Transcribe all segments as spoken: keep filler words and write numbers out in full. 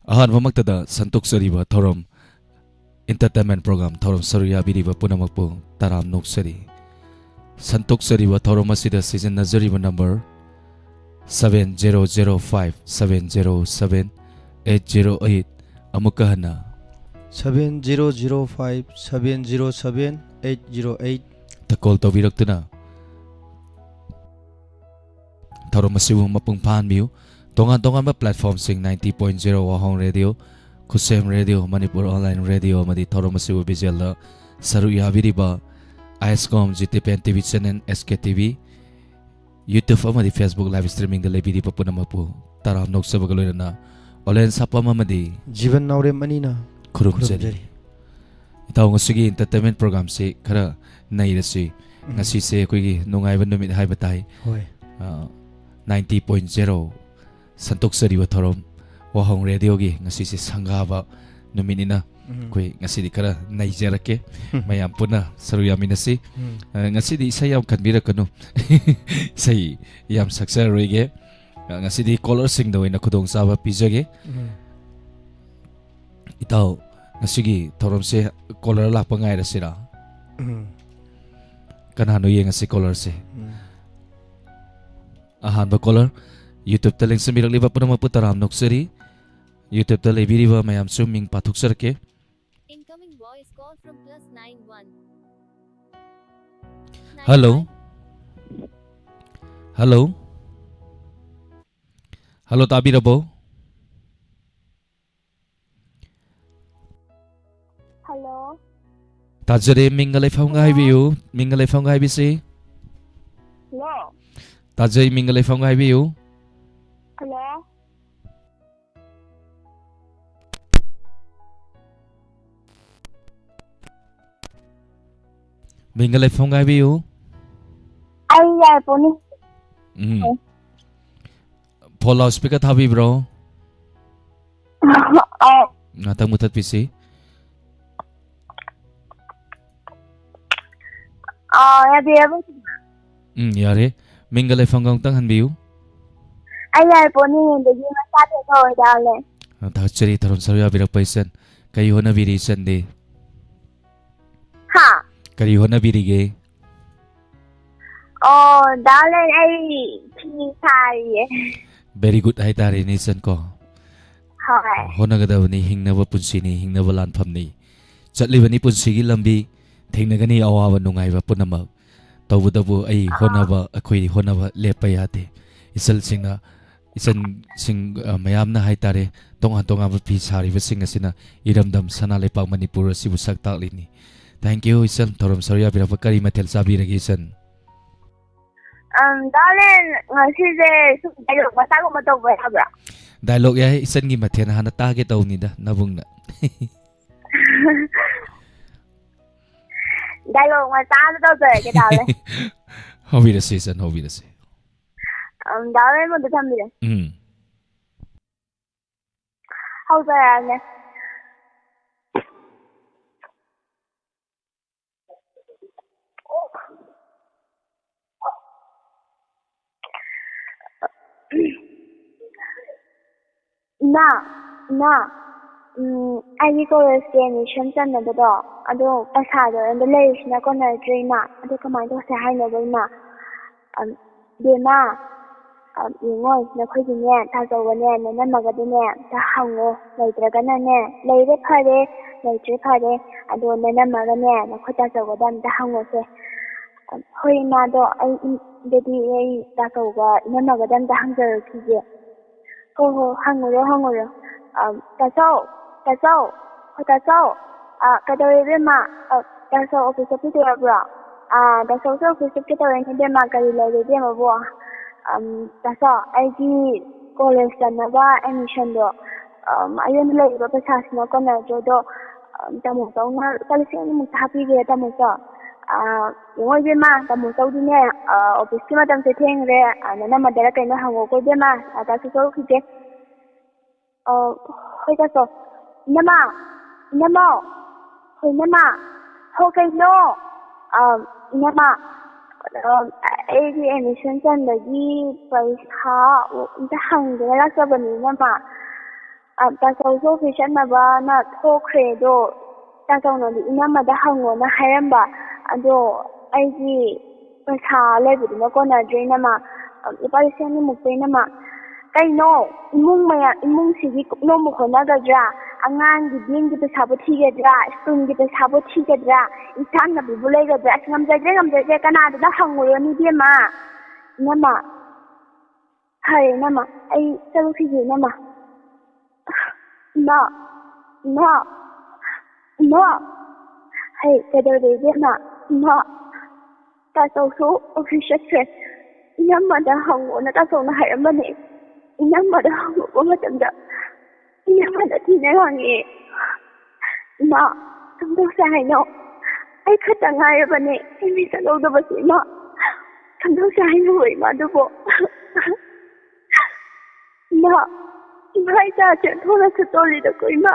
ꯑꯍꯥꯟꯕꯃꯛꯇꯗ ꯁꯟꯇꯣꯛꯆꯔꯤꯕ ꯊꯧꯔꯝ entertainment program ꯊꯧꯔꯝ ꯁꯔꯨꯛ ꯌꯥꯕꯤꯔꯤꯕ ꯄꯨꯝꯅꯃꯛꯄꯨ ꯇꯔꯥꯝ ꯅꯣꯛꯆꯔꯤ꯫ ꯁꯟꯇꯣꯛꯆꯔꯤꯕ ꯊꯧꯔꯝ ꯑꯁꯤꯗ ꯁꯤꯖꯤꯟꯅꯖꯔꯤꯕ number seven zero zero five seven zero seven eight zero eight꯫ ꯑꯃꯨꯛꯀ ꯍꯟꯅ seven zero zero five seven zero seven eight zero eight꯫ ꯇ call ꯇꯧꯕꯤꯔꯛꯇꯨꯅ ꯊꯧꯔꯝ ꯑꯁꯤꯕꯨ ꯃꯄꯨꯡ ꯐꯥꯍꯟꯕꯤꯌꯨ꯫ ꯇꯣꯉꯥꯟ ꯇꯣꯉꯥꯟꯕ platformꯁꯤꯡ ninety point zero ꯋꯥꯍꯣꯡ Radio, ꯈꯨꯠꯁꯦꯝ Radio, Manipur online radio ꯑꯃꯗꯤ ꯊꯧꯔꯝ ꯑꯁꯤꯕꯨ visualꯗ ꯁꯔꯨꯛ ꯌꯥꯕꯤꯔꯤꯕ ISCOM, GTPN TV channel, SKTV, YouTube ꯑꯃꯗꯤ Facebook live streamingꯗ ꯂꯩꯕꯤꯔꯤꯕ ꯄꯨꯝꯅꯃꯛꯄꯨ ꯇꯔꯥꯝ ꯅꯣꯛꯆꯕꯒ ꯂꯣꯏꯅꯅ ꯑꯣꯂꯦꯟ ꯁꯥꯄꯝ ꯑꯃꯗꯤ ꯖꯤꯕꯟ ꯅꯥꯎꯔꯦꯝ ꯑꯅꯤꯅ ꯈꯨꯔꯨꯝꯖꯔꯤ꯫ ꯈꯨꯔꯨꯝꯖꯔꯤ꯫ ꯏꯇꯥꯎ, ꯉꯁꯤꯒꯤ entertainment programꯁꯤ ꯈꯔ ꯅꯩꯔꯁꯤ꯫ ꯎꯝ꯫ ꯉꯁꯤꯁꯦ ꯑꯩꯈꯣꯏꯒꯤ ꯅꯨꯡꯉꯥꯏꯕ ꯅꯨꯃꯤꯠ ꯍꯥꯏꯕ ꯇꯥꯏ꯫ ꯍꯣꯏ꯫ ꯑ, ninety point zero ꯁꯟꯇꯣꯛꯆꯔꯤꯕ ꯊꯧꯔꯝ ꯋꯥꯍꯣꯡ Radioꯒꯤ ꯉꯁꯤꯁꯦ ꯁꯪꯒꯥꯕ ꯅꯨꯃꯤꯠꯅꯤꯅ ꯎꯝ꯫ ꯑꯩꯈꯣꯏ ꯉꯁꯤꯗꯤ ꯈꯔ ꯅꯩꯖꯔꯛꯀꯦ꯫ ꯎꯝ꯫ ꯃꯌꯥꯝ ꯄꯨꯟꯅ ꯁꯔꯨꯛ ꯌꯥꯃꯤꯟꯅꯁꯤ꯫ ꯎꯝ꯫ ꯑ, ꯉꯁꯤꯗꯤ ꯏꯁꯩ ꯌꯥꯝ ꯈꯟꯕꯤꯔꯛꯀꯅꯨ꯫ ꯏꯁꯩ ꯌꯥꯝ ꯁꯛꯆꯔꯔꯣꯏꯒꯦ꯫ ꯑ, ꯉꯁꯤꯗꯤ callerꯁꯤꯡꯗ ꯑꯣꯏꯅ ꯈꯨꯗꯣꯡꯆꯥꯕ ꯄꯤꯖꯒꯦ꯫ ꯎꯝ꯫ ꯏꯇꯥꯎ, ꯉꯁꯤꯒꯤ ꯊꯧꯔꯝꯁꯦ caller ꯂꯥꯛꯄ ꯉꯥꯏꯔꯁꯤꯔꯥ? ꯎꯝ꯫ ꯀꯅꯥꯅꯣ ꯌꯦꯡꯉꯁꯤ callerꯁꯦ꯫ ꯎꯝ꯫ ꯑꯍꯥꯟꯕ caller, YouTubeꯇ ꯂꯦꯡꯁꯤꯟꯕꯤꯔꯛꯂꯤꯕ ꯄꯨꯝꯅꯃꯛꯄꯨ ꯇꯔꯥꯝ ꯅꯣꯛꯆꯔꯤ꯫ YouTubeꯇ ꯂꯩꯕꯤꯔꯤꯕ ꯃꯌꯥꯝꯁꯨ ꯃꯤꯡ ꯄꯥꯊꯣꯛꯆꯔꯛꯀꯦ꯫ Incoming voice call from plus nine one. Hello. Hello. Hello, ꯇꯥꯕꯤꯔꯕꯣ? Hello. ꯇꯥꯖꯔꯦ, ꯃꯤꯡꯒ ꯂꯩꯐꯝꯒ ꯍꯥꯏꯕꯤꯌꯨ꯫ ꯃꯤꯡꯒ ꯂꯩꯐꯝꯒ ꯍꯥꯏꯕꯤꯁꯤ꯫ Hello. ꯇꯥꯖꯩ, ꯃꯤꯡꯒ ꯂꯩꯐꯝꯒ ꯍꯥꯏꯕꯤꯌꯨ꯫ Hello. ꯃꯤꯡꯒ ꯂꯩꯐꯝꯒ ꯍꯥꯏꯕꯤꯌꯨ꯫ ꯑꯩ ꯌꯥꯏꯄꯣꯛꯅꯤ꯫ ꯎꯝ꯫ Phone loudspeaker ꯊꯥꯕꯤꯕ꯭ꯔꯣ? ꯑꯧ꯫ ꯉꯥꯛꯇꯪ ꯃꯨꯊꯠꯄꯤꯁꯤ꯫ ꯑꯥ, ꯌꯥꯕꯤꯔꯕꯣ? ꯎꯝ, ꯌꯥꯔꯦ꯫ ꯃꯤꯡꯒ ꯂꯩꯐꯝꯒ ꯑꯃꯨꯛꯇꯪ ꯍꯟꯕꯤꯌꯨ꯫ ꯑꯩ ꯌꯥꯏꯄꯣꯛꯅꯤꯡꯉꯣꯟꯗꯒꯤ ꯃꯆꯥ ꯊꯦꯛꯄ ꯑꯣꯏꯗꯧꯅꯦ꯫ ꯊꯥꯒꯠꯆꯔꯤ ꯊꯧꯔꯝ ꯁꯔꯨꯛ ꯌꯥꯕꯤꯔꯛꯄ ꯏꯆꯟ꯫ ꯀꯔꯤ ꯍꯣꯠꯅꯕꯤꯔꯤ ꯏꯆꯟꯗꯤ? ꯍꯥ? ꯀꯔꯤ ꯍꯣꯠꯅꯕꯤꯔꯤꯒꯦ? ꯑꯣ, ꯗꯥꯂꯦꯟ, ꯑꯩ ꯐꯤ ꯁꯥꯔꯤꯌꯦ꯫ Very good ꯍꯥꯏꯇꯥꯔꯦꯅꯦ ꯏꯆꯟ ꯀꯣ꯫ ꯍꯣꯏ꯫ ꯍꯣꯠꯅꯒꯗꯕꯅꯤ, ꯍꯤꯡꯅꯕ ꯄꯨꯟꯁꯤꯅꯤ, ꯍꯤꯡꯅꯕ ꯂꯥꯟꯐꯝꯅꯤ꯫ ꯆꯠꯂꯤꯕꯅꯤ ꯄꯨꯟꯁꯤꯒꯤ ꯂꯝꯕꯤ, ꯊꯦꯡꯅꯒꯅꯤ ꯑꯋꯥꯕ ꯅꯨꯡꯉꯥꯏꯕ ꯄꯨꯝꯅꯃꯛ꯫ ꯇꯧꯕꯇꯕꯨ ꯑꯩ ꯍꯣꯠꯅꯕ, ꯑꯩꯈꯣꯏ ꯍꯣꯠꯅꯕ ꯂꯦꯞꯄ ꯌꯥꯗꯦ꯫ ꯏꯆꯜꯁꯤꯡꯅ, ꯏꯆꯟꯁꯤꯡ, ꯑ, ꯃꯌꯥꯝꯅ ꯍꯥꯏꯇꯥꯔꯦ, ꯇꯣꯉꯥꯟ ꯇꯣꯉꯥꯟꯕ ꯐꯤ ꯁꯥꯔꯤꯕꯁꯤꯡ ꯑꯁꯤꯅ ꯏꯔꯝꯗꯝ ꯁꯅꯥ ꯂꯩꯄꯥꯛ ꯃꯅꯤꯄꯨꯔ ꯑꯁꯤꯕꯨ ꯁꯛ ꯇꯥꯛꯂꯤꯅꯤ꯫ Thank you ꯏꯆꯟ, ꯊꯧꯔꯝ ꯁꯔꯨꯛ ꯌꯥꯕꯤꯔꯛꯄ꯫ ꯀꯔꯤ ꯃꯊꯦꯜ ꯆꯥꯕꯤꯔꯒꯦ ꯏꯆꯟ? ꯑꯝ, ꯗꯥꯂꯦꯟ, ꯉꯁꯤꯁꯦ ꯁꯨꯝ dialogue ꯃꯆꯥꯒꯨꯝꯕ ꯇꯧꯕ ꯌꯥꯕ꯭ꯔꯥ? Dialogue ꯌꯥꯏ, ꯏꯆꯟꯒꯤ ꯃꯊꯦꯜ ꯍꯥꯟꯅ ꯇꯥꯒꯦ ꯇꯧꯕꯅꯤꯗ ꯅꯕꯨꯡꯅ꯫ Dialogue ꯃꯆꯥ ꯑꯃ ꯇꯧꯖꯔꯒꯦ, ꯗꯥꯂꯦꯟ꯫ ꯍꯧꯕꯤꯔꯁꯤ ꯏꯆꯟ, ꯍꯧꯕꯤꯔꯁꯤ꯫ ꯑꯝ, ꯗꯥꯂꯦꯟ ꯑꯝꯇ ꯊꯝꯕꯤꯔꯣ꯫ ꯎꯝ꯫ ꯍꯧꯖꯔꯛꯑꯒꯦ꯫ ꯏꯃꯥ, ꯏꯃꯥ, ꯎꯝ, ꯑꯩꯒꯤ ꯀꯣꯂꯦꯖꯀꯤ admission ꯆꯟꯅꯕꯗꯣ, ꯑꯗꯣ ꯄꯩꯁꯥꯗꯣ ꯑꯩꯉꯣꯟꯗ ꯂꯩꯔꯤꯁꯤꯅ ꯀꯣꯟꯅꯔꯛꯇ꯭ꯔꯦ ꯏꯃꯥ꯫ ꯑꯗꯣ ꯀꯃꯥꯏꯅ ꯇꯧꯁꯦ ꯍꯥꯏꯅꯣꯕ ꯏꯃꯥ? ꯑꯝ, ꯕꯦꯝꯃ, ꯑꯝ, ꯌꯦꯡꯉꯣ, ꯅꯈꯣꯏꯒꯤꯅꯦ ꯇꯥꯆꯧꯒꯅꯦ, ꯅꯅꯝꯃꯒꯗꯅꯦ ꯑꯝꯇ ꯍꯪꯉꯣ꯫ ꯂꯩꯇ꯭ꯔꯒꯅꯅꯦ, ꯂꯩꯔꯦ ꯐꯔꯦ, ꯂꯩꯇ꯭ꯔꯦ ꯐꯔꯦ, ꯑꯗꯣ ꯅꯅꯝꯃꯒꯅꯦ ꯅꯈꯣꯏ ꯇꯥꯆꯧꯒꯗ ꯑꯝꯇ ꯍꯪꯉꯣꯁꯦ꯫ ꯑꯝ, ꯍꯣꯏ ꯏꯃꯥꯗꯣ, ꯑꯩ, ꯏꯝ, ꯗꯗꯤ ꯑꯩ ꯇꯥꯆꯧꯒ ꯏꯅꯝꯃꯒꯗ ꯑꯝꯇ ꯍꯪꯖꯔꯛꯈꯤꯒꯦ꯫ ꯍꯣ ꯍꯣ, ꯍꯪꯉꯨꯔꯣ, ꯍꯪꯉꯨꯔꯣ꯫ ꯑꯝ, ꯇꯥꯆꯧ, ꯇꯥꯆꯧ, ꯍꯣ ꯇꯥꯆꯧ꯫ ꯑ, ꯀꯩꯗꯧꯔꯦ ꯏꯕꯦꯝꯃ? ꯑ, ꯇꯥꯆꯧ office ꯆꯠꯄꯤꯗꯣꯔꯕ꯭ꯔꯣ? ꯑ, ꯇꯥꯆꯧꯁꯨ office ꯆꯠꯀꯦ ꯇꯧꯔꯦꯅꯦ ꯏꯕꯦꯝꯃ, ꯀꯔꯤ ꯂꯩꯔꯦ ꯏꯕꯦꯝꯃꯕꯨ? ꯑꯝ, ꯇꯥꯆꯧ, ꯑꯩꯒꯤ ꯀꯣꯂꯦꯖ ꯆꯠꯅꯕ admissionꯗꯣ, ꯑꯝ, ꯑꯩꯉꯣꯟꯗ ꯂꯩꯔꯤꯕ ꯄꯩꯁꯥꯁꯤꯅ ꯀꯣꯟꯅꯗ꯭ꯔꯦ ꯑꯗꯣ, ꯑꯝ, ꯇꯥꯃꯣ ꯆꯧꯅ ꯂꯨꯄꯥ ꯂꯤꯁꯤꯡ ꯑꯅꯤꯃꯨꯛꯇ ꯍꯥꯞꯄꯤꯒꯦ ꯇꯥꯃꯣ ꯆꯧ꯫ ꯑ, ꯌꯦꯡꯉꯣ ꯏꯕꯦꯝꯃ, ꯇꯥꯃꯣ ꯆꯧꯗꯤꯅꯦ, ꯑ, officeꯀꯤ ꯃꯇꯝꯁꯦ ꯊꯦꯡꯈ꯭ꯔꯦ, ꯑ, ꯅꯅꯝꯃꯗꯔ ꯀꯩꯅꯣ ꯍꯪꯉꯣꯀꯣ ꯏꯕꯦꯝꯃ, ꯑ, ꯇꯥ ꯆꯠꯊꯣꯛꯈꯤꯒꯦ꯫ ꯑ, ꯍꯣꯏ ꯇꯥꯆꯧ꯫ ꯏꯅꯝꯃ! ꯏꯅꯝꯃ! ꯍꯣꯏ ꯏꯅꯝꯃ! ꯍꯣ ꯀꯩꯅꯣ? ꯑ, ꯏꯅꯝꯃ, ꯑ, ꯑꯩꯒꯤ admission ꯆꯟꯕꯒꯤ ꯄꯩꯁꯥ ꯑꯝꯇ ꯍꯪꯒꯦꯅ ꯂꯥꯛꯆꯕꯅꯤ ꯏꯅꯝꯃ꯫ ꯑ, ꯇꯥꯆꯧꯁꯨ ꯑꯣꯐꯤꯁ ꯆꯠꯅꯕꯅ ꯊꯣꯛꯈ꯭ꯔꯦ꯫ ꯑꯗꯣ ꯇꯥꯆꯧꯅꯗꯤ ꯏꯅꯝꯃꯗ ꯍꯪꯉꯣꯅ ꯍꯥꯏꯔꯝꯕ꯫ ꯑꯗꯣ ꯑꯩꯒꯤ ꯄꯩꯁꯥ ꯂꯩꯕꯗꯨꯅ ꯀꯣꯟꯅꯗ꯭ꯔꯦ, ꯏꯅꯝꯃ꯫ ꯑ, ꯂꯨꯄꯥ ꯂꯤꯁꯤꯡ ꯑꯅꯤꯃꯨꯛꯇ, ꯏꯅꯝꯃ꯫ ꯀꯩꯅꯣ? ꯏꯃꯨꯡ ꯃꯌꯥꯝ, ꯏꯃꯨꯡꯁꯤꯒꯤ ꯀꯨꯞꯅꯣꯝꯕ ꯍꯣꯠꯅꯒꯗ꯭ꯔꯥ? ꯑꯉꯥꯡꯒꯤ ꯚꯦꯟꯒꯤ ꯄꯩꯁꯥꯕꯨ ꯊꯤꯒꯗ꯭ꯔꯥ? ꯁ꯭ꯀꯨꯜꯒꯤ ꯄꯩꯁꯥꯕꯨ ꯊꯤꯒꯗ꯭ꯔꯥ? ꯏꯟꯁꯥꯡ ꯅꯥꯄꯤꯕꯨ ꯂꯩꯒꯗ꯭ꯔꯥ? ꯑꯁ, ꯉꯝꯖꯗ꯭ꯔꯦ, ꯉꯝꯖꯗ꯭ꯔꯦ꯫ ꯀꯅꯥꯗꯅ ꯍꯪꯉꯨꯔꯅꯤ, ꯏꯕꯦꯝꯃ? ꯏꯅꯝꯃ꯫ ꯐꯔꯦ, ꯏꯅꯝꯃ, ꯑꯩ ꯆꯠꯂꯨꯈꯤꯒꯦ, ꯏꯅꯝꯃ꯫ ꯏꯃꯥ, ꯏꯃꯥ, ꯏꯃꯥ꯫ ꯍꯩ, ꯀꯩꯗꯧꯔꯦ, ꯏꯕꯦꯝꯃ? ꯏꯃꯥ, ꯇꯥꯆꯧꯁꯨ ꯑꯣꯐꯤꯁ ꯆꯠꯈ꯭ꯔꯦ꯫ ꯏꯅꯝꯃꯗ ꯍꯪꯉꯣꯅ ꯇꯥꯆꯧꯅ ꯍꯥꯏꯔꯝꯕꯅꯦ꯫ ꯏꯅꯝꯃꯗ ꯍꯪꯉꯨꯕ ꯃꯇꯝꯗ ꯏꯅꯝꯃꯅ ꯊꯤꯅ ꯉꯥꯡꯉꯦ꯫ "ꯏꯃꯥ, ꯀꯝꯗꯧꯁꯦ ꯍꯥꯏꯅꯣ? ꯑꯩ ꯈꯛꯇ ꯉꯥꯏꯔꯕꯅꯦ ꯑꯦꯝ ꯑꯦ ꯆꯠꯍꯧꯗꯕꯁꯦ, ꯏꯃꯥ꯫ ꯀꯝꯗꯧꯁꯦ ꯍꯥꯏꯅꯣ, ꯏꯃꯥ, ꯑꯗꯨꯕꯣ? ꯏꯃꯥ, ꯏꯃꯥ, ꯏꯆꯥꯁꯦ ꯑꯣꯟꯊꯣꯛꯅ ꯁꯤꯠꯇꯣꯔꯤꯗꯀꯣ, ꯏꯃꯥ"꯫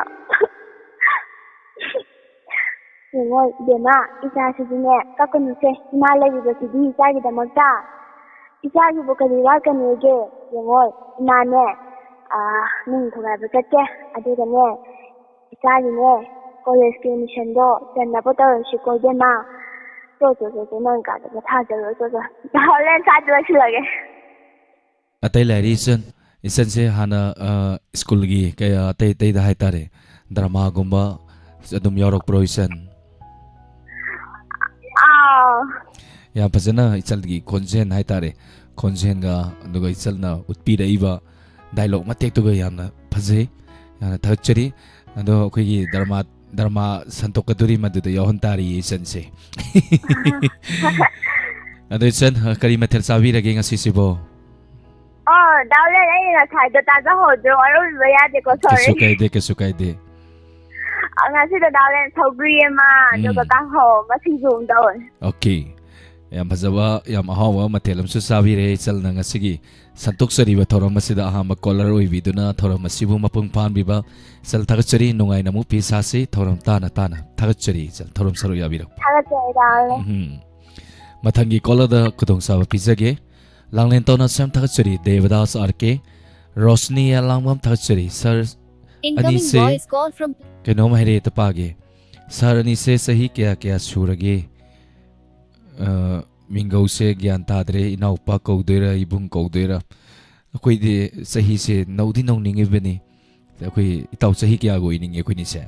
ꯌꯦꯡꯉꯣ, ꯏꯕꯦꯝꯃ, ꯏꯆꯥꯁꯤꯗꯤꯅꯦ, ꯀꯞꯀꯅꯨꯁꯦ꯫ ꯏꯃꯥ ꯂꯩꯔꯤꯕꯁꯤꯗꯤ ꯏꯆꯥꯒꯤꯗꯃꯛꯇ꯫ ꯏꯆꯥꯒꯤꯕꯨ ꯀꯔꯤ ꯋꯥꯠꯀꯅꯤꯒꯦ? ꯌꯦꯡꯉꯣ, ꯏꯃꯥꯅꯦ, ꯑꯥ, ꯅꯨꯡ ꯊꯨꯒꯥꯏꯕ ꯆꯠꯀꯦ꯫ ꯑꯗꯨꯒꯅꯦ, ꯏꯆꯥꯒꯤꯅꯦ, ꯀꯣꯂꯦꯖꯀꯤ ꯑꯦꯗꯃꯤꯁꯟꯗꯣ ꯆꯟꯅꯕ ꯇꯧꯔꯁꯤꯀꯣ, ꯏꯕꯦꯝꯃ꯫ ꯆꯣ, ꯆꯣ, ꯆꯣ, ꯆꯣ, ꯅꯪ ꯀꯥꯗ ꯄꯣꯊꯥꯖꯔꯨꯔꯣ, ꯆꯣ, ꯆꯣ꯫ ꯍꯣꯔꯦꯟ ꯁ꯭ꯋꯥꯏꯗ ꯂꯣꯏꯁꯤꯜꯂꯒꯦ꯫ ꯑꯇꯩ ꯂꯩꯔꯤ ꯏꯆꯟ꯫ ꯏꯆꯟꯁꯦ ꯍꯥꯟꯅ, ꯑ, ꯁ꯭ꯀꯨꯜꯒꯤ ꯀꯌꯥ ꯑꯇꯩ ꯑꯇꯩꯗ ꯍꯥꯏꯇꯥꯔꯦ, ꯗ꯭ꯔꯃꯥꯒꯨꯝꯕ ꯑꯗꯨꯝ ꯌꯥꯎꯔꯛꯄ꯭ꯔꯣ ꯏꯆꯟ? ꯑꯥ꯫ ꯌꯥꯝ ꯐꯖꯅ ꯏꯆꯜꯒꯤ ꯈꯣꯟꯖꯦꯜ ꯍꯥꯏꯇꯥꯔꯦ, ꯈꯣꯟꯖꯦꯜꯒ ꯑꯗꯨꯒ ꯏꯆꯜꯅ ꯎꯠꯄꯤꯔꯛꯏꯕ ꯗꯥꯏꯂꯣꯛ ꯃꯇꯦꯛꯇꯨꯒ ꯌꯥꯝꯅ ꯐꯖꯩ, ꯌꯥꯝꯅ ꯊꯥꯒꯠꯆꯔꯤ꯫ ꯑꯗꯣ ꯑꯩꯈꯣꯏꯒꯤ ꯗ꯭ꯔꯃꯥ, ꯗ꯭ꯔꯃꯥ ꯁꯟꯇꯣꯛꯀꯗꯣꯔꯤ ꯃꯗꯨꯗ ꯌꯥꯎꯍꯟ ꯇꯥꯔꯤ ꯏꯆꯟꯁꯦ꯫ ꯑꯗꯣ ꯏꯆꯟ, ꯀꯔꯤ ꯃꯊꯦꯜ ꯆꯥꯕꯤꯔꯒꯦ ꯉꯁꯤꯁꯤꯕꯣ? ꯑꯣ, ꯗꯥ ꯂꯦꯟ, ꯑꯩ ꯉꯁꯥꯏꯗꯣ ꯇꯥꯖꯍꯧꯗ꯭ꯔꯦ, ꯋꯥꯔꯧꯕꯤꯕ ꯌꯥꯗꯦꯀꯣ, ꯀꯩꯁꯨ sorry꯫ ꯀꯥꯏꯗꯦ, ꯀꯩꯁꯨ ꯀꯥꯏꯗꯦ꯫ ꯑ, ꯉꯁꯤꯗꯣ ꯗꯥ ꯂꯦꯟ ꯁꯧꯒ꯭ꯔꯤ ꯑꯃ, ꯑꯗꯨꯒ ꯎꯝ꯫ ꯀꯥꯡꯍꯧ ꯑꯃ, ꯁꯤꯡꯖꯨ ꯑꯃ ꯇꯧꯋꯦ꯫ Okay꯫ ꯌꯥꯝ ꯐꯖꯕ, ꯌꯥꯝ ꯑꯍꯥꯎꯕ ꯃꯊꯦꯜ ꯑꯃꯁꯨ ꯆꯥꯕꯤꯔꯦ ꯏꯆꯜꯅ ꯉꯁꯤꯒꯤ ꯁꯟꯇꯣꯛꯆꯔꯤꯕ ꯊꯧꯔꯝ ꯑꯁꯤꯗ ꯑꯍꯥꯟꯕ caller ꯑꯣꯏꯕꯤꯗꯨꯅ ꯊꯧꯔꯝ ꯑꯁꯤꯕꯨ ꯃꯄꯨꯡ ꯐꯥꯍꯟꯕꯤꯕ꯫ ꯏꯆꯜ ꯊꯥꯒꯠꯆꯔꯤ, ꯅꯨꯡꯉꯥꯏꯅ ꯑꯃꯨꯛ ꯐꯤ ꯁꯥꯁꯤ, ꯊꯧꯔꯝ ꯇꯥꯅ ꯇꯥꯅ꯫ ꯊꯥꯒꯠꯆꯔꯤ ꯏꯆꯜ, ꯊꯧꯔꯝ ꯁꯔꯨꯛ ꯌꯥꯕꯤꯔꯛꯄ꯫ ꯊꯥꯒꯠꯆꯔꯤ, ꯗꯥ ꯂꯦꯟ꯫ ꯎꯝ꯫ ꯃꯊꯪꯒꯤ caller ꯗ ꯈꯨꯗꯣꯡꯆꯥꯕ ꯄꯤꯖꯒꯦ꯫ ꯂꯥꯡꯂꯦꯟ ꯇꯧꯅ ꯁꯦꯝ ꯊꯥꯒꯠꯆꯔꯤ, ꯗꯦꯕꯗꯥꯁ ꯑꯥꯔ ꯀꯦ꯫ ꯔꯣꯁꯅꯤ ꯑꯦ ꯂꯥꯡꯕꯝ ꯊꯥꯒꯠꯆꯔꯤ, ꯁꯔ Incoming ꯑꯅꯤꯁꯦ voice call from ꯀꯩꯅꯣꯝ ꯍꯥꯏꯔꯛꯑꯦ, ꯇꯄꯥꯒꯤ꯫ ꯁꯥꯔ ꯑꯅꯤꯁꯦ ꯆꯍꯤ ꯀꯌꯥ ꯀꯌꯥ ꯁꯨꯔꯒꯦ? ꯑ, ꯃꯤꯡꯒꯧꯁꯦ ꯒ꯭ꯌꯥꯟ ꯇꯥꯗ꯭ꯔꯦ, ꯏꯅꯥꯎꯄꯥ ꯀꯧꯗꯣꯏꯔꯥ, ꯏꯕꯨꯡ ꯀꯧꯗꯣꯏꯔꯥ? ꯑꯩꯈꯣꯏꯗꯤ ꯆꯍꯤꯁꯦ ꯅꯧꯗꯤ ꯅꯧꯅꯤꯡꯉꯤꯕꯅꯤ꯫ ꯑꯩꯈꯣꯏ ꯏꯇꯥꯎ ꯆꯍꯤ ꯀꯌꯥꯒ ꯑꯣꯏꯅꯤꯡꯉꯤ ꯑꯩꯈꯣꯏꯅꯤꯁꯦ?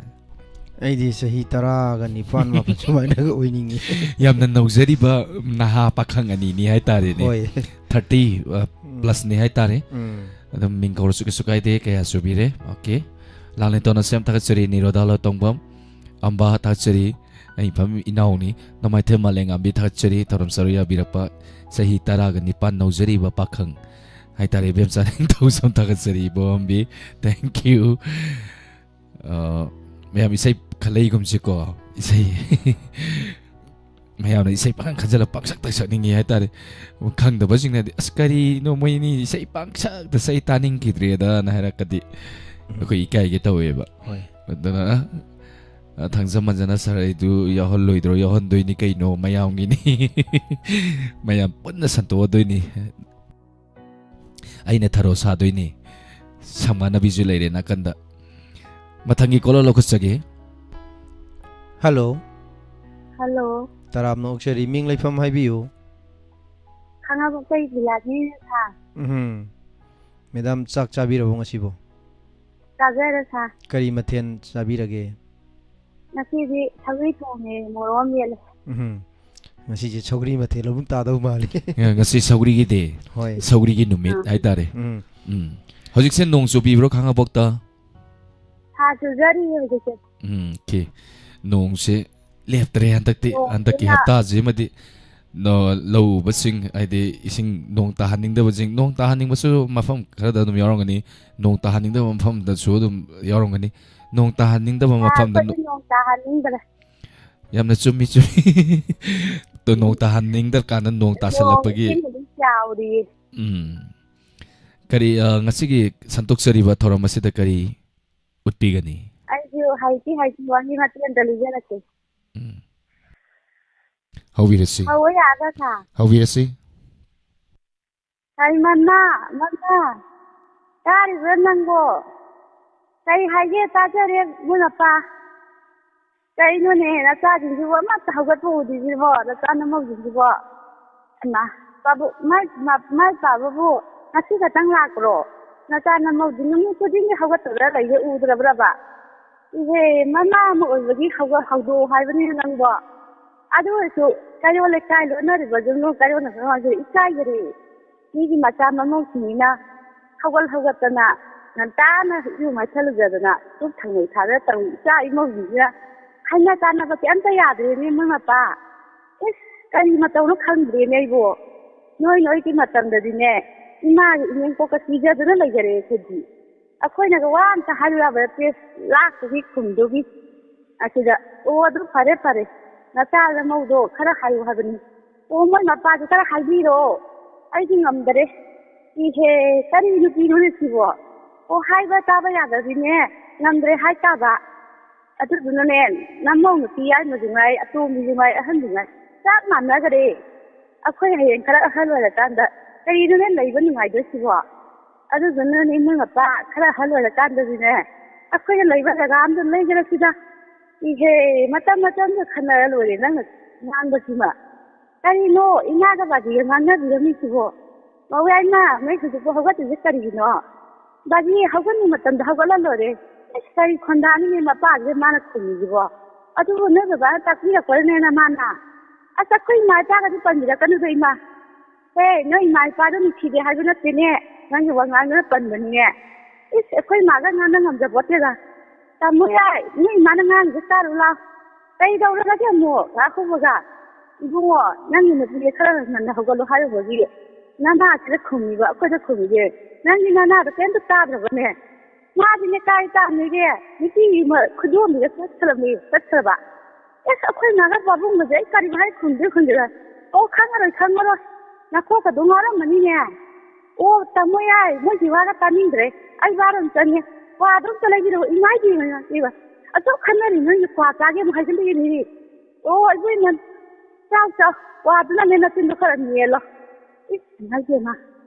ꯑꯩꯗꯤ ꯆꯍꯤ ꯇꯔꯥꯒ ꯅꯤꯄꯥꯟ, ꯃꯥꯄꯟ ꯁꯨꯃꯥꯏꯅꯒ ꯑꯣꯏꯅꯤꯡꯉꯤ꯫ ꯌꯥꯝꯅ ꯅꯧꯖꯔꯤꯕ ꯅꯍꯥ ꯄꯥꯈꯪ ꯑꯅꯤꯅꯤ ꯍꯥꯏꯇꯥꯔꯦꯅꯦ꯫ ꯍꯣꯏ꯫ Thirty, ꯑ, ꯎꯝ꯫ Plusꯅꯤ ꯍꯥꯏꯇꯥꯔꯦ꯫ ꯎꯝ꯫ ꯑꯗꯨꯝ ꯃꯤꯡ ꯀꯧꯔꯁꯨ ꯀꯩꯁꯨ ꯀꯥꯏꯗꯦ, ꯀꯌꯥ ꯁꯨꯕꯤꯔꯦ? OK꯫ ꯂꯥꯡꯂꯦꯟ ꯇꯣꯟꯅ ꯁꯦꯝ ꯊꯥꯒꯠꯆꯔꯤ, ꯅꯤꯔꯣꯗꯥ ꯂꯣꯇꯣꯡꯕꯝ, ꯑꯝꯕꯥ ꯊꯥꯒꯠꯆꯔꯤ, ꯑꯩ ꯏꯐꯝ ꯏꯅꯥꯎꯅꯤ, ꯅꯣꯡꯃꯥꯏꯊꯦꯝ ꯃꯥꯂꯦꯝꯉꯥꯝꯕꯤ ꯊꯥꯒꯠꯆꯔꯤ, ꯊꯧꯔꯝ ꯆꯥꯔꯨ ꯌꯥꯕꯤꯔꯛꯄ, ꯆꯍꯤ ꯇꯔꯥꯒ ꯅꯤꯄꯥꯟ ꯅꯧꯖꯔꯤꯕ ꯄꯥꯈꯪ ꯍꯥꯏꯇꯥꯔꯦ, ꯏꯕꯦꯝꯆꯥ ꯅꯤꯡꯊꯧꯖꯝ ꯊꯥꯒꯠꯆꯔꯤ, ꯏꯕꯣꯝꯕꯤ, thank you꯫ ꯑ, ꯃꯌꯥꯝ ꯏꯁꯩ ꯈꯜꯂꯩꯒꯨꯝꯁꯤꯀꯣ, ꯏꯁꯩ꯫ ꯃꯌꯥꯝꯅ ꯏꯁꯩ ꯄꯪꯈꯟ ꯈꯟꯖꯜꯂ ꯄꯪꯁꯛꯇ ꯁꯛꯅꯤꯡꯉꯤ ꯍꯥꯏꯇꯥꯔꯦ꯫ ꯈꯪꯗꯕꯁꯤꯡꯅꯗꯤ, "ꯑꯁ, ꯀꯔꯤꯅꯣ ꯃꯣꯏ ꯑꯅꯤ ꯏꯁꯩ ꯄꯪꯁꯛꯇ ꯁꯛꯏ, ꯇꯥꯅꯤꯡꯈꯤꯗ꯭ꯔꯦꯗꯅ" ꯍꯥꯏꯔꯛꯀꯗꯤ ꯎꯝ꯫ ꯑꯩꯈꯣꯏ ꯏꯀꯥꯏꯒꯦ ꯇꯧꯋꯦꯕ꯫ ꯍꯣꯏ꯫ ꯑꯗꯨꯅ, ꯑ, ꯊꯥꯡꯖꯝ ꯃꯟꯖꯅ ꯁꯥꯔ ꯑꯩꯗꯨ ꯌꯥꯎꯍꯜꯂꯣꯏꯗ꯭ꯔꯣ? ꯌꯥꯎꯍꯟꯗꯣꯏꯅꯤ ꯀꯩꯅꯣ, ꯃꯌꯥꯝꯒꯤꯅꯤ꯫ ꯃꯌꯥꯝ ꯄꯨꯟꯅ ꯁꯟꯇꯣꯛꯑꯗꯣꯏꯅꯤ꯫ ꯑꯩꯅ ꯊꯔꯣ ꯁꯥꯗꯣꯏꯅꯤ꯫ ꯁꯪꯃꯥꯟꯅꯕꯤꯁꯨ ꯂꯩꯔꯦ ꯅꯥꯀꯟꯗ꯫ ꯃꯊꯪꯒꯤ caller ꯂꯧꯈꯠꯆꯒꯦ꯫ Hello꯫ Hello꯫ ꯇꯔꯥꯝꯅ ꯑꯣꯛꯆꯔꯤ꯫ ꯃꯤꯡ ꯂꯩꯐꯝ ꯍꯥꯏꯕꯤꯌꯨ꯫ ꯈꯥꯉꯕꯣꯛꯇꯒꯤ ꯕꯤꯂꯥꯁꯤꯅꯤ ꯁꯥꯔ꯫ ꯎꯝ꯫ Madam, ꯆꯥꯛ ꯆꯥꯕꯤꯔꯕꯣ ꯉꯁꯤꯕꯣ? ꯆꯥꯖꯔꯦ ꯁꯥꯔ꯫ ꯀꯔꯤ ꯃꯊꯦꯜ ꯆꯥꯕꯤꯔꯒꯦ? ꯉꯁꯤꯗꯤ ꯁꯧꯒ꯭ꯔꯤ ꯊꯣꯡꯉꯦ, ꯃꯣꯔꯣꯛ ꯑꯃ ꯃꯦꯠꯂꯦ꯫ ꯎꯝ꯫ ꯉꯁꯤꯁꯦ ꯁꯧꯒ꯭ꯔꯤ ꯃꯊꯦꯜ ꯑꯃꯨꯛ ꯇꯥꯗꯧ ꯃꯥꯜꯂꯤ꯫ ꯑꯦ, ꯉꯁꯤ ꯁꯧꯒ꯭ꯔꯤꯒꯤ day꯫ ꯍꯣꯏ꯫ ꯁꯧꯒ꯭ꯔꯤꯒꯤ ꯅꯨꯃꯤꯠ ꯑꯥ꯫ ꯍꯥꯏꯇꯥꯔꯦ꯫ ꯎꯝ꯫ ꯎꯝ꯫ ꯍꯧꯖꯤꯛꯁꯦ ꯅꯣꯡ ꯆꯨꯕꯤꯕ꯭ꯔꯣ ꯈꯥꯉꯕꯣꯛꯇ? ꯁꯥꯔ, ꯆꯨꯖꯔꯤꯌꯦ ꯍꯧꯖꯤꯛꯁꯦ꯫ ꯎꯝ, OK꯫ ꯅꯣꯡꯁꯦ ꯂꯦꯞꯇ꯭ꯔꯦ ꯍꯟꯗꯛꯇꯤ, ꯅꯣꯡꯁꯤꯅ ꯍꯟꯗꯛꯀꯤ ꯍꯞꯇꯥꯁꯤꯃꯗꯤ꯫ ꯅꯣ-, ꯂꯧ ꯎꯕꯁꯤꯡ, ꯍꯥꯏꯗꯤ ꯏꯁꯤꯡ ꯅꯣꯡ ꯇꯥꯍꯟꯅꯤꯡꯗꯕꯁꯤꯡ, ꯅꯣꯡ ꯇꯥꯍꯟꯅꯤꯡꯕꯁꯨ ꯃꯐꯝ ꯈꯔꯗ ꯑꯗꯨꯝ ꯌꯥꯎꯔꯝꯒꯅꯤ, ꯅꯣꯡ ꯇꯥꯍꯟꯅꯤꯡꯗꯕ ꯃꯐꯝꯗꯁꯨ ꯑꯗꯨꯝ ꯌꯥꯎꯔꯝꯒꯅꯤ꯫ ꯅꯣꯡ ꯇꯥꯍꯟꯅꯤꯡꯗꯕ ꯁꯥꯔ, ꯃꯐꯝꯗ ꯅꯣ-, ꯑꯩꯈꯣꯏꯗꯤ ꯅꯣꯡ ꯇꯥꯍꯟꯅꯤꯡꯗ꯭ꯔꯦ꯫ ꯌꯥꯝꯅ ꯆꯨꯝꯃꯤ, ꯆꯨꯝꯃꯤ꯫ ꯑꯗꯣ ꯅꯣꯡ ꯇꯥꯍꯟꯅꯤꯡꯗ꯭ꯔꯀꯥꯟꯗ ꯅꯣꯡ ꯅꯣꯡ ꯇꯥꯁꯜꯂꯛꯄꯒꯤ꯫ ꯏꯁꯤꯡ ꯑꯗꯨꯝ ꯆꯥꯎꯔꯤꯌꯦ꯫ ꯎꯝ꯫ ꯀꯔꯤ, ꯑ, ꯉꯁꯤꯒꯤ ꯁꯟꯗꯣꯛꯆꯔꯤꯕ ꯊꯧꯔꯝ ꯑꯁꯤꯗ ꯀꯔꯤ ꯎꯠꯄꯤꯒꯅꯤ? ꯑꯩꯁꯨ ꯍꯩꯇꯤ ꯍꯩꯇꯦ, ꯋꯥꯍꯩ ꯃꯇꯦꯛ ꯑꯝꯇ ꯂꯤꯖꯔꯛꯀꯦ꯫ ꯎꯝ꯫ ꯍꯧꯕꯤꯔꯁꯤ꯫ ꯍꯧꯕ ꯌꯥꯒꯗ꯭ꯔꯥ? ꯍꯧꯕꯤꯔꯁꯤ꯫ ꯍꯩ ꯃꯅꯥ, ꯃꯅꯥ, ꯇꯥꯔꯤꯕ꯭ꯔꯥ ꯅꯪꯕꯣ? ꯀꯩ ꯍꯥꯏꯒꯦ ꯇꯥꯖꯔꯦ, ꯏꯕꯨꯡ ꯃꯄꯥ꯫ ꯀꯩꯅꯣꯅꯦ, ꯅꯆꯥꯁꯤꯡꯁꯤꯕꯨ ꯑꯃꯠꯇ ꯍꯧꯒꯠꯄ ꯎꯗ꯭ꯔꯤꯁꯤꯕꯣ, ꯅꯆꯥ ꯅꯃꯧꯁꯤꯡꯁꯤꯕꯣ? ꯍꯩꯃꯥ, ꯄꯥꯕꯨꯡ, ꯃꯥꯏ, ꯃꯥ-, ꯃꯥꯏ ꯄꯥꯕꯕꯨ ꯉꯁꯤ ꯈꯛꯇꯪ ꯂꯥꯛꯄ꯭ꯔꯣ? ꯅꯆꯥ ꯅꯃꯧꯗꯤ ꯅꯨꯃꯤꯠ ꯈꯨꯗꯤꯡꯒꯤ ꯍꯧꯒꯠꯇꯕ꯭ꯔꯥ ꯂꯩꯒꯦ, ꯎꯗ꯭ꯔꯕ꯭ꯔꯕ? ꯏꯍꯦ, ꯃꯃꯥ ꯑꯃ ꯑꯣꯏꯕꯒꯤ ꯍꯧꯒ-, ꯍꯧꯗꯣꯛꯑꯣ ꯍꯥꯏꯕꯅꯤꯅ ꯅꯪꯕꯣ꯫ ꯑꯗꯨ ꯑꯣꯏꯔꯁꯨ ꯀꯩꯔꯣꯜ ꯂꯩꯀꯥꯏ ꯂꯣꯟꯅꯔꯤꯕꯁꯤꯡꯗꯣ ꯀꯩꯔꯣꯜꯅ ꯀꯩꯔꯣꯜꯁꯦ ꯏꯀꯥꯏꯖꯔꯦ꯫ ꯃꯤꯒꯤ ꯃꯆꯥ ꯃꯃꯧꯁꯤꯡꯅꯤꯅ ꯍꯧꯒꯠ ꯍꯧꯒꯠꯇꯅ ꯉꯟꯇꯥꯅ ꯏꯔꯨ ꯃꯥꯏꯊ ꯂꯨꯖꯗꯅ ꯙꯨꯞ ꯊꯥꯎꯃꯩ ꯊꯥꯗꯅ ꯇꯧꯔꯤ ꯏꯆꯥ ꯏꯃꯧꯁꯤꯡꯁꯤꯅ ꯍꯥꯏꯅ ꯇꯥꯟꯅꯕꯁꯦ ꯑꯝꯇ ꯌꯥꯗ꯭ꯔꯦꯅꯦ ꯃꯣꯏ ꯃꯄꯥ꯫ ꯏꯁ, ꯀꯔꯤ ꯃꯇꯧꯅꯣ ꯈꯪꯗ꯭ꯔꯦꯅꯦ ꯑꯩꯕꯨ꯫ ꯅꯣꯏ ꯅꯣꯏꯒꯤ ꯃꯇꯝꯗꯗꯤꯅꯦ ꯏꯃꯥꯒ ꯏꯅꯦꯝꯄꯣꯛꯀ ꯀꯤꯖꯗꯅ ꯂꯩꯖꯔꯦ ꯑꯩꯈꯣꯏꯗꯤ꯫ ꯑꯩꯈꯣꯏꯅꯒ ꯋꯥ ꯑꯝꯇ ꯍꯥꯏꯔꯨ ꯌꯥꯕ ꯅꯠꯇꯦ, ꯂꯥꯛꯄꯒꯤ ꯈꯨꯝꯗꯨꯒꯤ꯫ ꯑꯁꯤꯗ, "ꯑꯣ, ꯑꯗꯨ ꯐꯔꯦ ꯐꯔꯦ, ꯅꯆꯥ ꯅꯃꯧꯗꯣ ꯈꯔ ꯍꯥꯏꯌꯨ ꯍꯥꯏꯕꯅꯤ"꯫ ꯑꯣ, ꯃꯣꯏ ꯃꯄꯥꯗꯣ ꯈꯔ ꯍꯥꯏꯕꯤꯔꯣ, ꯑꯩꯗꯤ ꯉꯝꯗꯔꯦ꯫ ꯏꯍꯦ, ꯀꯔꯤ ꯅꯨꯄꯤꯅꯣꯅꯦ ꯁꯤꯕꯣ? ꯑꯣ, ꯍꯥꯏꯕ ꯇꯥꯕ ꯌꯥꯗ꯭ꯔꯗꯤꯅꯦ, ꯉꯝꯗ꯭ꯔꯦ ꯍꯥꯏ ꯇꯥꯕ꯫ ꯑꯗꯨꯗꯨꯅꯅꯦ, ꯅꯃꯧ ꯅꯨꯄꯤ ꯌꯥꯏꯃꯁꯨ ꯉꯥꯏ, ꯑꯇꯣꯝꯕꯤꯁꯨ ꯉꯥꯏ, ꯑꯍꯟꯁꯨ ꯉꯥꯏ, ꯆꯞ ꯃꯥꯟꯅꯈꯔꯦ꯫ ꯑꯩꯈꯣꯏ ꯍꯌꯦꯡ ꯈꯔ ꯑꯍꯜ ꯑꯣꯏꯔꯀꯥꯟꯗ ꯀꯔꯤꯅꯣꯅꯦ ꯂꯩꯕ ꯅꯨꯡꯉꯥꯏꯗꯣꯏꯁꯤꯕꯣ? ꯑꯗꯨꯗꯨꯅꯅꯦ, ꯏꯃꯥ ꯃꯄꯥ ꯈꯔ ꯑꯍꯜ ꯑꯣꯏꯔꯀꯥꯟꯗꯗꯤꯅꯦ, ꯑꯩꯈꯣꯏꯅ ꯂꯩꯕ ꯖꯒꯥ ꯑꯝꯗ ꯂꯩꯈ꯭ꯔꯁꯤꯗ꯫ ꯏꯍꯦ, ꯃꯇꯝ ꯃꯇꯝꯗ ꯈꯟꯅꯔ ꯂꯣꯏꯔꯦ ꯅꯪꯅ ꯉꯥꯡꯕꯁꯤꯃ꯫ ꯀꯔꯤꯅꯣ ꯏꯃꯥꯒ ꯕꯥꯖꯤꯒ ꯉꯥꯡꯅꯕꯤꯔꯝꯃꯤꯁꯤꯕꯣ? ꯃꯧ ꯌꯥꯏꯃ, ꯅꯣꯏ ꯍꯧꯖꯤꯛꯄꯨ ꯍꯧꯒꯠꯇ꯭ꯔꯤꯁꯦ ꯀꯔꯤꯒꯤꯅꯣ? ꯕꯥꯖꯤ, ꯍꯧꯒꯠꯅꯤꯡ ꯃꯇꯝꯗ ꯍꯧꯒꯠꯍꯜꯂꯣꯏꯔꯦ꯫ ꯑꯁ, ꯀꯔꯤ ꯈꯣꯟꯗꯥꯅꯤꯅꯦ ꯃꯄꯥꯁꯤꯗ ꯃꯥꯅ ꯈꯨꯝꯃꯤꯁꯤꯕꯣ? ꯑꯗꯨꯕꯨ ꯅꯣꯏ ꯕꯕꯥꯅ ꯇꯥꯛꯄꯤꯔꯛꯄ꯭ꯔꯅꯦ ꯅꯃꯥꯅ? ꯑꯁ, ꯑꯩꯈꯣꯏ ꯏꯃꯥ ꯏꯄꯥꯒꯗꯤ ꯄꯟꯕꯤꯔꯛꯀꯅꯨꯗ ꯏꯃꯥ꯫ ꯍꯦ, ꯅꯣꯏ ꯏꯃꯥ ꯏꯄꯥꯗꯣ ꯅꯨꯡꯁꯤꯗꯦ ꯍꯥꯏꯕ ꯅꯠꯇꯦꯅꯦ, ꯅꯪꯒꯤ ꯋꯥꯉꯥꯡꯗꯨꯅ ꯄꯟꯕꯅꯤꯅꯦ꯫ ꯏꯁ, ꯑꯩꯈꯣꯏ ꯏꯃꯥꯒ ꯉꯥꯡꯅ ꯉꯝꯖꯄꯣꯠꯇꯦꯗ꯫ ꯇꯥꯃꯣ ꯌꯥꯏ, ꯅꯣꯏ ꯏꯃꯥꯅ ꯉꯥꯡꯉꯤꯗꯣ ꯇꯥꯔꯨ ꯂꯥꯎ꯫ ꯀꯩꯗꯧꯔꯒꯦ ꯑꯃꯨꯛ? ꯉꯥꯏꯈꯣꯕꯒ꯫ ꯏꯕꯨꯡꯉꯣ, ꯅꯪꯒꯤ ꯅꯨꯄꯤꯁꯦ ꯈꯔ ꯉꯟꯅ ꯍꯧꯒꯠꯂꯣ ꯍꯥꯏꯔꯨꯕꯒꯤ ꯅꯅꯥꯁꯤꯗ ꯈꯨꯝꯃꯤꯕ, ꯑꯩꯈꯣꯏꯗ ꯈꯨꯝꯃꯤꯁꯦ꯫ ꯅꯪꯒꯤ ꯅꯅꯥꯗꯣ ꯀꯩꯝꯇ ꯇꯥꯗ꯭ꯔꯕꯅꯦ? ꯃꯥꯗꯤꯅꯦ ꯀꯥꯏ ꯇꯥꯅꯤꯒꯦ? ꯅꯨꯄꯤꯒꯤ ꯃ-, ꯈꯨꯗꯣꯝꯕꯤꯗ ꯆꯠꯈ꯭ꯔꯕꯅꯦ, ꯆꯠꯈ꯭ꯔꯕ꯫ ꯑꯦꯁ, ꯑꯩꯈꯣꯏ ꯃꯥꯒ ꯄꯥꯕꯨꯡꯒꯁꯦ ꯑꯩ ꯀꯔꯤ ꯍꯥꯏ ꯈꯨꯝꯗꯣꯏ ꯈꯨꯝꯗꯣꯏꯔ? ꯑꯣ, ꯈꯪꯉꯔꯣꯏ, ꯈꯪꯉꯔꯣꯏ꯫ ꯅꯀꯣꯛꯀꯗꯣ ꯉꯥꯎꯔꯝꯃꯅꯤꯅꯦ꯫ ꯑꯣ, ꯇꯥꯃꯣ ꯌꯥꯏ, ꯃꯣꯏꯒꯤ ꯋꯥꯒ ꯇꯥꯅꯤꯡꯗ꯭ꯔꯦ꯫ ꯑꯩ ꯕꯥꯔꯣꯝ ꯆꯪꯉꯦ꯫ ꯀ꯭ꯋꯥꯗꯣ ꯑꯝꯇ ꯂꯩꯕꯤꯔꯛꯑꯣ, ꯏꯃꯥ ꯏꯕꯦꯝꯃ, ꯏꯕ꯫ ꯑꯗꯨꯛ ꯈꯟꯅꯔꯤ ꯅꯣꯏꯒꯤ ꯀ꯭ꯋꯥ ꯆꯥꯒꯦ ꯑꯃꯨꯛ ꯍꯥꯏꯖꯤꯜꯂꯛꯏꯅꯦ꯫ ꯑꯣ, ꯏꯕꯦꯝꯃ, ꯆꯥꯎ, ꯆꯥꯎ꯫ ꯀ꯭ꯋꯥꯗꯨꯅꯅꯦ ꯅꯆꯤꯟꯗꯣ ꯈꯔ ꯃꯦꯜꯂꯣ꯫ ꯏꯁ, ꯏꯃꯥ ꯏꯕꯦꯝꯃ꯫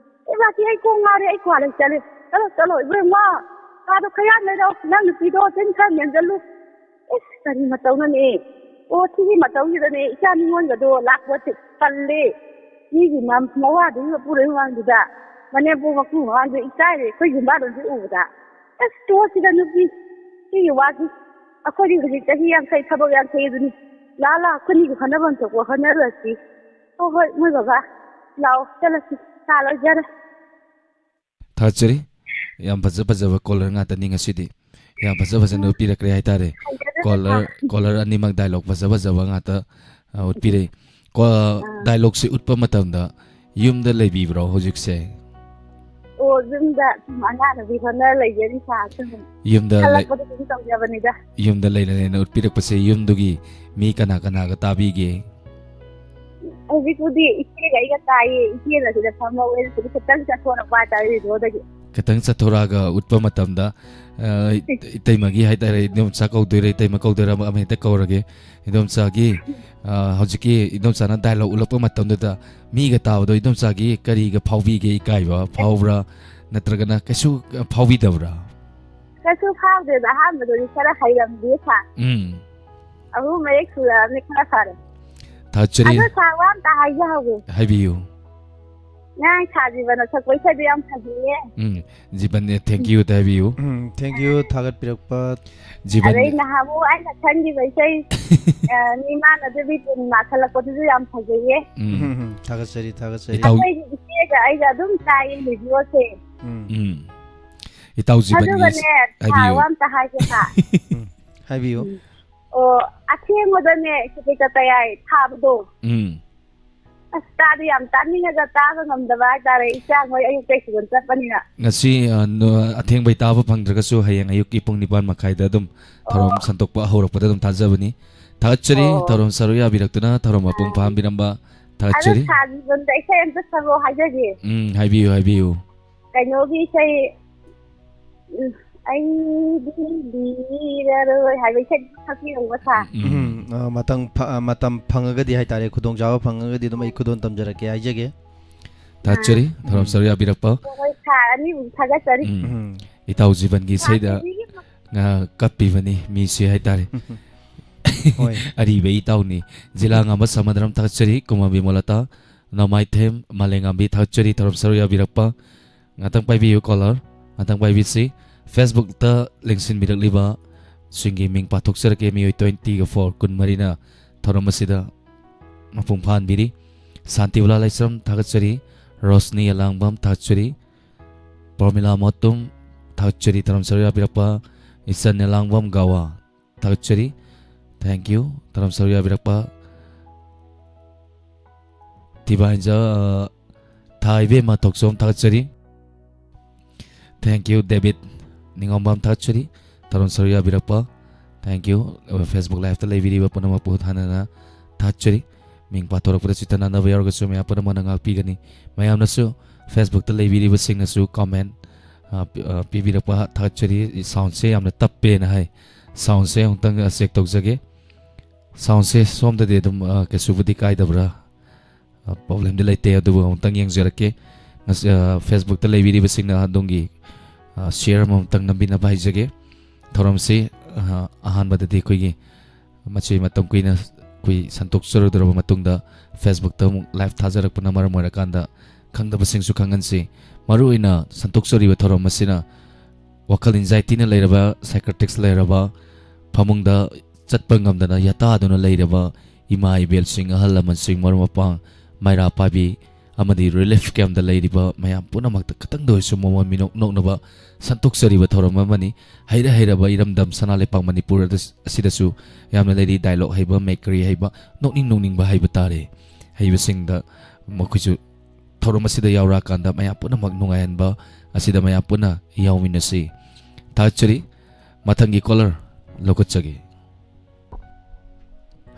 ꯏꯕꯥꯇꯤ ꯑꯩ ꯀꯣꯡ ꯉꯥꯎꯔꯦ, ꯑꯩ ꯀ꯭ꯋꯥ ꯂꯩ ꯆꯠꯂꯦ꯫ ꯆꯠꯂꯣ, ꯆꯠꯂꯣ, ꯏꯕꯦꯝꯃ꯫ ꯄꯩꯁꯥꯗꯣ ꯈꯔ ꯌꯥꯝ ꯂꯩꯔꯛꯑꯣ, ꯅꯪ ꯅꯨꯄꯤꯗꯣ ꯆꯤꯟ ꯈꯔ ꯃꯦꯟꯖꯜꯂꯨ꯫ ꯏꯁ, ꯀꯔꯤ ꯃꯇꯧꯅꯣꯅꯦ? ꯑꯣ, ꯁꯤꯒꯤ ꯃꯇꯧꯁꯤꯗꯅꯦ ꯏꯆꯥ ꯃꯤꯉꯣꯟꯒꯗꯣ ꯂꯥꯛꯄ ꯇꯜꯂꯦ꯫ ꯃꯤꯒꯤ ꯃ-, ꯃꯋꯥꯗꯨꯒꯤ ꯃꯄꯨꯔꯣꯏꯕ ꯃꯃꯥꯡꯗꯨꯗ, ꯃꯅꯦꯝꯄꯣꯛ ꯃꯀꯨ ꯃꯃꯥꯡꯗꯨꯗ ꯏꯀꯥꯏꯔꯦ, ꯑꯩꯈꯣꯏ ꯌꯨꯝꯕꯥꯗꯧꯁꯤ ꯎꯕꯗ꯫ ꯑꯁ, ꯇꯣꯛꯑꯁꯤꯗ ꯅꯨꯄꯤ, ꯁꯤꯒꯤ ꯋꯥꯁꯤ꯫ ꯑꯩꯈꯣꯏꯗꯤ ꯍꯧꯖꯤꯛ ꯆꯍꯤ ꯌꯥꯡꯈꯩ, ꯊꯕꯛ ꯌꯥꯡꯈꯩ ꯑꯗꯨꯅꯤ꯫ ꯂꯥ ꯂꯥ, ꯑꯩꯈꯣꯏꯅꯤꯒꯤ ꯍꯣꯠꯅꯐꯝ ꯊꯣꯛꯄ ꯍꯣꯠꯅꯔꯁꯤ꯫ ꯍꯣꯏ, ꯍꯣꯏ, ꯃꯣꯏ ꯕꯕꯥ, ꯂꯥꯛꯑꯣ, ꯆꯠꯂꯁꯤ, ꯆꯥ ꯂꯣꯏꯖꯔꯦ꯫ ꯊꯥꯒꯠꯆꯔꯤ꯫ ꯌꯥꯝ ꯐꯖ ꯐꯖꯕ ꯀꯣꯂꯔ ꯉꯥꯛꯇꯅꯤ ꯉꯁꯤꯗꯤ꯫ ꯌꯥꯝ ꯐꯖ ꯐꯖꯅ ꯎꯠꯄꯤꯔꯛꯈ꯭ꯔꯦ ꯍꯥꯏꯇꯥꯔꯦ꯫ ꯍꯩꯖꯗꯦ ꯀꯣꯂꯔ, ꯁꯥꯔ꯫ ꯀꯣꯂꯔ ꯑꯅꯤꯃꯛ ꯗꯥꯏꯂꯣꯛ ꯐꯖ ꯐꯖꯕ ꯉꯥꯛꯇ, ꯑ, ꯎꯠꯄꯤꯔꯛꯏ꯫ ꯀꯣ-, ꯑꯥ꯫ ꯗꯥꯏꯂꯣꯛꯁꯦ ꯎꯠꯄ ꯃꯇꯝꯗ ꯌꯨꯝꯗ ꯂꯩꯕꯤꯕ꯭ꯔꯣ ꯍꯧꯖꯤꯛꯁꯦ? ꯑꯣ, ꯌꯨꯝꯗ ꯁꯨꯝ ꯑꯉꯥꯡ ꯅꯨꯕꯤ ꯍꯣꯠꯅꯔ ꯂꯩꯖꯔꯤ ꯁꯥꯔ, ꯁꯨꯝ ꯌꯨꯝꯗ ꯂꯩ-, ꯈꯜꯂꯛꯄꯗ ꯁꯨꯝ ꯇꯧꯖꯕꯅꯤꯗ꯫ ꯌꯨꯝꯗ ꯂꯩꯅ ꯂꯩꯅ ꯎꯠꯄꯤꯔꯛꯄꯁꯦ ꯌꯨꯝꯗꯨꯒꯤ ꯃꯤ ꯀꯅꯥ ꯀꯅꯥꯒ ꯇꯥꯕꯤꯒꯦ? ꯍꯧꯖꯤꯛꯄꯨꯗꯤ ꯏꯆꯦꯒ ꯑꯩꯒ ꯇꯥꯏꯌꯦ꯫ ꯏꯆꯦꯅ ꯁꯤꯗ ꯐꯝꯍꯧꯋꯦ꯫ ꯁꯤꯗ ꯈꯤꯇꯪ ꯆꯠꯊꯣꯔꯛꯄ ꯍꯥꯏꯇꯥꯔꯦ, ꯔꯦꯗꯤꯑꯣꯗꯒꯤ꯫ ꯈꯤꯇꯪ ꯆꯠꯊꯣꯔꯛꯑꯒ ꯎꯠꯄ ꯃꯇꯝꯗ, ꯑ, ꯏꯇꯩꯃꯒꯤ ꯍꯥꯏꯇꯥꯔꯦ, ꯏꯗꯣꯝꯆꯥ ꯀꯧꯗꯣꯏꯔꯥ, ꯏꯇꯩꯃ ꯀꯧꯗꯣꯏꯔꯥ, ꯑꯃ, ꯑꯃ ꯍꯦꯛꯇ ꯀꯧꯔꯒꯦ꯫ ꯏꯗꯣꯝꯆꯥꯒꯤ, ꯑ, ꯍꯧꯖꯤꯛꯀꯤ ꯏꯗꯣꯝꯆꯥꯅ ꯗꯥꯏꯂꯣꯛ ꯎꯠꯂꯛꯄ ꯃꯇꯝꯗꯨꯗ ꯃꯤꯒ ꯇꯥꯕꯗꯣ ꯏꯗꯣꯝꯆꯥꯒꯤ ꯀꯔꯤꯒ ꯐꯥꯎꯕꯤꯒꯦ? ꯏꯀꯥꯏꯕ ꯐꯥꯎꯕ꯭ꯔꯥ? ꯅꯠꯇ꯭ꯔꯒꯅ ꯀꯩꯁꯨ ꯐꯥꯎꯕꯤꯗꯕ꯭ꯔꯥ? ꯀꯩꯁꯨ ꯐꯥꯎꯗꯦꯗ, ꯑꯍꯥꯟꯕꯗꯗꯤ ꯈꯔ ꯍꯩꯔꯝꯗꯦ ꯁꯥꯔ꯫ ꯎꯝ꯫ ꯑꯍꯨꯝ ꯃꯌꯦꯛ ꯁꯨꯔꯛꯑꯕꯅꯤ, ꯈꯔ ꯐꯔꯦ꯫ ꯊꯥꯒꯠꯆꯔꯤ꯫ ꯑꯗꯣ ꯁꯥꯔ, ꯋꯥ ꯑꯝꯇ ꯍꯥꯏꯖꯍꯧꯒꯦ꯫ ꯍꯥꯏꯕꯤꯌꯨ꯫ ꯉꯔꯥꯡ ꯁꯥꯔ ꯖꯤꯕꯟꯅ ꯁꯛꯄ ꯏꯁꯩꯗꯣ ꯌꯥꯝ ꯐꯖꯩꯌꯦ꯫ ꯎꯝ, ꯖꯤꯕꯟꯅꯦ, thank you ꯇ ꯍꯥꯏꯕꯤꯌꯨ꯫ ꯎꯝ, thank you ꯊꯥꯒꯠꯄꯤꯔꯛꯄ꯫ ꯖꯤꯕꯟ꯫ ꯑꯗꯩ ꯅꯍꯥꯟꯃꯨꯛ ꯑꯩꯅ ꯈꯟꯈꯤꯕ ꯏꯁꯩ, ꯑ, ꯃꯤꯃꯥꯟꯅꯗꯕꯤ ꯄꯨꯔꯅꯤꯃꯥ ꯈꯜꯂꯛꯄꯗꯨꯁꯨ ꯌꯥꯝ ꯐꯖꯩꯌꯦ꯫ ꯎꯝ꯫ ꯎꯝ, ꯎꯝ, ꯊꯥꯒꯠꯆꯔꯤ, ꯊꯥꯒꯠꯆꯔꯤ꯫ ꯏꯇꯥꯎ꯫ ꯑꯩꯈꯣꯏ ꯏꯆꯦꯒ ꯑꯩꯒ ꯑꯗꯨꯝ ꯇꯥꯏꯌꯦ ꯔꯦꯗꯤꯑꯣꯁꯦ꯫ ꯎꯝ꯫ ꯎꯝ꯫ ꯏꯇꯥꯎ ꯖꯤꯕꯟꯒꯤ꯫ ꯑꯗꯨꯒꯅꯦ, ꯍꯥꯏꯕꯤꯌꯨ꯫ ꯁꯥꯔ, ꯋꯥ ꯑꯝꯇ ꯍꯥꯏꯒꯦ ꯁꯥꯔ꯫ ꯎꯝ, ꯍꯥꯏꯕꯤꯌꯨ꯫ ꯎꯝ꯫ ꯑꯣ, ꯑꯊꯦꯡꯕꯗꯅꯦ ꯁꯤꯗꯩ ꯆꯠꯄ ꯌꯥꯏ ꯊꯥꯕꯗꯣ꯫ ꯎꯝ꯫ ꯑꯁ, ꯇꯥꯗꯤ ꯌꯥꯝ ꯇꯥꯅꯤꯡꯉꯒ ꯇꯥꯕ ꯉꯝꯗꯕ ꯍꯥꯏꯇꯥꯔꯦ, ꯏꯆꯥ ꯃꯣꯏ ꯑꯌꯨꯛꯇꯩ ꯁ꯭ꯀꯨꯜ ꯆꯠꯄꯅꯤꯅ꯫ ꯉꯁꯤ, ꯑ, ꯅ-, ꯑꯊꯦꯡꯕꯩ ꯇꯥꯕ ꯐꯪꯗ꯭ꯔꯒꯁꯨ ꯍꯌꯦꯡ ꯑꯌꯨꯛꯀꯤ ꯄꯨꯡ ꯅꯤꯄꯥꯟ ꯃꯈꯥꯏꯗ ꯑꯗꯨꯝ ꯊꯧꯔꯝ ꯑꯣ꯫ ꯁꯟꯗꯣꯛꯄ ꯍꯧꯔꯛꯄꯗ ꯑꯗꯨꯝ ꯊꯥꯖꯕꯅꯤ꯫ ꯊꯥꯒꯠꯆꯔꯤ, ꯑꯣ꯫ ꯊꯧꯔꯝ ꯁꯔꯨꯛ ꯌꯥꯕꯤꯔꯛꯇꯨꯅ ꯊꯧꯔꯝ ꯃꯄꯨꯡ ꯑꯥ꯫ ꯐꯥꯍꯟꯕꯤꯔꯝꯕ ꯑꯗꯣ ꯊꯥꯒꯠꯆꯔꯤ꯫ ꯁꯥꯔꯒꯤ ꯂꯣꯟꯗ ꯏꯁꯩ ꯑꯝꯇ ꯁꯛꯂꯛꯑꯣ ꯍꯥꯏꯖꯒꯦ꯫ ꯎꯝ, ꯍꯥꯏꯕꯤꯌꯨ, ꯍꯥꯏꯕꯤꯌꯨ꯫ ꯀꯩꯅꯣꯒꯤ ꯏꯁꯩ, ꯎꯝ, "ꯑꯩꯗꯤ ꯂꯤꯔꯔꯣꯏ" ꯍꯥꯏꯕ ꯏꯁꯩꯗꯨ ꯁꯛꯄꯤꯔꯛꯎꯕ ꯁꯥꯔ꯫ ꯎꯝ꯫ ꯎꯝ, ꯑ, ꯃꯇꯝ ꯐ-, ꯑ, ꯃꯇꯝ ꯐꯪꯉꯒꯗꯤ ꯍꯥꯏꯇꯥꯔꯦ, ꯈꯨꯗꯣꯡꯆꯥꯕ ꯐꯪꯉꯒꯗꯤ ꯑꯗꯨꯝ ꯑꯩ ꯈꯨꯗꯣꯜ ꯇꯝꯖꯔꯛꯀꯦ ꯍꯥꯏꯖꯒꯦ꯫ ꯊꯥꯒꯠꯆꯔꯤ, ꯑꯥ꯫ ꯊꯧꯔꯝ ꯎꯝ꯫ ꯁꯔꯨꯛ ꯌꯥꯕꯤꯔꯛꯄ꯫ ꯍꯣꯏ, ꯍꯣꯏ, ꯁꯥꯔ ꯑꯅꯤꯕꯨ ꯊꯥꯒꯠꯆꯔꯤ꯫ ꯎꯝ꯫ ꯎꯝ꯫ ꯏꯇꯥꯎ ꯖꯤꯕꯟꯒꯤ ꯏꯁꯩꯗ ꯉꯥ ꯀꯠꯄꯤꯕꯅꯤ ꯃꯤꯁꯦ ꯍꯥꯏꯇꯥꯔꯦ꯫ ꯍꯣꯏ꯫ ꯑꯔꯤꯕ ꯏꯇꯥꯎꯅꯤ꯫ ꯖꯤꯂꯥ ꯉꯝꯕ ꯁꯃꯗ꯭ꯔꯝ ꯊꯥꯒꯠꯆꯔꯤ꯫ ꯀꯨꯃꯥꯕꯤ ꯃꯣꯂꯇꯥ, ꯅꯃꯥꯏꯊꯦꯝ, ꯃꯥꯂꯦꯉꯥꯝꯕꯤ ꯊꯥꯒꯠꯆꯔꯤ ꯊꯧꯔꯝ ꯁꯔꯨꯛ ꯌꯥꯕꯤꯔꯛꯄ꯫ ꯉꯥꯛꯇꯪ ꯄꯥꯏꯕꯤꯌꯨ caller, ꯉꯥꯛꯇꯪ ꯄꯥꯏꯕꯤꯁꯤ꯫ Facebook-ꯇ ꯂꯦꯡꯁꯤꯟꯕꯤꯔꯛꯂꯤꯕ ꯁꯤꯡꯒꯤ ꯃꯤꯡ ꯄꯥꯊꯣꯛꯆꯔꯛꯀꯦ, ꯃꯤꯑꯣꯏ twenty-four, ꯀꯨꯟꯃꯔꯤꯅ ꯊꯧꯔꯝ ꯑꯁꯤꯗ ꯃꯄꯨꯡ ꯐꯥꯍꯟꯕꯤꯔꯤ꯫ ꯁꯥꯟꯇꯤꯕꯂꯥ ꯂꯥꯏꯁ꯭ꯔꯝ ꯊꯥꯒꯠꯆꯔꯤ, ꯔꯣꯁꯅꯤ ꯑꯂꯥꯡꯕꯝ ꯊꯥꯒꯠꯆꯔꯤ, ꯄ꯭ꯔꯣꯃꯤꯂꯥ ꯃꯣꯇꯨꯝ ꯊꯥꯒꯠꯆꯔꯤ, ꯊꯧꯔꯝ ꯁꯔꯨꯛ ꯌꯥꯕꯤꯔꯛꯄ꯫ ꯏꯆꯟ ꯑꯂꯥꯡꯕꯝ ꯒꯋꯥ ꯊꯥꯒꯠꯆꯔꯤ, thank you, ꯊꯧꯔꯝ ꯁꯔꯨꯛ ꯌꯥꯕꯤꯔꯛꯄ꯫ ꯊꯤꯕꯥꯏꯟꯖ, ꯑ, ꯊꯥ ꯏꯕꯦꯝꯃ ꯊꯣꯛꯆꯣꯝ ꯊꯥꯒꯠꯆꯔꯤ, thank you꯫ ꯗꯦꯕꯤꯠ ꯅꯤꯉꯣꯝꯕꯝ ꯊꯥꯒꯠꯆꯔꯤ, ꯊꯧꯔꯝ ꯁꯔꯨꯛ ꯌꯥꯕꯤꯔꯛꯄ, thank you꯫ ꯑ, Facebook Live-ꯇ ꯂꯩꯕꯤꯔꯤꯕ ꯄꯨꯝꯅꯃꯛꯄꯨ ꯍꯟꯅ ꯍꯟꯅ ꯊꯥꯒꯠꯆꯔꯤ꯫ ꯃꯤꯡ ꯄꯥꯊꯣꯔꯛꯄꯗ ꯆꯤꯠꯇ ꯅꯥꯟꯅꯕ ꯌꯥꯎꯔꯒꯁꯨ ꯃꯌꯥꯝ ꯄꯨꯝꯅꯃꯛꯅ ꯉꯥꯛꯄꯤꯒꯅꯤ꯫ ꯃꯌꯥꯝꯅꯁꯨ Facebook-ꯇ ꯂꯩꯕꯤꯔꯤꯕꯁꯤꯡꯅꯁꯨ comment, ꯑ, ꯄꯤ-, ꯑ, ꯄꯤꯕꯤꯔꯛꯄ ꯊꯥꯒꯠꯆꯔꯤ꯫ Sound-ꯁꯦ ꯌꯥꯝꯅ ꯇꯞꯄꯦꯅ ꯍꯥꯏ꯫ Sound-ꯁꯦ ꯑꯃꯨꯛꯇꯪ, ꯑ, check ꯇꯧꯖꯒꯦ꯫ Sound-ꯁꯦ ꯁꯣꯝꯗꯗꯤ ꯑꯗꯨꯝ, ꯑ, ꯀꯩꯁꯨꯕꯨꯗꯤ ꯀꯥꯏꯗꯕ꯭ꯔꯥ? ꯑ, problem-ꯗꯤ ꯂꯩꯇꯦ, ꯑꯗꯨꯕꯨ ꯑꯃꯨꯛꯇꯪ ꯌꯦꯡꯖꯔꯛꯀꯦ꯫ ꯉꯁꯤ, ꯑ, Facebook-ꯇ ꯂꯩꯕꯤꯔꯤꯕꯁꯤꯡꯅ ꯑꯗꯣꯝꯒꯤ, ꯑ, share ꯑꯃꯃꯝꯇꯪ ꯅꯝꯕꯤꯅꯕ ꯍꯥꯏꯖꯒꯦ꯫ ꯊꯧꯔꯝꯁꯤ, ꯑ, ꯑꯍꯥꯟꯕꯗꯗꯤ ꯑꯩꯈꯣꯏꯒꯤ ꯃꯁꯤ ꯃꯇꯝ ꯀꯨꯏꯅ ꯑꯩꯈꯣꯏ ꯁꯟꯇꯣꯛꯆꯔꯨꯗ꯭ꯔꯕ ꯃꯇꯨꯡꯗ Facebook-ꯇ ꯑꯃꯨꯛ live ꯊꯥꯖꯔꯛꯄꯅ ꯃꯔꯝ ꯑꯣꯏꯔꯀꯥꯟꯗ ꯈꯪꯗꯕꯁꯤꯡꯁꯨ ꯈꯪꯍꯟꯁꯤ꯫ ꯃꯔꯨꯑꯣꯏꯅ ꯁꯟꯇꯣꯛꯆꯔꯤꯕ ꯊꯧꯔꯝ ꯑꯁꯤꯅ ꯋꯥꯈꯜ anxiety-ꯅ ꯂꯩꯔꯕ, psychotics ꯂꯩꯔꯕ, ꯐꯃꯨꯡꯗ ꯆꯠꯄ ꯉꯝꯗꯅ ꯌꯥꯇꯥꯗꯨꯅ ꯂꯩꯔꯕ ꯏꯃꯥ ꯏꯕꯦꯜꯁꯤꯡ, ꯑꯍꯜ ꯂꯃꯟꯁꯤꯡ, ꯃꯔꯨꯞ ꯃꯄꯥꯡ, ꯃꯩꯔꯥ ꯄꯥꯏꯕꯤ ꯑꯃꯗꯤ relief camp-ꯇ ꯂꯩꯔꯤꯕ ꯃꯌꯥꯝ ꯄꯨꯝꯅꯃꯛꯇ ꯈꯤꯇꯪꯗ ꯑꯣꯏꯔꯁꯨ ꯃꯣꯃꯣꯟ ꯃꯤꯅꯣꯛ ꯅꯣꯛꯅꯕ ꯁꯟꯇꯣꯛꯆꯔꯤꯕ ꯊꯧꯔꯝ ꯑꯃꯅꯤ꯫ ꯍꯩꯔ ꯍꯩꯔꯕ ꯏꯔꯝꯗꯝ ꯁꯅꯥ ꯂꯩꯄꯥꯛ ꯃꯅꯤꯄꯨꯔ ꯑꯗ-, ꯑꯁꯤꯗꯁꯨ ꯌꯥꯝꯅ ꯂꯩꯔꯤ dialogue ꯍꯩꯕ, ꯃꯦꯀ꯭ꯔꯤ ꯍꯩꯕ, ꯅꯣꯛꯅꯤꯡ ꯅꯣꯛꯅꯤꯡꯕ ꯍꯩꯕ ꯇꯥꯔꯦ꯫ ꯍꯩꯕꯁꯤꯡꯗ ꯃꯈꯣꯏꯁꯨ ꯊꯧꯔꯝ ꯑꯁꯤꯗ ꯌꯥꯎꯔꯛꯑꯀꯥꯟꯗ ꯃꯌꯥꯝ ꯄꯨꯝꯅꯃꯛ ꯅꯨꯡꯉꯥꯏꯍꯟꯕ ꯑꯁꯤꯗ ꯃꯌꯥꯝ ꯄꯨꯟꯅ ꯌꯥꯎꯃꯤꯟꯅꯁꯤ꯫ ꯊꯥꯒꯠꯆꯔꯤ꯫ ꯃꯊꯪꯒꯤ caller ꯂꯧꯈꯠꯆꯒꯦ꯫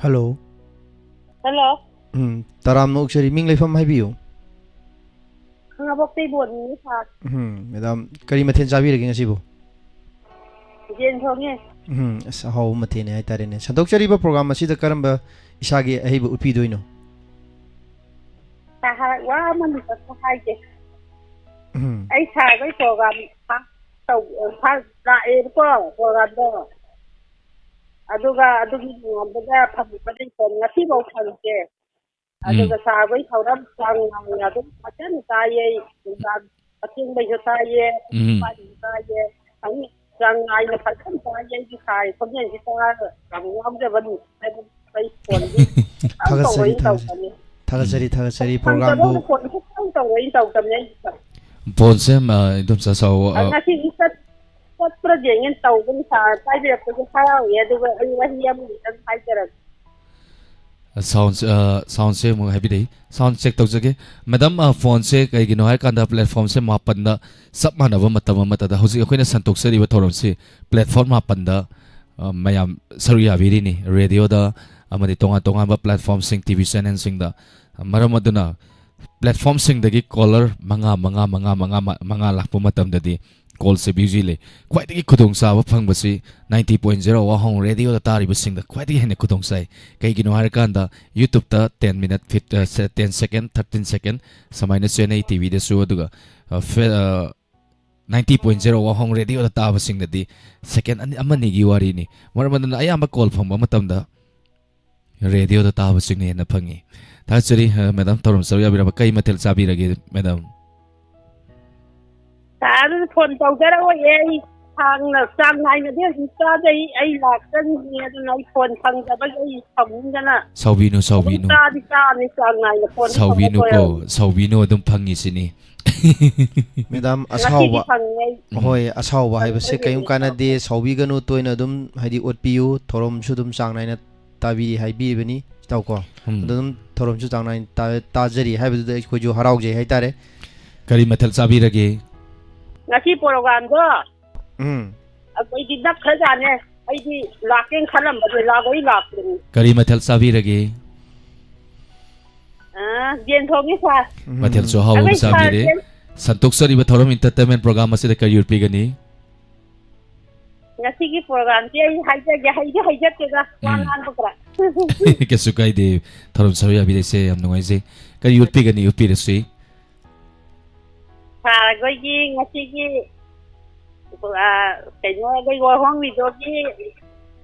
Hello꯫ Hello꯫ ꯎꯝ, ꯇꯔꯥꯝꯅ ꯑꯣꯛꯆꯔꯤ꯫ ꯃꯤꯡ ꯂꯩꯐꯝ ꯍꯥꯏꯕꯤꯌꯨ꯫ ꯈꯥꯉꯕꯣꯛꯇꯩ ꯕꯣꯟꯅꯤ, sir꯫ ꯎꯝ, madam, ꯀꯔꯤ ꯃꯊꯦꯜ ꯆꯥꯕꯤꯔꯒꯦ ꯉꯁꯤꯕꯨ? ꯌꯦꯟ ꯊꯣꯡꯉꯦ꯫ ꯎꯝ, ꯑꯁ, ꯑꯍꯥꯎꯕ ꯃꯊꯦꯜꯅꯤ ꯍꯥꯏꯇꯥꯔꯦꯅꯦ꯫ ꯁꯟꯗꯣꯛꯆꯔꯤꯕ program ꯑꯁꯤꯗ ꯀꯔꯝꯕ ꯏꯁꯥꯒꯤ ꯑꯍꯩꯕ ꯎꯠꯄꯤꯗꯣꯏꯅꯣ? Sir, ꯋꯥ ꯑꯃꯅꯤꯈꯛ ꯍꯥꯏꯒꯦ꯫ ꯎꯝ꯫ ꯑꯩ sir ꯍꯣꯏ program ꯇꯧ-, ꯐꯥ-, ꯂꯥꯛꯑꯦꯕꯀꯣ, ꯄ꯭ꯔꯣꯒ꯭ꯔꯥꯝꯗꯣ꯫ ꯑꯗꯨꯒ ꯑꯗꯨꯒꯤ ꯅꯣꯡꯉꯥꯟꯕꯗ ꯐꯪꯕꯗꯤ ꯐꯣꯟ ꯉꯁꯤꯐꯥꯎ ꯐꯪꯗꯦ꯫ ꯑꯗꯨꯒ ꯎꯝ꯫ ꯁꯥꯔ ꯍꯣꯏ ꯊꯧꯔꯝ ꯆꯥꯡ ꯅꯥꯏꯅ ꯑꯗꯨꯝ ꯐꯖꯅ ꯇꯥꯏꯌꯦ꯫ ꯅꯨꯡꯗꯥꯡ ꯑꯊꯦꯡꯕꯩꯁꯨ ꯇꯥꯏꯌꯦ, ꯎꯝ꯫ ꯄꯥꯏꯁꯨ ꯇꯥꯏꯌꯦ꯫ ꯑꯗꯨꯝ ꯆꯥꯡ ꯅꯥꯏꯅ ꯐꯖꯅ ꯇꯥꯏꯌꯦ꯫ ꯑꯩꯒꯤ ꯁꯥꯔꯒꯤ ꯈꯣꯟꯖꯦꯜꯁꯤ ꯇꯥꯔꯒ ꯌꯥꯝ ꯉꯥꯎꯖꯕꯅꯤ꯫ ꯍꯥꯏꯕꯗꯤ ꯑꯩ ꯐꯣꯟꯗꯤ ꯊꯥꯒꯠꯆꯔꯤ, ꯇꯧꯔꯛꯏ ꯊꯥꯒꯠꯆꯔꯤ꯫ ꯇꯧꯕꯅꯤ꯫ ꯊꯥꯒꯠꯆꯔꯤ, ꯎꯝ꯫ ꯊꯥꯒꯠꯆꯔꯤ, ꯐꯪꯗꯕ ꯄ꯭ꯔꯣꯒ꯭ꯔꯥꯝꯕꯨ꯫ ꯐꯣꯟꯗꯤ ꯁꯨꯡꯇꯧ ꯇꯧꯔꯛꯏ ꯇꯧꯗꯕꯅꯤ ꯑꯩ꯫ ꯐꯣꯟꯁꯦ, ꯑ, ꯏꯗꯣꯝꯆꯥ ꯁꯥꯎ, ꯑ, ꯑ, ꯉꯁꯤꯗꯤ ꯆꯠ-, ꯆꯠꯄ꯭ꯔꯥ ꯌꯦꯡꯒꯦꯅ ꯇꯧꯕꯅꯤ꯫ ꯁꯥꯔ ꯄꯥꯏꯕꯤꯔꯛꯄꯒꯤ ꯍꯔꯥꯎꯏ꯫ ꯑꯗꯨꯒ ꯑꯩ ꯋꯥꯍꯩ ꯑꯃꯅꯤꯗꯪ ꯍꯥꯏꯖꯔꯒꯦ꯫ ꯑ, sound, ꯑ, soundꯁꯦ ꯑꯃꯨꯛ ꯍꯥꯏꯕꯤꯔꯛꯏ꯫ Sound check ꯇꯧꯖꯒꯦ꯫ Madam, ꯑ, ꯐꯣꯟꯁꯦ ꯀꯩꯒꯤꯅꯣ ꯍꯥꯏꯔꯀꯥꯟꯗ platformꯁꯦ ꯃꯥꯄꯟꯗ ꯆꯞ ꯃꯥꯟꯅꯕ ꯃꯇꯝ ꯑꯃꯠꯇꯗ ꯍꯧꯖꯤꯛ ꯑꯩꯈꯣꯏꯅ ꯁꯟꯗꯣꯛꯆꯔꯤꯕ ꯊꯧꯔꯝꯁꯤ platform ꯃꯥꯄꯟꯗ, ꯑ, ꯃꯌꯥꯝ ꯁꯔꯨꯛ ꯌꯥꯕꯤꯔꯤꯅꯤ꯫ ꯔꯦꯗꯤꯑꯣꯗ ꯑꯃꯗꯤ ꯇꯣꯉꯥꯟ ꯇꯣꯉꯥꯟꯕ platformꯁꯤꯡ, ꯇꯤ ꯚꯤ channelꯁꯤꯡꯗ꯫ ꯃꯔꯝ ꯑꯗꯨꯅ platformꯁꯤꯡꯗꯒꯤ caller ꯃꯉꯥ, ꯃꯉꯥ, ꯃꯉꯥ, ꯃꯉꯥ, ꯃ-, ꯃꯉꯥ ꯂꯥꯛꯄ ꯃꯇꯝꯗꯗꯤ callꯁꯦ busy ꯂꯩ꯫ ꯈ꯭ꯋꯥꯏꯗꯒꯤ ꯈꯨꯗꯣꯡꯆꯥꯕ ꯐꯪꯕꯁꯤ ninety point zero ꯋꯥꯍꯣꯡ ꯔꯦꯗꯤꯑꯣꯗ ꯇꯥꯔꯤꯕꯁꯤꯡꯗ ꯈ꯭ꯋꯥꯏꯗꯒꯤ ꯍꯦꯟꯅ ꯈꯨꯗꯣꯡ ꯆꯥꯏ꯫ ꯀꯩꯒꯤꯅꯣ ꯍꯥꯏꯔꯀꯥꯟꯗ YouTubeꯇ ten minute, fif-, ꯑ, se-, ten second, thirteen second ꯁꯨꯃꯥꯏꯅ ꯆꯦꯟꯅꯩ ꯇꯤ ꯚꯤꯗꯁꯨ꯫ ꯑꯗꯨꯒ, ꯑ, fe-, ꯑ, ninety point zero ꯋꯥꯍꯣꯡ ꯔꯦꯗꯤꯑꯣꯗ ꯇꯥꯕꯁꯤꯡꯗꯗꯤ second ꯑꯅꯤ, ꯑꯃꯅꯤꯒꯤ ꯋꯥꯔꯤꯅꯤ꯫ ꯃꯔꯝ ꯑꯗꯨꯅ ꯑꯌꯥꯝꯕ call ꯐꯪꯕ ꯃꯇꯝꯗ ꯔꯦꯗꯤꯑꯣꯗ ꯇꯥꯕꯁꯤꯡꯅ ꯍꯦꯟꯅ ꯐꯪꯉꯤ꯫ ꯊꯥꯒꯠꯆꯔꯤ, ꯑ, madam, ꯊꯧꯔꯝ ꯁꯔꯨꯛ ꯌꯥꯕꯤꯔꯕ꯫ ꯀꯩ ꯃꯊꯦꯜ ꯆꯥꯕꯤꯔꯒꯦ, madam? ꯁꯥꯔ, ꯑꯗꯨꯗꯤ ꯐꯣꯟ ꯇꯧꯖꯔꯛꯑꯣꯏꯌꯦ꯫ ꯑꯩ ꯁꯥꯡꯅ, ꯆꯥꯡ ꯅꯥꯏꯅꯗꯤ ꯑꯗꯨꯝ ꯆꯥꯖꯩ꯫ ꯑꯩ ꯂꯥꯛꯆꯔꯤꯅꯤ, ꯑꯗꯨꯅ ꯑꯩ ꯐꯣꯟ ꯐꯪꯗꯕꯒꯤ ꯑꯩ ꯁꯥꯎꯅꯤꯡꯗꯅ ꯁꯥꯎꯕꯤꯅꯨ, ꯑꯗꯨꯝ ꯁꯥꯎꯕꯤꯅꯨ꯫ ꯆꯥꯗꯤ ꯆꯥꯅꯤ, ꯆꯥꯡ ꯅꯥꯏꯅ ꯐꯣꯟ ꯁꯥꯎꯕꯤꯅꯨꯀꯣ, ꯐꯪꯉꯛꯄ ꯁꯥꯎꯕꯤꯅꯨ, ꯑꯗꯨꯝ ꯐꯪꯉꯤꯁꯤꯅꯤ꯫ Madam, ꯉꯁꯤꯗꯤ ꯑꯁꯥꯎꯕ꯫ ꯐꯪꯉꯦ ꯑꯩ꯫ ꯎꯝ꯫ ꯍꯣꯏ, ꯑꯁꯥꯎꯕ ꯍꯥꯏꯕꯁꯦ ꯐꯪꯕꯒꯤ ꯀꯔꯤꯝ ꯀꯥꯟꯅꯗꯦ꯫ ꯁꯥꯎꯕꯤꯒꯅꯨ, ꯇꯣꯏꯅ ꯑꯗꯨꯝ, ꯍꯥꯏꯗꯤ, ꯑꯣꯠꯄꯤꯌꯨ꯫ ꯊꯧꯔꯝꯁꯨ ꯑꯗꯨꯝ ꯆꯥꯡ ꯅꯥꯏꯅ ꯇꯥꯕꯤ ꯍꯥꯏꯕꯤꯔꯤꯕꯅꯤ, ꯏꯇꯥꯎꯀꯣ꯫ ꯎꯝ꯫ ꯑꯗꯣ ꯑꯗꯨꯝ ꯊꯧꯔꯝꯁꯨ ꯆꯥꯡ ꯅꯥꯏꯅ ꯇꯥ-, ꯇꯥꯖꯔꯤ ꯍꯥꯏꯕꯗꯨꯗ ꯑꯩꯈꯣꯏꯁꯨ ꯍꯔꯥꯎꯖꯩ ꯍꯥꯏꯇꯥꯔꯦ꯫ ꯀꯔꯤ ꯃꯊꯦꯜ ꯆꯥꯕꯤꯔꯒꯦ? ꯉꯁꯤ ꯄ꯭ꯔꯣꯒ꯭ꯔꯥꯝꯗꯣ ꯎꯝ꯫ ꯑꯩꯈꯣꯏꯗꯤ ꯅꯛꯈ꯭ꯔꯖꯥꯠꯅꯦ꯫ ꯑꯩꯗꯤ ꯂꯥꯛꯀꯦꯅ ꯈꯜꯂꯝꯕꯅꯦ, ꯂꯥꯛꯂꯣꯏ ꯂꯥꯛꯇ꯭ꯔꯤꯅꯤ꯫ ꯀꯔꯤ ꯃꯊꯦꯜ ꯆꯥꯕꯤꯔꯒꯦ? ꯑ, ꯌꯦꯟ ꯊꯣꯡꯉꯤ, ꯁꯥꯔ꯫ ꯎꯝ꯫ ꯃꯊꯦꯜꯁꯨ ꯑꯍꯥꯎꯕ ꯑꯃ ꯑꯩꯈꯣꯏ ꯆꯥꯕꯤꯔꯦ꯫ ꯁꯥꯔꯁꯦ ꯁꯟꯇꯣꯛꯆꯔꯤꯕ ꯊꯧꯔꯝ entertainment program ꯑꯁꯤꯗ ꯀꯔꯤ ꯎꯠꯄꯤꯒꯅꯤ? ꯉꯁꯤꯒꯤ ꯄ꯭ꯔꯣꯒ꯭ꯔꯥꯝꯁꯦ ꯑꯩ ꯍꯥꯏꯖꯒꯦ, ꯍꯩꯗꯤ ꯍꯩꯖꯗꯦꯗ, ꯋꯥ ꯎꯝ꯫ ꯉꯥꯡꯕ ꯈꯔ꯫ ꯀꯩꯁꯨ ꯀꯥꯏꯗꯦ, ꯊꯧꯔꯝ ꯁꯔꯨꯛ ꯌꯥꯕꯤꯔꯤꯁꯦ ꯌꯥꯝ ꯅꯨꯡꯉꯥꯏꯖꯩ꯫ ꯀꯔꯤ ꯎꯠꯄꯤꯒꯅꯤ, ꯎꯠꯄꯤꯔꯁꯤ꯫ ꯁꯥꯔ, ꯑꯩꯈꯣꯏꯒꯤ ꯉꯁꯤꯒꯤ ꯑ, ꯀꯩꯅꯣ, ꯑꯩꯈꯣꯏ ꯋꯥꯍꯣꯡ ꯋꯤꯗꯣꯒꯤ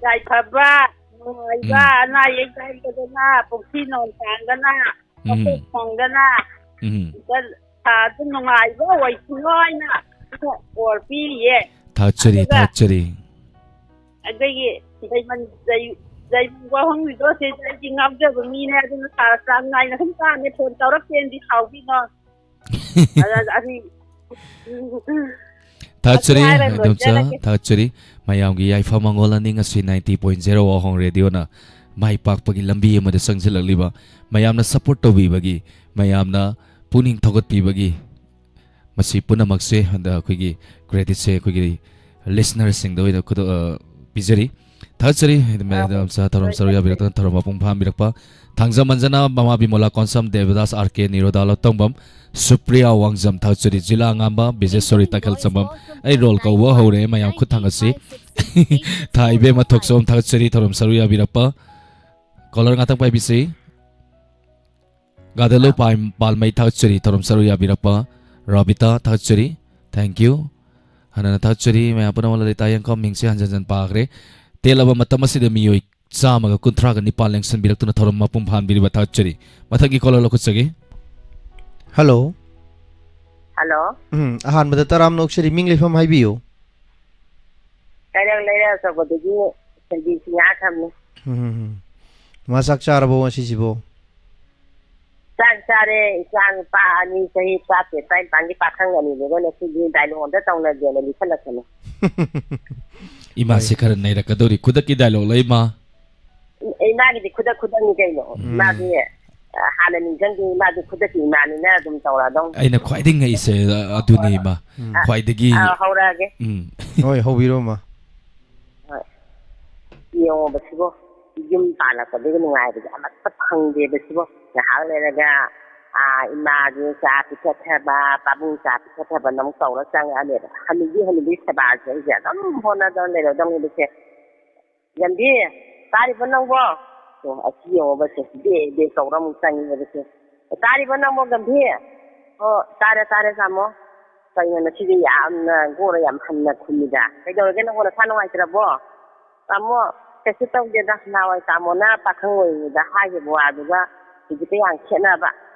ꯌꯥꯏꯐꯕ, ꯅꯨꯡꯉꯥꯏꯕ, ꯎꯝ꯫ ꯑꯅꯥ ꯑꯌꯦꯛ ꯌꯥꯏꯗꯗꯅ, ꯄꯨꯈ꯭ꯔꯤ ꯅꯣꯡ ꯇꯥꯡꯗꯅ, ꯎꯝ꯫ ꯃꯀꯣꯛ ꯊꯣꯡꯗꯅ, ꯎꯝ꯫ ꯁꯥꯗꯨ ꯅꯨꯡꯉꯥꯏꯕ ꯑꯣꯏꯁꯅꯨ ꯍꯥꯏꯅ ꯕꯣꯔ ꯄꯤꯔꯤꯌꯦ꯫ ꯊꯥꯒꯠꯆꯔꯤ, ꯑꯗꯨꯒ ꯊꯥꯒꯠꯆꯔꯤ꯫ ꯑꯗꯒꯤ ꯖꯩꯃꯟ-, ꯖꯩ-, ꯖꯩꯃꯟ ꯋꯥꯍꯣꯡ ꯋꯤꯗꯣꯁꯤꯗ ꯑꯩꯗꯤ ꯉꯥꯎꯖꯕ ꯃꯤꯅꯦ, ꯑꯗꯨꯅ ꯁꯥꯔ ꯆꯥꯡ ꯅꯥꯏꯅ ꯁꯨꯝ ꯇꯥꯅꯦ, ꯐꯣꯟ ꯇꯧꯔꯛꯇꯦꯅꯗꯤ ꯁꯥꯎꯕꯤꯅꯣ꯫ ꯑꯗ ꯑꯁꯤ ꯊꯥꯒꯠꯆꯔꯤ, ꯑꯗꯨ ꯍꯥꯏꯔꯒ ꯏꯗꯣꯝꯆꯥ, ꯂꯣꯏꯖꯔꯒꯦ꯫ ꯊꯥꯒꯠꯆꯔꯤ꯫ ꯃꯌꯥꯝꯒꯤ ꯌꯥꯏꯐ ꯃꯪꯒꯣꯜ ꯑꯅꯤ ꯉꯁꯤ ninety point zero ꯋꯥꯍꯣꯡ ꯔꯦꯗꯤꯑꯣꯅ ꯃꯥꯏ ꯄꯥꯛꯄꯒꯤ ꯂꯝꯕꯤ ꯑꯃꯗ ꯆꯪꯁꯤꯜꯂꯛꯂꯤꯕ, ꯃꯌꯥꯝꯅ support ꯇꯧꯕꯤꯕꯒꯤ, ꯃꯌꯥꯝꯅ ꯄꯨꯛꯅꯤꯡ ꯊꯧꯒꯠꯄꯤꯕꯒꯤ, ꯃꯁꯤ ꯄꯨꯝꯅꯃꯛꯁꯦ ꯍꯟꯗꯛ ꯑꯩꯈꯣꯏꯒꯤ creditꯁꯦ ꯑꯩꯈꯣꯏꯒꯤ listenerꯁꯤꯡꯗ ꯑꯣꯏꯅ ꯈꯨꯗꯣ-, ꯑ, ꯄꯤꯖꯔꯤ꯫ ꯊꯥꯒꯠꯆꯔꯤ꯫ ꯑꯥ, ꯍꯣꯏ꯫ ꯏꯗꯣꯝꯆꯥ ꯊꯧꯔꯝ ꯁꯔꯨꯛ ꯌꯥꯕꯤꯔꯛꯇꯨꯅ ꯊꯧꯔꯝ ꯃꯄꯨꯡ ꯐꯥꯍꯟꯕꯤꯔꯛꯄ ꯊꯥꯡꯖꯝ ꯑꯟꯖꯅꯥ, ꯃꯃꯥ ꯕꯤꯃꯣꯂꯥ ꯀꯣꯟꯁꯝ, ꯗꯦꯕꯗꯥꯁ, ꯑꯥꯔ ꯀꯦ ꯅꯤꯔꯣꯗꯥ ꯂꯣꯇꯣꯡꯕꯝ, ꯁꯨꯄ꯭ꯔꯤꯌꯥ ꯋꯥꯡꯖꯝ, ꯊꯥꯒꯠꯆꯔꯤ꯫ ꯖꯤꯂꯥ ꯑꯉꯥꯝꯕ, ꯕꯤꯖꯦꯁꯣꯔꯤ ꯇꯈꯦꯜꯁꯝꯕꯝ, ꯑꯩ roll ꯀꯧꯕ ꯍꯧꯔꯦ, ꯃꯌꯥꯝ ꯈꯨꯠ ꯊꯥꯡꯒꯠꯁꯤ꯫ ꯊꯥ ꯏꯕꯦꯝꯃ ꯊꯣꯛꯆꯣꯝ, ꯊꯥꯒꯠꯆꯔꯤ ꯊꯧꯔꯝ ꯁꯔꯨꯛ ꯌꯥꯕꯤꯔꯛꯄ꯫ Caller ꯉꯥꯛꯇꯪ ꯄꯥꯏꯕꯤꯁꯤ꯫ ꯒꯥꯗꯂꯨ ꯄꯥꯏꯝ-, ꯄꯥꯜꯃꯩ, ꯊꯥꯒꯠꯆꯔꯤ ꯊꯧꯔꯝ ꯁꯔꯨꯛ ꯌꯥꯕꯤꯔꯛꯄ꯫ ꯔꯥꯕꯤꯇꯥ, ꯊꯥꯒꯠꯆꯔꯤ꯫ Thank you꯫ ꯍꯟꯅ ꯊꯥꯒꯠꯆꯔꯤ꯫ ꯃꯌꯥꯝ ꯄꯨꯝꯅꯃꯛ ꯂꯂꯤꯇꯥ ꯌꯦꯡꯈꯣꯝ ꯃꯤꯡꯁꯦ ꯍꯟꯖꯟ ꯍꯟꯖꯟ ꯄꯥꯈ꯭ꯔꯦ꯫ ꯇꯦꯜꯂꯕ ꯃꯇꯝ ꯑꯁꯤꯗ ꯃꯤꯑꯣꯏ ꯆꯥꯝꯃꯒ ꯀꯨꯟꯊ꯭ꯔꯥꯒ ꯅꯤꯄꯥꯟ ꯂꯦꯡꯁꯤꯟꯕꯤꯔꯛꯇꯨꯅ ꯊꯧꯔꯝ ꯃꯄꯨꯡ ꯐꯥꯍꯟꯕꯤꯔꯤꯕ ꯊꯥꯒꯠꯆꯔꯤ꯫ ꯃꯊꯪꯒꯤ caller ꯂꯧꯈꯠꯆꯒꯦ꯫ ꯍꯜꯂꯣ꯫ ꯍꯜꯂꯣ꯫ ꯎꯝ, ꯑꯍꯥꯟꯕꯗ ꯇꯔꯥꯝꯅ ꯑꯣꯛꯆꯔꯤ, ꯃꯤꯡ ꯂꯩꯐꯝ ꯍꯥꯏꯕꯤꯌꯨ꯫ ꯀꯩꯔꯪ ꯂꯩꯔꯛ ꯑꯆꯧꯕꯗꯒꯤ ꯁꯟꯗꯤ ꯁꯤꯡꯍꯥ ꯊꯝꯃꯤ꯫ ꯎꯝ, ꯎꯝ, ꯎꯝ꯫ ꯃꯥ ꯆꯥꯛ ꯆꯥꯔꯕꯣ ꯉꯁꯤꯁꯤꯕꯣ? ꯆꯥꯛ ꯆꯥꯔꯦ, ꯏꯆꯥ ꯅꯨꯄꯥ ꯑꯅꯤ ꯆꯍꯤ ꯇꯔꯥꯇꯔꯦꯠ ꯇꯔꯥꯅꯤꯄꯥꯟꯒꯤ ꯄꯥꯈꯪ ꯑꯅꯤꯗꯨꯒ ꯉꯁꯤꯗꯤ dialogue ꯑꯝꯇ ꯇꯧꯅꯒꯦꯅ ꯂꯤꯈꯠꯂꯛꯄꯅꯦ꯫ ꯏꯃꯥꯁꯤ ꯍꯣꯏ꯫ ꯈꯔ ꯅꯩꯔꯛꯀꯗꯧꯔꯤ꯫ ꯈꯨꯗꯛꯀꯤ dialogue ꯂꯩ, ꯏꯃꯥ꯫ ꯏꯃꯥꯒꯤꯗꯤ ꯈꯨꯗꯛ ꯈꯨꯗꯛꯅꯤ ꯀꯩꯅꯣ꯫ ꯎꯝ꯫ ꯃꯥꯗꯤ, ꯑ, ꯍꯥꯟꯅ ꯅꯤꯡꯁꯤꯡꯗꯦ, ꯃꯥꯗꯤ ꯈꯨꯗꯛꯀꯤ ꯏꯃꯥꯅꯤꯅ ꯑꯗꯨꯝ ꯇꯧꯔꯛꯑꯗꯧꯅꯤ꯫ ꯑꯩꯅ ꯈ꯭ꯋꯥꯏꯗꯒꯤ ꯉꯛꯏꯁꯦ, ꯑ, ꯑꯗꯨꯅꯤ, ꯏꯃꯥ꯫ ꯎꯝ꯫ ꯈ꯭ꯋꯥꯏꯗꯒꯤ꯫ ꯑ, ꯍꯧꯔꯛꯑꯒꯦ꯫ ꯎꯝ꯫ ꯍꯣꯏ, ꯍꯧꯕꯤꯔꯣ, ꯏꯃꯥ꯫ ꯍꯣꯏ꯫ ꯌꯦꯡꯉꯣꯕ ꯁꯤꯕꯣ, ꯌꯨꯝ ꯄꯥꯜꯂꯛꯄꯗꯒꯤ ꯅꯨꯡꯉꯥꯏꯕꯁꯦ ꯑꯃꯠꯇ ꯐꯪꯗꯦꯕ ꯁꯤꯕꯣ꯫ ꯉꯥꯏꯍꯥꯛ ꯂꯩꯔꯒ, ꯑꯥ, ꯏꯃꯥꯒꯤ ꯆꯥ ꯄꯤꯊꯛꯊꯕ, ꯄꯥꯕꯨꯡ ꯆꯥ ꯄꯤꯊꯛꯊꯕꯅ ꯑꯃꯨꯛ ꯀꯧꯔ ꯆꯪꯉꯛꯑꯅꯦꯕ꯫ ꯍꯅꯨꯕꯤ, ꯍꯅꯨꯕꯤ ꯁꯦꯕꯥꯁꯦ ꯑꯩꯁꯦ ꯑꯗꯨꯝ ꯍꯣꯠꯅꯗꯅ ꯂꯩꯔꯗꯧꯅꯦꯕ ꯁꯦ꯫ "ꯒꯟꯙꯤ, ꯇꯥꯔꯤꯕꯣ ꯅꯪꯕꯣ?" ꯑꯣ, ꯑꯁꯤ ꯌꯦꯡꯉꯣꯕ ꯁꯦ, ꯕꯦ ꯕꯦ ꯀꯧꯔ ꯑꯃꯨꯛ ꯆꯪꯉꯦꯕ ꯁꯦ꯫ "ꯇꯥꯔꯤꯕꯣ ꯅꯪꯕꯣ, ꯒꯟꯙꯤ?" "ꯑꯣ, ꯇꯥꯔꯦ, ꯇꯥꯔꯦ, ꯇꯥꯃꯣ꯫ ꯀꯩꯅꯣ ꯉꯁꯤꯗꯤ ꯌꯥꯝꯅ ꯒꯣꯔ ꯌꯥꯝ ꯍꯟꯅ ꯈꯨꯝꯃꯤꯗ? ꯀꯩꯗꯧꯔꯒꯦ, ꯅꯪꯕꯨ ꯅꯁꯥ ꯅꯨꯡꯉꯥꯏꯇ꯭ꯔꯕꯣ? ꯇꯥꯃꯣ, ꯀꯩꯁꯨ ꯇꯧꯗꯦꯗ, ꯅꯍꯥꯟꯋꯥꯏ ꯇꯥꯃꯣꯅ ꯄꯥꯈꯪ ꯑꯣꯏꯔꯤꯉꯩꯗ ꯍꯥꯏꯈꯤꯕ ꯋꯥꯗꯨꯒ ꯍꯧꯖꯤꯛꯇꯤ ꯌꯥꯝ ꯈꯦꯠꯅꯕ꯫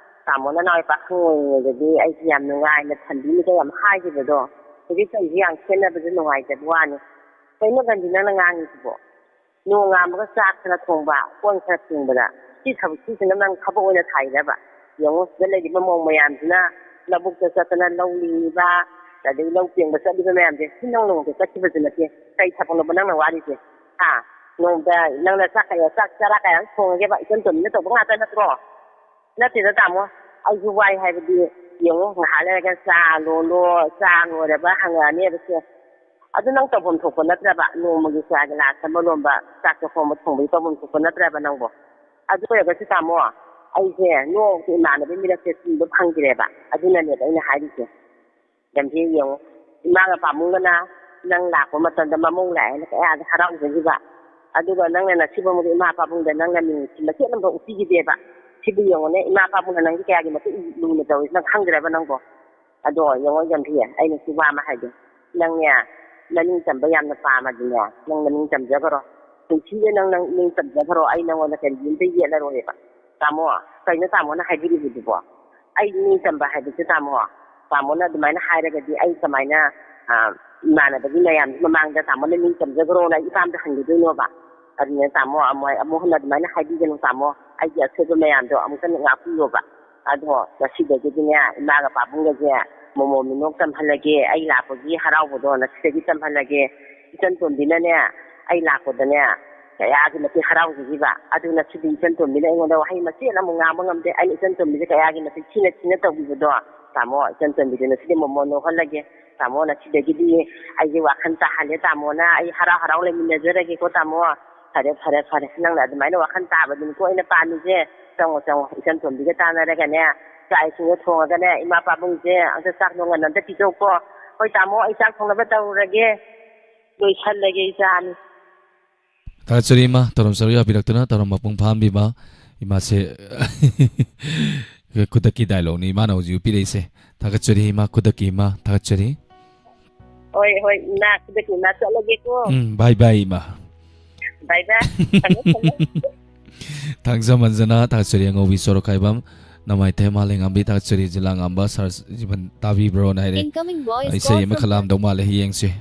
ꯇꯥꯃꯣꯅ ꯅꯍꯥꯟꯋꯥꯏ ꯄꯥꯈꯪ ꯑꯣꯏꯔꯤꯉꯩꯗꯗꯤ ꯑꯩꯁꯤ ꯌꯥꯝ ꯅꯨꯡꯉꯥꯏꯅ ꯊꯝꯕꯤꯅꯤꯒ ꯌꯥꯝ ꯍꯥꯏꯈꯤꯕꯗꯣ, ꯍꯧꯖꯤꯛ ꯇꯧꯔꯤꯁꯤ ꯌꯥꯝ ꯈꯦꯠꯅꯕꯁꯦ ꯅꯨꯡꯉꯥꯏꯇꯕ ꯋꯥꯅꯤ꯫ ꯀꯩꯅꯣ ꯒꯟꯗꯤ ꯅꯪꯅ ꯉꯥꯡꯉꯤꯁꯤꯕꯣ? ꯅꯣꯡꯉꯥꯟꯕꯒ ꯆꯥꯛ ꯈꯔ ꯊꯣꯡꯕ, ꯀꯣꯟ ꯈꯔ ꯐꯦꯡꯕꯗ, ꯁꯤ ꯊꯕꯛ, ꯁꯤꯁꯤꯅ ꯅꯪ ꯊꯕꯛ ꯑꯣꯏꯅ ꯊꯥꯏꯔꯕ? ꯌꯦꯡꯉꯨ, ꯁꯤꯗ ꯂꯩꯔꯤꯕ ꯃꯧ ꯃꯌꯥꯝꯁꯤꯅ ꯂꯧꯕꯨꯛꯇ ꯆꯠꯇꯅ ꯂꯧ ꯂꯤꯡꯉꯤꯕ, ꯑꯗꯩ ꯂꯧ ꯄꯦꯡꯕ ꯆꯠꯂꯤꯕ ꯃꯌꯥꯝꯁꯦ, ꯁꯤ ꯅꯪ ꯅꯣꯡꯃꯇ ꯆꯠꯈꯤꯕꯁꯨ ꯅꯠꯇꯦ꯫ ꯀꯩ ꯊꯕꯛꯅꯣꯕ ꯅꯪꯅ ꯋꯥꯔꯤꯁꯦ? ꯍꯥ? ꯅꯣꯡꯃꯗ ꯅꯪꯅ ꯆꯥꯛ ꯀꯌꯥ, ꯆꯥꯛ ꯆꯔꯥ ꯀꯌꯥ ꯊꯣꯡꯉꯒꯦꯕ? ꯏꯆꯟ ꯇꯣꯝꯕꯤꯅ ꯇꯧꯕ ꯉꯥꯛꯇ ꯅꯠꯇ꯭ꯔꯣ? ꯅꯠꯇꯦꯗ ꯇꯥꯃꯣ, ꯑꯩꯁꯨ ꯋꯥꯏ ꯍꯥꯏꯕꯗꯤ, ꯌꯦꯡꯉꯨ, ꯉꯥꯏꯍꯥꯛ ꯂꯩꯔꯒ ꯆꯥ ꯂꯣꯜꯂꯣ, ꯆꯥ ꯂꯣꯏꯔꯕ ꯍꯪꯉꯛꯑꯅꯦꯕ ꯁꯦ꯫ ꯑꯗꯨ ꯅꯪ ꯇꯧꯐꯝ ꯊꯣꯛꯄ ꯅꯠꯇ꯭ꯔꯕ? ꯅꯣꯡꯃꯒꯤ ꯆꯥ ꯒꯤꯂꯥꯁ ꯑꯃ ꯂꯣꯟꯕ, ꯆꯥꯛ ꯆꯥꯛꯈꯣꯝ ꯑꯃ ꯊꯣꯡꯕꯒꯤ ꯇꯧꯐꯝ ꯊꯣꯛꯄ ꯅꯠꯇ꯭ꯔꯕ ꯅꯪꯕꯣ? ꯑꯗꯨ ꯑꯣꯏꯔꯒꯁꯨ ꯇꯥꯃꯣ, ꯑꯩꯁꯦ ꯅꯣꯡꯃꯇ ꯏꯃꯥꯟꯅꯕꯤ ꯃꯤꯔꯛꯁꯦ ꯄꯤꯕ ꯐꯪꯗ꯭ꯔꯦꯕ꯫ ꯑꯗꯨꯅꯅꯦꯕ ꯑꯩꯅ ꯍꯥꯏꯔꯤꯁꯦ꯫ ꯌꯥꯝ ꯍꯦꯛ ꯌꯦꯡꯉꯨ, ꯏꯃꯥꯒ ꯄꯥꯕꯨꯡꯒꯅ ꯅꯪ ꯂꯥꯛꯄ ꯃꯇꯝꯗ ꯃꯃꯧ ꯂꯥꯛꯑꯦꯅ ꯀꯌꯥꯗ ꯍꯔꯥꯎꯖꯈꯤꯕ꯫ ꯑꯗꯨꯒ ꯅꯪꯅ ꯉꯁꯤꯐꯥꯎ ꯃꯗꯨ ꯏꯃꯥ ꯄꯥꯕꯨꯡꯗ ꯅꯪꯅ ꯃꯤꯅꯨꯠꯁꯤ ꯃꯆꯦꯠ ꯑꯃꯐꯥꯎ ꯎꯠꯄꯤꯈꯤꯗꯦꯕ꯫ ꯁꯤꯕꯨ ꯌꯦꯡꯉꯨꯅꯦ, ꯏꯃꯥ ꯄꯥꯕꯨꯡꯅ ꯅꯪꯁꯦ ꯀꯌꯥꯒꯤ ꯃꯇꯤꯛ ꯂꯨꯅ ꯇꯧꯔꯤꯁꯦ ꯅꯪ ꯈꯪꯗ꯭ꯔꯕ ꯅꯪꯕꯣ? ꯑꯗꯣ ꯌꯦꯡꯉꯣ ꯌꯥꯝꯕꯤ, ꯑꯩꯅ ꯁꯤ ꯋꯥ ꯑꯃ ꯍꯥꯏꯒꯦ꯫ ꯅꯪꯅꯦ, ꯅꯅꯤꯡ ꯇꯝꯕ ꯌꯥꯝꯅ ꯄꯥꯝꯃꯗꯤꯅꯦ, ꯅꯪ ꯅꯅꯤꯡ ꯇꯝꯖꯈ꯭ꯔꯣ꯫ ꯄꯨꯟꯁꯤꯗ ꯅꯪ, ꯅꯪ ꯅꯤꯡ ꯇꯝꯖꯈ꯭ꯔꯣ, ꯑꯩ ꯅꯪꯉꯣꯟꯗ ꯀꯔꯤꯝꯇ ꯌꯦꯠꯂꯔꯣꯏꯕ꯫ ꯇꯥꯃꯣ, ꯀꯩꯅꯣ ꯇꯥꯃꯣꯅ ꯍꯥꯏꯕꯤꯔꯤꯕꯗꯨꯕꯣ? ꯑꯩ ꯅꯤꯡ ꯇꯝꯕ ꯍꯥꯏꯕꯁꯦ ꯇꯥꯃꯣ, ꯇꯥꯃꯣꯅ ꯑꯗꯨꯃꯥꯏꯅ ꯍꯥꯏꯔꯒꯗꯤ ꯑꯩ ꯀꯃꯥꯏꯅ, ꯑ, ꯏꯃꯥꯟꯅꯕꯒꯤ ꯃꯌꯥꯝꯒꯤ ꯃꯃꯥꯡꯗ ꯇꯥꯃꯣꯅ ꯅꯤꯡ ꯇꯝꯖꯈ꯭ꯔꯣꯅ ꯑꯩ ꯏꯄꯥꯝꯗ ꯍꯟꯈꯤꯗꯣꯏꯅꯣꯕ? ꯑꯗꯨꯅ ꯇꯥꯃꯣ, ꯑꯃꯨꯛ, ꯑꯃꯨꯛ ꯍꯟꯅ ꯑꯗꯨꯃꯥꯏꯅ ꯍꯥꯏꯕꯤꯒꯅꯨ ꯇꯥꯃꯣ꯫ ꯑꯩꯒꯤ ꯑꯁꯣꯏꯕ ꯃꯌꯥꯝꯗꯣ ꯑꯃꯨꯛꯇ ꯉꯥꯛꯄꯤꯌꯣꯕ꯫ ꯑꯗꯣ ꯉꯁꯤꯗꯒꯤꯗꯤꯅꯦ, ꯏꯃꯥꯒ ꯄꯥꯕꯨꯡꯒꯁꯦ ꯃꯣꯃꯣꯟ ꯃꯤꯅꯣꯛ ꯇꯝꯍꯜꯂꯒꯦ, ꯑꯩ ꯂꯥꯛꯄꯒꯤ ꯍꯔꯥꯎꯕꯗꯣ ꯉꯁꯤꯗꯒꯤ ꯇꯝꯍꯜꯂꯒꯦ꯫ ꯏꯆꯟ ꯇꯣꯝꯕꯤꯅꯅꯦ, ꯑꯩ ꯂꯥꯛꯄꯗꯅꯦ ꯀꯌꯥꯒꯤ ꯃꯇꯤꯛ ꯍꯔꯥꯎꯖꯈꯤꯕ꯫ ꯑꯗꯨ ꯉꯁꯤꯗꯤ ꯏꯆꯟ ꯇꯣꯝꯕꯤꯅ ꯑꯩꯉꯣꯟꯗ ꯋꯥꯍꯩ ꯃꯆꯦꯠ ꯑꯃꯨꯛ ꯉꯥꯡꯕ ꯉꯝꯗꯦ꯫ ꯑꯩꯅ ꯏꯆꯟ ꯇꯣꯝꯕꯤꯁꯦ ꯀꯌꯥꯒꯤ ꯃꯇꯤꯛ ꯊꯤꯅ ꯊꯤꯅ ꯇꯧꯕꯤꯕꯗꯣ꯫ ꯇꯥꯃꯣ, ꯏꯆꯟ ꯇꯣꯝꯕꯤꯗꯨ ꯉꯁꯤꯗꯤ ꯃꯣꯃꯣꯟ ꯅꯣꯛꯍꯜꯂꯒꯦ꯫ ꯇꯥꯃꯣ, ꯉꯁꯤꯗꯒꯤꯗꯤ ꯑꯩꯁꯦ ꯋꯥꯈꯜ ꯇꯥꯍꯜꯂꯦ ꯇꯥꯃꯣꯅ꯫ ꯑꯩ ꯍꯔꯥꯎ ꯍꯔꯥꯎ ꯂꯩꯃꯤꯟꯅꯖꯔꯒꯦꯀꯣ ꯇꯥꯃꯣ꯫ ꯐꯔꯦ, ꯐꯔꯦ, ꯐꯔꯦ꯫ ꯅꯪꯅ ꯑꯗꯨꯃꯥꯏꯅ ꯋꯥꯈꯜ ꯇꯥꯕꯗꯨꯅꯤꯀꯣ ꯑꯩꯅ ꯄꯥꯝꯃꯤꯁꯦ꯫ ꯆꯪꯉꯣ, ꯆꯪꯉꯣ꯫ ꯏꯆꯟ ꯇꯣꯝꯕꯤꯒ ꯇꯥꯟꯅꯔꯒꯅꯦ, ꯆꯥꯛ ꯏꯁꯤꯡꯗꯣ ꯊꯣꯡꯉꯒꯅꯦ, ꯏꯃꯥ ꯄꯥꯕꯨꯡꯁꯦ ꯑꯝꯇ ꯆꯥꯛ ꯅꯣꯡ ꯉꯟꯅ ꯑꯝꯇ ꯄꯤꯖꯧꯀꯣ꯫ ꯍꯣꯏ ꯇꯥꯃꯣ, ꯑꯩ ꯆꯥꯛ ꯊꯣꯡꯅꯕ ꯇꯧꯔꯨꯔꯒꯦ꯫ ꯂꯣꯏꯁꯜꯂꯒꯦ, ꯏꯆꯥꯅꯤ꯫ ꯊꯥꯒꯠꯆꯔꯤ ꯏꯃꯥ, ꯇꯧꯔꯝ ꯁꯔꯨꯛ ꯌꯥꯕꯤꯔꯛꯇꯨꯅ, ꯇꯧꯔꯝ ꯃꯄꯨꯡ ꯐꯥꯍꯟꯕꯤꯕ ꯏꯃꯥꯁꯦ꯫ ꯈꯨꯗꯛꯀꯤ dialogue ꯅꯤ ꯏꯃꯥꯅ ꯍꯧꯖꯤꯛ ꯄꯤꯔꯛꯏꯁꯦ꯫ ꯊꯥꯒꯠꯆꯔꯤ ꯏꯃꯥ, ꯈꯨꯗꯛꯀꯤ ꯏꯃꯥ, ꯊꯥꯒꯠꯆꯔꯤ꯫ ꯍꯣꯏ, ꯍꯣꯏ, ꯏꯃꯥ, ꯈꯨꯗꯛꯀꯤ ꯏꯃꯥ, ꯆꯠꯂꯒꯦꯀꯣ꯫ ꯎꯝ, bye bye ꯏꯃꯥ꯫ Bye bye꯫ ꯊꯝꯃꯦ, ꯊꯝꯃꯦ꯫ ꯊꯥꯡꯖꯝ ꯑꯟꯖꯅꯥ, ꯊꯥꯒꯠꯆꯔꯤ꯫ ꯑꯉꯧꯕꯤ ꯁꯣꯔꯣꯛꯈꯥꯏꯕꯝ, ꯅꯃꯥꯏꯊꯦꯝ ꯃꯥꯂꯦꯝꯉꯥꯝꯕꯤ, ꯊꯥꯒꯠꯆꯔꯤ꯫ ꯖꯤꯂꯥ ꯉꯥꯝꯕ ꯁꯥꯔ ꯖꯤꯕꯟ ꯇꯥꯕꯤꯕ꯭ꯔꯣꯅ ꯍꯥꯏꯔꯦ꯫ Incoming voice ꯏꯁꯩ call ꯑꯃ from ꯈꯜꯂꯛꯑꯝꯗꯧ ꯃꯥꯜꯂꯦ, ꯌꯦꯡꯁꯦ꯫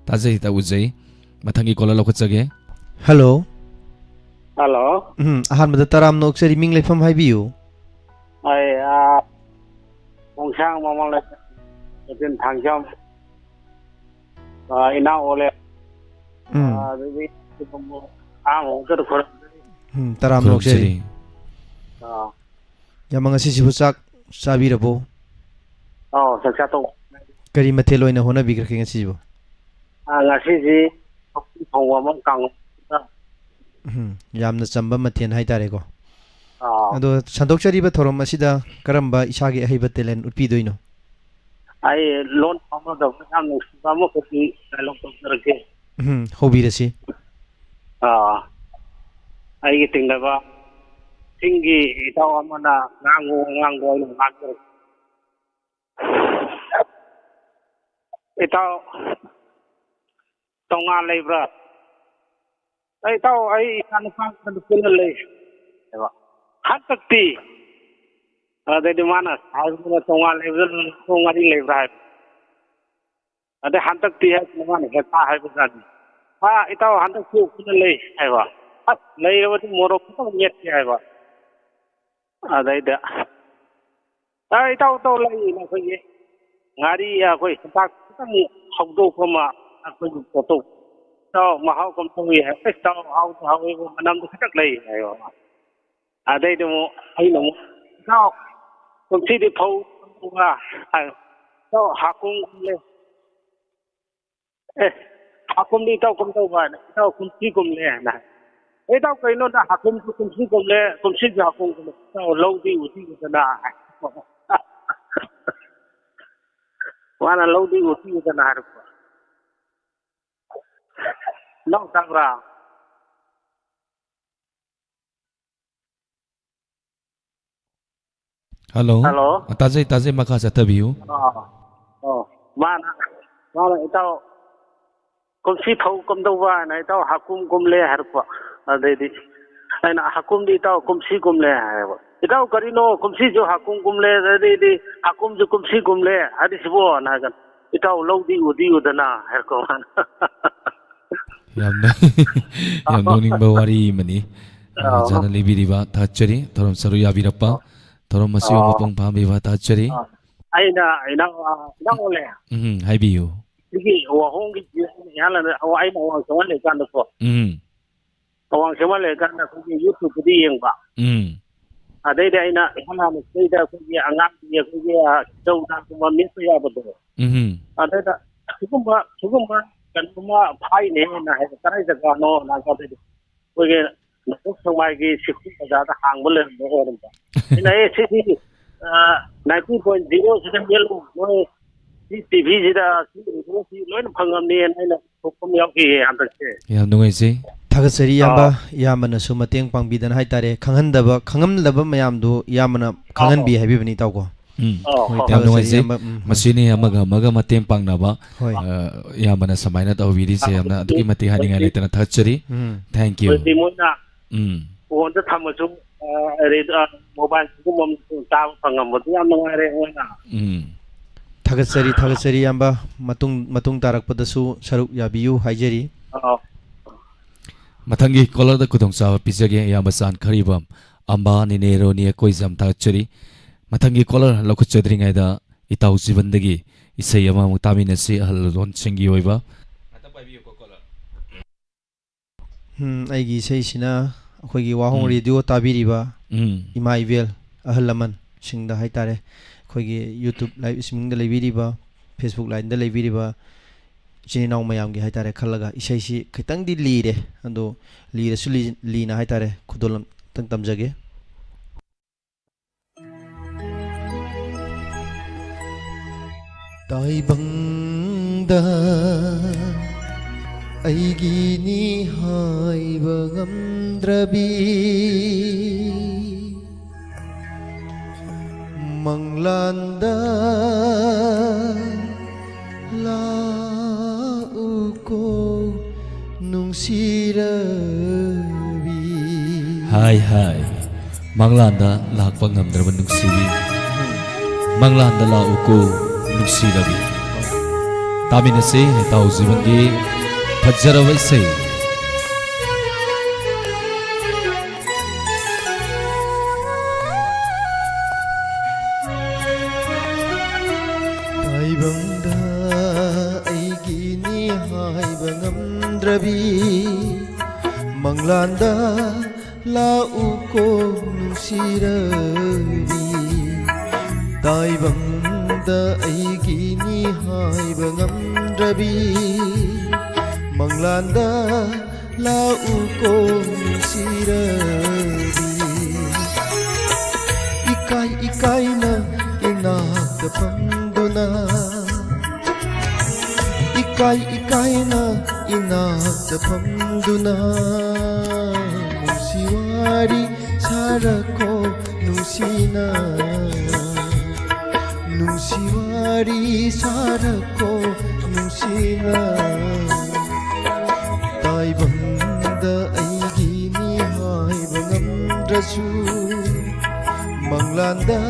ꯇꯥꯖꯩ, ꯇꯥꯎꯖꯩ꯫ ꯃꯊꯪꯒꯤ caller ꯂꯧꯈꯠꯆꯒꯦ꯫ Hello꯫ Hello꯫ ꯎꯝ, ꯑꯍꯥꯟꯕꯗ ꯇꯔꯥꯝꯅ ꯑꯣꯛꯆꯔꯤ, ꯃꯤꯡ ꯂꯩꯐꯝ ꯍꯥꯏꯕꯤꯌꯨ꯫ ꯑꯩ, ꯑꯥ, ꯈꯣꯡꯁꯥꯡ ꯃꯃꯥꯡ ꯂꯩꯀꯥꯏ, ꯀꯩꯊꯦꯜ ꯊꯥꯡꯖꯝ, ꯑꯥ, ꯏꯅꯥꯎ ꯑꯣꯂꯦ꯫ ꯎꯝ꯫ ꯑꯥ, ꯑꯗꯨꯗꯤ ꯑꯍꯥꯟꯕ ꯃꯛꯇꯗ ꯈꯨꯔꯨꯝꯖꯔꯤ꯫ ꯎꯝ, ꯇꯔꯥꯝꯅ ꯑꯣꯛꯆꯔꯤ꯫ ꯈꯨꯔꯨꯝꯖꯔꯤ꯫ ꯑꯥ꯫ ꯌꯥꯝꯕ, ꯉꯁꯤꯁꯤꯕꯨ ꯆꯥꯛ ꯆꯥꯕꯤꯔꯕꯣ? ꯑꯥꯎ, ꯆꯥꯛ ꯆꯥ ꯇꯣꯛ-꯫ ꯀꯔꯤ ꯃꯊꯦꯜ ꯑꯣꯏꯅ ꯍꯣꯠꯅꯕꯤꯈ꯭ꯔꯒꯦ ꯉꯁꯤꯁꯤꯕꯨ? ꯑꯥ, ꯉꯁꯤꯁꯤ ꯁꯧꯒ꯭ꯔꯤ ꯊꯣꯡꯕ ꯑꯃ, ꯀꯥꯡꯉꯧ ꯑꯃ꯫ ꯎꯝ, ꯌꯥꯝꯅ ꯆꯝꯕ ꯃꯊꯦꯜ ꯍꯥꯏꯇꯥꯔꯦꯀꯣ꯫ ꯑꯥ꯫ ꯑꯗꯣ ꯁꯟꯗꯣꯛꯆꯔꯤꯕ ꯊꯧꯔꯝ ꯑꯁꯤꯗ ꯀꯔꯝꯕ ꯏꯁꯥꯒꯤ ꯑꯍꯩꯕ talent ꯎꯠꯄꯤꯗꯣꯏꯅꯣ? ꯑꯩ ꯂꯣꯟ ꯐꯥꯎꯅꯗꯕ ꯌꯥꯝ ꯅꯨꯡꯁꯤꯕ ꯑꯃꯈꯛꯀꯤ dialogue ꯇꯧꯖꯔꯛꯀꯦ꯫ ꯎꯝ, ꯍꯧꯕꯤꯔꯁꯤ꯫ ꯑꯥ, ꯑꯩꯒꯤ ꯇꯤꯡꯅꯕ ꯆꯤꯡꯒꯤ ꯏꯇꯥꯎ ꯑꯃꯅ ꯉꯥꯡꯉꯨ ꯉꯥꯡꯉꯨ ꯑꯩꯅ ꯉꯥꯡꯖꯔꯛꯀꯦ꯫ ꯏꯇꯥꯎ, ꯇꯣꯉꯥꯟ ꯂꯩꯕ꯭ꯔꯥ? ꯑꯩ, ꯏꯇꯥꯎ, ꯑꯩ ꯏꯆꯥ ꯅꯨꯄꯥꯒ ꯄꯨꯟꯅ ꯂꯩ ꯍꯥꯏꯕ꯫ ꯍꯟꯗꯛꯇꯤ, ꯑꯗꯩꯗꯤ ꯃꯥꯅ ꯍꯥꯏꯕꯗꯨꯅ ꯇꯣꯉꯥꯟ ꯂꯩꯕꯗꯨꯅ ꯂꯨꯄꯥ ꯃꯔꯤ ꯂꯩꯕ꯭ꯔꯥ ꯍꯥꯏꯕ꯫ ꯑꯗꯩ ꯍꯟꯗꯛꯇꯤ ꯍꯥꯏꯗꯅ ꯃꯥꯅ ꯍꯦꯛꯇ ꯍꯥꯏꯕꯖꯥꯠꯅꯤ꯫ "ꯑꯥ, ꯏꯇꯥꯎ, ꯍꯟꯗꯛꯁꯨ ꯄꯨꯟꯅ ꯂꯩ" ꯍꯥꯏꯕ꯫ ꯑꯁ, ꯂꯩꯔꯕꯗꯤ ꯃꯣꯔꯣꯛ ꯈꯤꯇꯪ ꯃꯦꯠꯀꯦ ꯍꯥꯏꯕ꯫ ꯑꯗꯩꯗ, "ꯑ, ꯏꯇꯥꯎ, ꯏꯇꯥꯎ, ꯂꯩ, ꯑꯩꯈꯣꯏꯒꯤ ꯉꯥꯔꯤ, ꯑꯩꯈꯣꯏ ꯍꯦꯟꯇꯥꯛ ꯈꯤꯇꯪ ꯍꯧꯗꯣꯛꯄ ꯑꯃ, ꯑꯩꯈꯣꯏꯒꯤ ꯄꯣꯠꯇꯣ, ꯏꯇꯥꯎ, ꯃꯍꯥꯎ ꯀꯝ ꯇꯧꯏ?" ꯍꯥꯏ꯫ "ꯑꯁ, ꯏꯇꯥꯎ, ꯍꯥꯎꯗꯤ ꯍꯥꯎꯋꯦꯕꯨ, ꯃꯅꯝꯗꯤ ꯈꯤꯇꯪ ꯂꯩ" ꯍꯥꯏꯕ꯫ ꯑꯗꯩꯗꯤ ꯑꯃꯨꯛ ꯑꯩꯅ ꯑꯃꯨꯛ, "ꯏꯇꯥꯎ, ꯀꯨꯝꯁꯤꯗꯤ ꯐꯧ ꯀꯝ ꯇꯧꯕ?" ꯍꯥꯏ꯫ "ꯏꯇꯥꯎ, ꯍꯥꯀꯨꯝ ꯀꯨꯝꯂꯦ"꯫ "ꯑꯦ, ꯍꯥꯀꯨꯝꯗꯤ ꯏꯇꯥꯎ ꯀꯝ ꯇꯧꯕ?" ꯍꯥꯏꯅ, "ꯏꯇꯥꯎ, ꯀꯨꯝꯁꯤ ꯀꯨꯝꯂꯦ" ꯍꯥꯏꯅ ꯍꯥꯏ꯫ "ꯑꯦ, ꯏꯇꯥꯎ, ꯀꯩꯅꯣ ꯅꯪ ꯍꯥꯀꯨꯝꯁꯨ ꯀꯨꯝꯁꯤ ꯀꯨꯝꯂꯦ, ꯀꯨꯝꯁꯤꯁꯨ ꯍꯥꯀꯨꯝ ꯀꯨꯝꯂꯦ, ꯏꯇꯥꯎ, ꯂꯧꯗꯤ ꯎꯗꯤ ꯎꯗꯅ" ꯍꯥꯏ꯫ ꯃꯥꯅ "ꯂꯧꯗꯤ ꯎꯗꯤ ꯎꯗꯅ" ꯍꯥꯏꯔꯛꯄ꯫ ꯏꯅꯥꯎ ꯇꯥꯕ꯭ꯔꯥ? ꯍꯜꯂꯣ꯫ ꯍꯜꯂꯣ꯫ ꯑ, ꯇꯥꯖꯩ, ꯇꯥꯖꯩ, ꯃꯈꯥ ꯆꯠꯊꯕꯤꯌꯨ꯫ ꯑꯥ꯫ ꯑꯣ꯫ ꯃꯥꯅ, ꯃꯥꯅ, "ꯏꯇꯥꯎ, ꯀꯨꯝꯁꯤ ꯐꯧ ꯀꯝꯗꯧꯕ?" ꯍꯥꯏꯅ, "ꯏꯇꯥꯎ, ꯍꯥꯀꯨꯝ ꯀꯨꯝꯂꯦ" ꯍꯥꯏꯔꯛꯄ꯫ ꯑꯗꯩꯗꯤ ꯑꯩꯅ, "ꯍꯥꯀꯨꯝꯗꯤ, ꯏꯇꯥꯎ, ꯀꯨꯝꯁꯤ ꯀꯨꯝꯂꯦ" ꯍꯥꯏꯕ꯫ "ꯏꯇꯥꯎ, ꯀꯔꯤꯅꯣ ꯀꯨꯝꯁꯤꯁꯨ ꯍꯥꯀꯨꯝ ꯀꯨꯝꯂꯦ, ꯑꯗꯩꯗꯤ ꯍꯥꯀꯨꯝꯁꯨ ꯀꯨꯝꯁꯤ ꯀꯨꯝꯂꯦ ꯍꯥꯏꯔꯤꯁꯤꯕꯣ?" ꯍꯥꯏꯅ ꯍꯥꯏꯒꯅꯤ꯫ "ꯏꯇꯥꯎ, ꯂꯧꯗꯤ ꯎꯗꯤ ꯎꯗꯅ" ꯍꯥꯏꯔꯛꯄ ꯃꯥꯅ꯫ ꯌꯥꯝꯅ, ꯌꯥꯝ ꯅꯣꯛꯅꯤꯡꯕ ꯋꯥꯔꯤ ꯑꯃꯅꯤ꯫ ꯑ, ꯑꯥꯎ꯫ ꯑꯣꯖꯥꯅ ꯂꯤꯕꯤꯔꯤꯕ, ꯊꯥꯒꯠꯆꯔꯤ꯫ ꯊꯧꯔꯝ ꯁꯔꯨꯛ ꯌꯥꯕꯤꯔꯛꯄ, ꯑꯥꯎ꯫ ꯊꯧꯔꯝ ꯑꯁꯤꯕꯨ ꯑꯥꯎ꯫ ꯃꯄꯨꯡ ꯐꯥꯍꯟꯕꯤꯕ ꯊꯥꯒꯠꯆꯔꯤ꯫ ꯑꯥ꯫ ꯑꯩꯅ, ꯏꯅꯥꯎ, ꯑ, ꯏꯅꯥꯎ ꯑꯣꯜꯂꯦ꯫ ꯎꯝ, ꯍꯥꯏꯕꯤꯌꯨ꯫ ꯁꯤꯒꯤ ꯋꯥꯍꯣꯡꯒꯤ ꯏꯍꯥꯟ ꯍꯥꯟꯅ ꯑꯩꯅ ꯑꯋꯥꯡ ꯁꯪꯋꯥꯟ ꯂꯩꯀꯥꯟꯗꯀꯣ꯫ ꯎꯝ꯫ ꯑꯋꯥꯡ ꯁꯪꯋꯥꯟ ꯂꯩꯀꯥꯟꯗ ꯑꯩꯈꯣꯏꯒꯤ YouTube-ꯇꯗꯤ ꯌꯦꯡꯕ꯫ ꯎꯝ꯫ ꯑꯗꯩꯗꯤ ꯑꯩꯅ ꯏꯍꯥꯟ ꯍꯥꯟꯅ ꯁꯤꯗꯩꯗ ꯑꯩꯈꯣꯏꯒꯤ ꯑꯉꯥꯡꯒꯤ ꯑꯩꯈꯣꯏꯒꯤ, ꯑ, ꯆꯧꯗꯒꯨꯝꯕ ꯃꯦꯠꯄ ꯌꯥꯕꯗꯣ꯫ ꯎꯝ꯫ ꯑꯗꯩꯗ ꯁꯤꯒꯨꯝꯕ, ꯁꯤꯒꯨꯝꯕ ꯀꯩꯅꯣꯝꯃ ꯐꯥꯏꯅꯦꯅ ꯍꯥꯏꯕ, ꯀꯗꯥꯏ ꯖꯒꯥꯅꯣꯅ ꯍꯥꯏꯕꯗꯗꯤ ꯑꯩꯈꯣꯏꯒꯤ ꯅꯣꯡꯄꯣꯛ ꯁꯦꯛꯃꯥꯏꯒꯤ ꯁꯤꯐꯨ ꯕꯖꯥꯔꯗ ꯍꯥꯡꯕ ꯂꯩꯔꯝꯕ ꯑꯣꯏꯔꯝꯕ꯫ ꯑꯩꯅ, "ꯑꯦ, ꯁꯤꯗꯤ, ꯑ, ninety point zero ꯁꯤꯗ ꯃꯦꯠꯂꯨ, ꯃꯣꯏ ꯁꯤ ꯇꯤ ꯚꯤꯁꯤꯗ ꯁꯤ ꯎꯕꯗ ꯁꯤ ꯂꯣꯏꯅ ꯐꯪꯉꯝꯅꯦꯅ" ꯑꯩꯅ ꯊꯣꯛꯐꯝ ꯌꯥꯎꯈꯤꯌꯦ ꯍꯟꯗꯛꯁꯦ꯫ ꯌꯥꯝ ꯅꯨꯡꯉꯥꯏꯖꯩ꯫ ꯊꯥꯒꯠꯆꯔꯤ ꯏꯌꯥꯝꯕ, ꯑꯥꯎ꯫ ꯏꯌꯥꯝꯕꯅꯁꯨ ꯃꯇꯦꯡ ꯄꯥꯡꯕꯤꯗꯅ ꯍꯥꯏꯇꯥꯔꯦ, ꯈꯪꯍꯟꯗꯕ, ꯈꯪꯍꯟꯗꯕ ꯃꯌꯥꯝꯗꯨ ꯏꯌꯥꯝꯕꯅ ꯑꯥꯎ꯫ ꯈꯪꯍꯟꯕꯤ ꯍꯥꯏꯕꯤꯕꯅꯤ ꯏꯇꯥꯎꯀꯣ꯫ ꯎꯝ꯫ ꯑꯥꯎ, ꯍꯣꯏ, ꯑꯥꯎ꯫ ꯌꯥꯝ ꯊꯥꯒꯠꯆꯔꯤ ꯅꯨꯡꯉꯥꯏꯖꯩ꯫ ꯏꯌꯥꯝꯕ, ꯎꯝ, ꯍꯣꯏ꯫ ꯃꯁꯤꯅꯤ ꯑꯃꯒ ꯑꯃꯒ ꯃꯇꯦꯡ ꯄꯥꯡꯅꯕ, ꯍꯣꯏ꯫ ꯑ, ꯏꯌꯥꯝꯕꯅ ꯁꯨꯃꯥꯏꯅ ꯇꯧꯕꯤꯔꯤꯁꯦ ꯑꯥꯎ, ꯌꯥꯝꯅ ꯑꯗꯨꯛꯀꯤ ꯃꯇꯤꯛ ꯍꯥꯏꯅꯤꯡꯉꯥꯏ ꯍꯧꯖꯤꯛ ꯂꯩꯇꯅ ꯊꯥꯒꯠꯆꯔꯤ꯫ ꯎꯝ꯫ Thank you꯫ ꯍꯧꯖꯤꯛꯇꯤ ꯃꯣꯏꯅ ꯎꯝ꯫ ꯐꯣꯟꯗ ꯊꯝꯃꯁꯨ, ꯑ, ꯔꯦꯗꯤꯑꯣ, ꯃꯣꯕꯥꯏꯜ ꯁꯤꯒꯨꯝꯕ ꯑꯃꯁꯨ ꯇꯥꯕ ꯐꯪꯉꯝꯕꯗꯨ ꯌꯥꯝ ꯅꯨꯡꯉꯥꯏꯔꯦ ꯑꯩꯉꯣꯟꯗ꯫ ꯎꯝ꯫ ꯊꯥꯒꯠꯆꯔꯤ, ꯊꯥꯒꯠꯆꯔꯤ ꯏꯌꯥꯝꯕ꯫ ꯃꯇꯨꯡ, ꯃꯇꯨꯡ ꯇꯥꯔꯛꯄꯗꯁꯨ ꯁꯔꯨꯛ ꯌꯥꯕꯤꯌꯨ ꯍꯥꯏꯖꯔꯤ꯫ ꯑꯥꯎ꯫ ꯃꯊꯪꯒꯤ caller-ꯗ ꯈꯨꯗꯣꯡꯆꯥꯕ ꯄꯤꯖꯒꯦ, ꯏꯌꯥꯝꯕ ꯆꯥꯟꯈꯔꯤꯕꯝ ꯑꯝꯕꯥ ꯅꯤꯅꯦ ꯔꯣꯅꯤ ꯑꯩꯈꯣꯏ ꯌꯥꯝ ꯊꯥꯒꯠꯆꯔꯤ꯫ ꯃꯊꯪꯒꯤ caller ꯂꯧꯈꯠꯆꯗ꯭ꯔꯤꯉꯩꯗ ꯏꯇꯥꯎ ꯖꯤꯕꯟꯗꯒꯤ ꯏꯁꯩ ꯑꯃꯃꯨꯛ ꯇꯥꯃꯤꯟꯅꯁꯤ, ꯑꯍꯜ ꯂꯃꯟꯁꯤꯡꯒꯤ ꯑꯣꯏꯕ꯫ ꯎꯝ, ꯑꯩꯒꯤ ꯏꯁꯩꯁꯤꯅ ꯑꯩꯈꯣꯏꯒꯤ ꯋꯥꯍꯣꯡ ꯎꯝ꯫ ꯔꯦꯗꯤꯑꯣ ꯇꯥꯕꯤꯔꯤꯕ ꯎꯝ꯫ ꯏꯃꯥ ꯏꯕꯦꯜ, ꯑꯍꯜ ꯂꯃꯟꯁꯤꯡꯗ ꯍꯥꯏꯇꯥꯔꯦ, ꯑꯩꯈꯣꯏꯒꯤ YouTube live streaming-ꯗ ꯂꯩꯕꯤꯔꯤꯕ, Facebook Live-ꯗ ꯂꯩꯕꯤꯔꯤꯕ ꯏꯆꯤꯟ ꯏꯅꯥꯎ ꯃꯌꯥꯝꯒꯤ ꯍꯥꯏꯇꯥꯔꯦ ꯈꯜꯂꯒ ꯏꯁꯩꯁꯤ ꯈꯤꯇꯪꯗꯤ ꯂꯤꯔꯦ, ꯑꯗꯣ ꯂꯤꯔꯁꯨ ꯂꯤ-, ꯂꯤꯅ ꯍꯥꯏꯇꯥꯔꯦ ꯈꯨꯗꯣꯜ ꯑꯝꯇꯪ ꯇꯝꯖꯒꯦ꯫ ꯇꯥꯏꯕꯪꯗ ꯑꯩꯒꯤꯅꯤ ꯍꯥꯏꯕ ꯉꯝꯗ꯭ꯔꯕꯤ ꯃꯪꯂꯥꯟꯗ ꯂꯥꯛꯎꯀꯣ ꯅꯨꯡꯁꯤꯔꯕꯤ꯫ ꯍꯥꯏ ꯍꯥꯏ, ꯃꯪꯂꯥꯟꯗ ꯂꯥꯛꯄ ꯉꯝꯗ꯭ꯔꯕ ꯅꯨꯡꯁꯤꯕꯤ, ꯃꯪꯂꯥꯟꯗ ꯂꯥꯛꯎꯀꯣ ꯅꯨꯡꯁꯤꯔꯕꯤ꯫ ꯇꯥꯃꯤꯟꯅꯁꯦ ꯏꯇꯥꯎ ꯖꯤꯕꯟꯒꯤ ꯐꯖꯔꯕ ꯏꯁꯩ꯫ ꯇꯥꯏꯕꯪꯗ ꯑꯩꯒꯤꯅꯤ ꯍꯥꯏꯕ ꯉꯝꯗ꯭ꯔꯕꯤ, ꯃꯪꯂꯥꯟꯗ ꯂꯥꯛꯎꯀꯣ ꯅꯨꯡꯁꯤꯔꯕꯤ꯫ ꯇꯥꯏꯕꯪꯗ ꯑꯩꯒꯤꯅꯤ ꯍꯥꯏꯕ ꯉꯝꯗ꯭ꯔꯕꯤ, ꯃꯪꯂꯥꯟꯗ ꯂꯥꯛꯎꯀꯣ ꯅꯨꯡꯁꯤꯔꯕꯤ꯫ ꯏꯀꯥꯏ ꯏꯀꯥꯏꯅ ꯏꯅꯥꯛꯇ ꯐꯝꯗꯨꯅ, ꯏꯀꯥꯏ ꯏꯀꯥꯏꯅ ꯏꯅꯥꯛꯇ ꯐꯝꯗꯨꯅ, ꯅꯨꯡꯁꯤ ꯋꯥꯔꯤ ꯁꯥꯔꯛꯀꯣ ꯅꯨꯡꯁꯤꯅ, ꯅꯨꯡꯁꯤ ꯋꯥꯔꯤ ꯁꯥꯔꯛꯀꯣ ꯅꯨꯡꯁꯤꯅ꯫ ꯇꯥꯏꯕꯪꯗ ꯑꯩꯒꯤꯅꯤ ꯍꯥꯏꯕ ꯉꯝꯗ꯭ꯔꯁꯨ, ꯃꯪꯂꯥꯟꯗ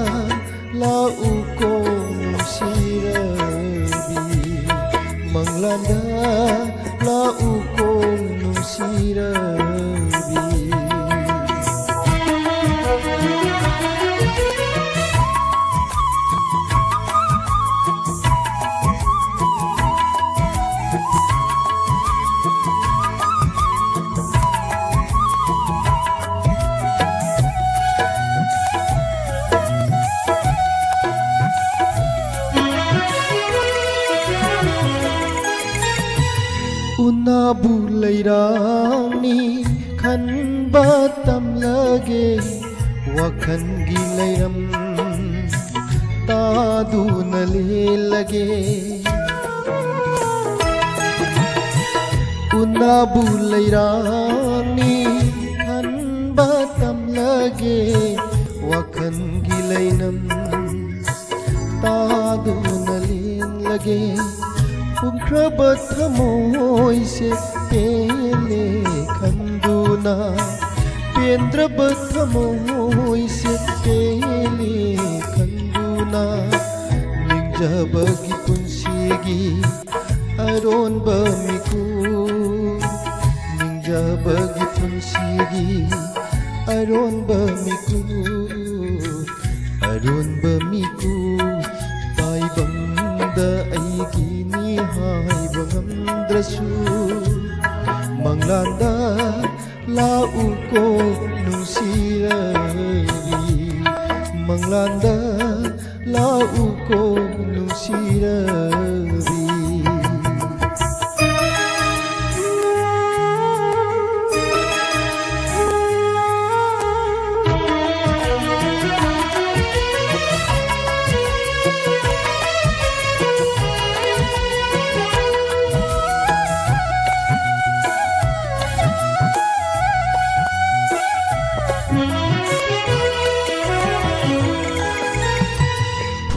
ꯂꯥꯛꯎꯀꯣ ꯅꯨꯡꯁꯤꯔꯕꯤ, ꯃꯪꯂꯥꯟꯗ ꯂꯥꯛꯎꯀꯣ ꯅꯨꯡꯁꯤꯔꯕꯤ꯫ ꯎꯅꯥꯕꯨ ꯂꯩꯔꯥꯡꯅꯤ ꯈꯟꯕ ꯇꯝꯂꯒꯦ, ꯋꯥꯈꯜꯒꯤ ꯂꯩꯔꯝ ꯇꯥꯗꯨꯅ ꯂꯦꯜꯂꯒꯦ꯫ ꯎꯅꯥꯕꯨ ꯂꯩꯔꯥꯡꯅꯤ ꯈꯟꯕ ꯇꯝꯂꯒꯦ, ꯋꯥꯈꯜꯒꯤ ꯂꯩꯔꯝ ꯇꯥꯗꯨꯅ ꯂꯦꯟꯂꯒꯦ꯫ ꯄꯨꯝꯈ꯭ꯔꯕ ꯊꯃꯣꯏꯁꯦ ꯄꯦꯜꯂꯦ ꯈꯟꯗꯨꯅ, ꯄꯦꯟꯗ꯭ꯔꯕ ꯊꯃꯣꯏꯁꯦ ꯄꯦꯜꯂꯦ ꯈꯟꯗꯨꯅ, ꯅꯤꯡꯖꯕꯒꯤ ꯄꯨꯟꯁꯤꯒꯤ ꯑꯔꯣꯟꯕ ꯃꯤꯀꯨꯞ, ꯅꯤꯡꯖꯕꯒꯤ ꯄꯨꯟꯁꯤꯒꯤ ꯑꯔꯣꯟꯕ ꯃꯤꯀꯨꯞ, ꯑꯔꯣꯟꯕ ꯃꯤꯀꯨꯞ ꯇꯥꯏꯕꯪꯗ ꯑꯩꯒꯤꯅꯤ ꯍꯥꯏꯕ ꯉꯝꯗ꯭ꯔꯁꯨ, ꯃꯪꯂꯥꯟꯗ ꯂꯥꯛꯎꯀꯣ ꯅꯨꯡꯁꯤꯔꯕꯤ, ꯃꯪꯂꯥꯟꯗ ꯂꯥꯛꯎꯀꯣ ꯅꯨꯡꯁꯤꯔꯕꯤ꯫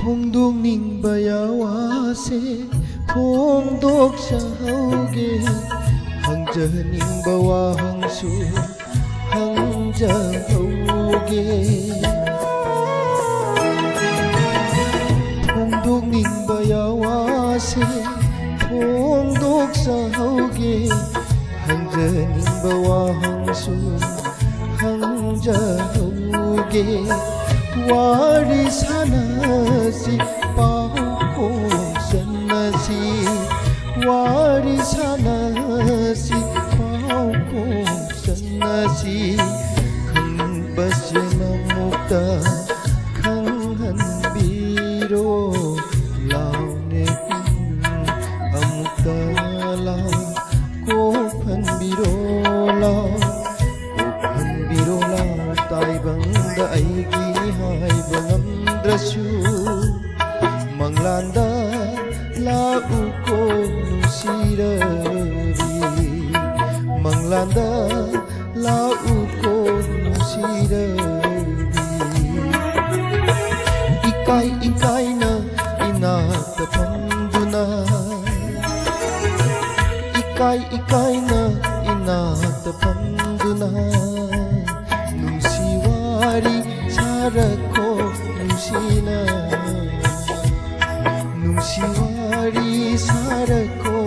ꯐꯣꯡꯗꯣꯛꯅꯤꯡꯕ ꯌꯥꯋꯥꯁꯦ ꯐꯣꯡꯗꯣꯛꯆꯍꯧꯒꯦ, ꯍꯪꯖꯅꯤꯡꯕ ꯋꯥꯍꯪꯁꯨ ꯍꯪꯖꯍꯧꯒꯦ꯫ ꯐꯣꯡꯗꯣꯛꯅꯤꯡꯕ ꯌꯥꯋꯥꯁꯦ ꯐꯣꯡꯗꯣꯛꯆꯍꯧꯒꯦ, ꯍꯪꯖꯅꯤꯡꯕ ꯋꯥꯍꯪꯁꯨ ꯍꯪꯖꯍꯧꯒꯦ꯫ ꯋꯥꯔꯤ ꯁꯥꯟꯅꯁꯤ, ꯄꯥꯎ ꯈꯣꯡ ꯆꯟꯅꯁꯤ, ꯋꯥꯔꯤ ꯁꯥꯟꯅꯁꯤ, ꯄꯥꯎ ꯈꯣꯡ ꯆꯟꯅꯁꯤ꯫ ꯈꯪꯕꯁꯤꯡ ꯑꯃꯨꯛꯇ ꯈꯪꯍꯟꯕꯤꯔꯣ ꯂꯥꯎꯅꯦ, ꯑꯃꯨꯛꯇ ꯂꯥꯎ꯫ ꯀꯣꯛꯍꯟꯕꯤꯔꯣ ꯂꯥꯎ, ꯀꯣꯛꯍꯟꯕꯤꯔꯣ ꯂꯥꯎ꯫ ꯇꯥꯏꯕꯪꯗ ꯑꯩꯒꯤ ꯍꯥꯏꯕ ꯉꯝꯗ꯭ꯔꯁꯨ, ꯃꯪꯂꯥꯟꯗ ꯂꯥꯛꯎꯀꯣ ꯅꯨꯡꯁꯤꯔꯕꯤ, ꯃꯪꯂꯥꯟꯗ ꯂꯥꯛꯎꯀꯣ ꯅꯨꯡꯁꯤꯔꯕꯤ꯫ ꯏꯀꯥꯏ ꯏꯀꯥꯏꯅ ꯏꯀꯥꯏ ꯏꯀꯥꯏꯅ ꯏꯅꯥꯛꯇ ꯐꯝꯗꯨꯅ ꯅꯨꯡꯁꯤ ꯋꯥꯔꯤ ꯁꯥꯔꯛꯈꯣ ꯅꯨꯡꯁꯤꯅ꯫ ꯅꯨꯡꯁꯤ ꯋꯥꯔꯤ ꯁꯥꯔꯛꯈꯣ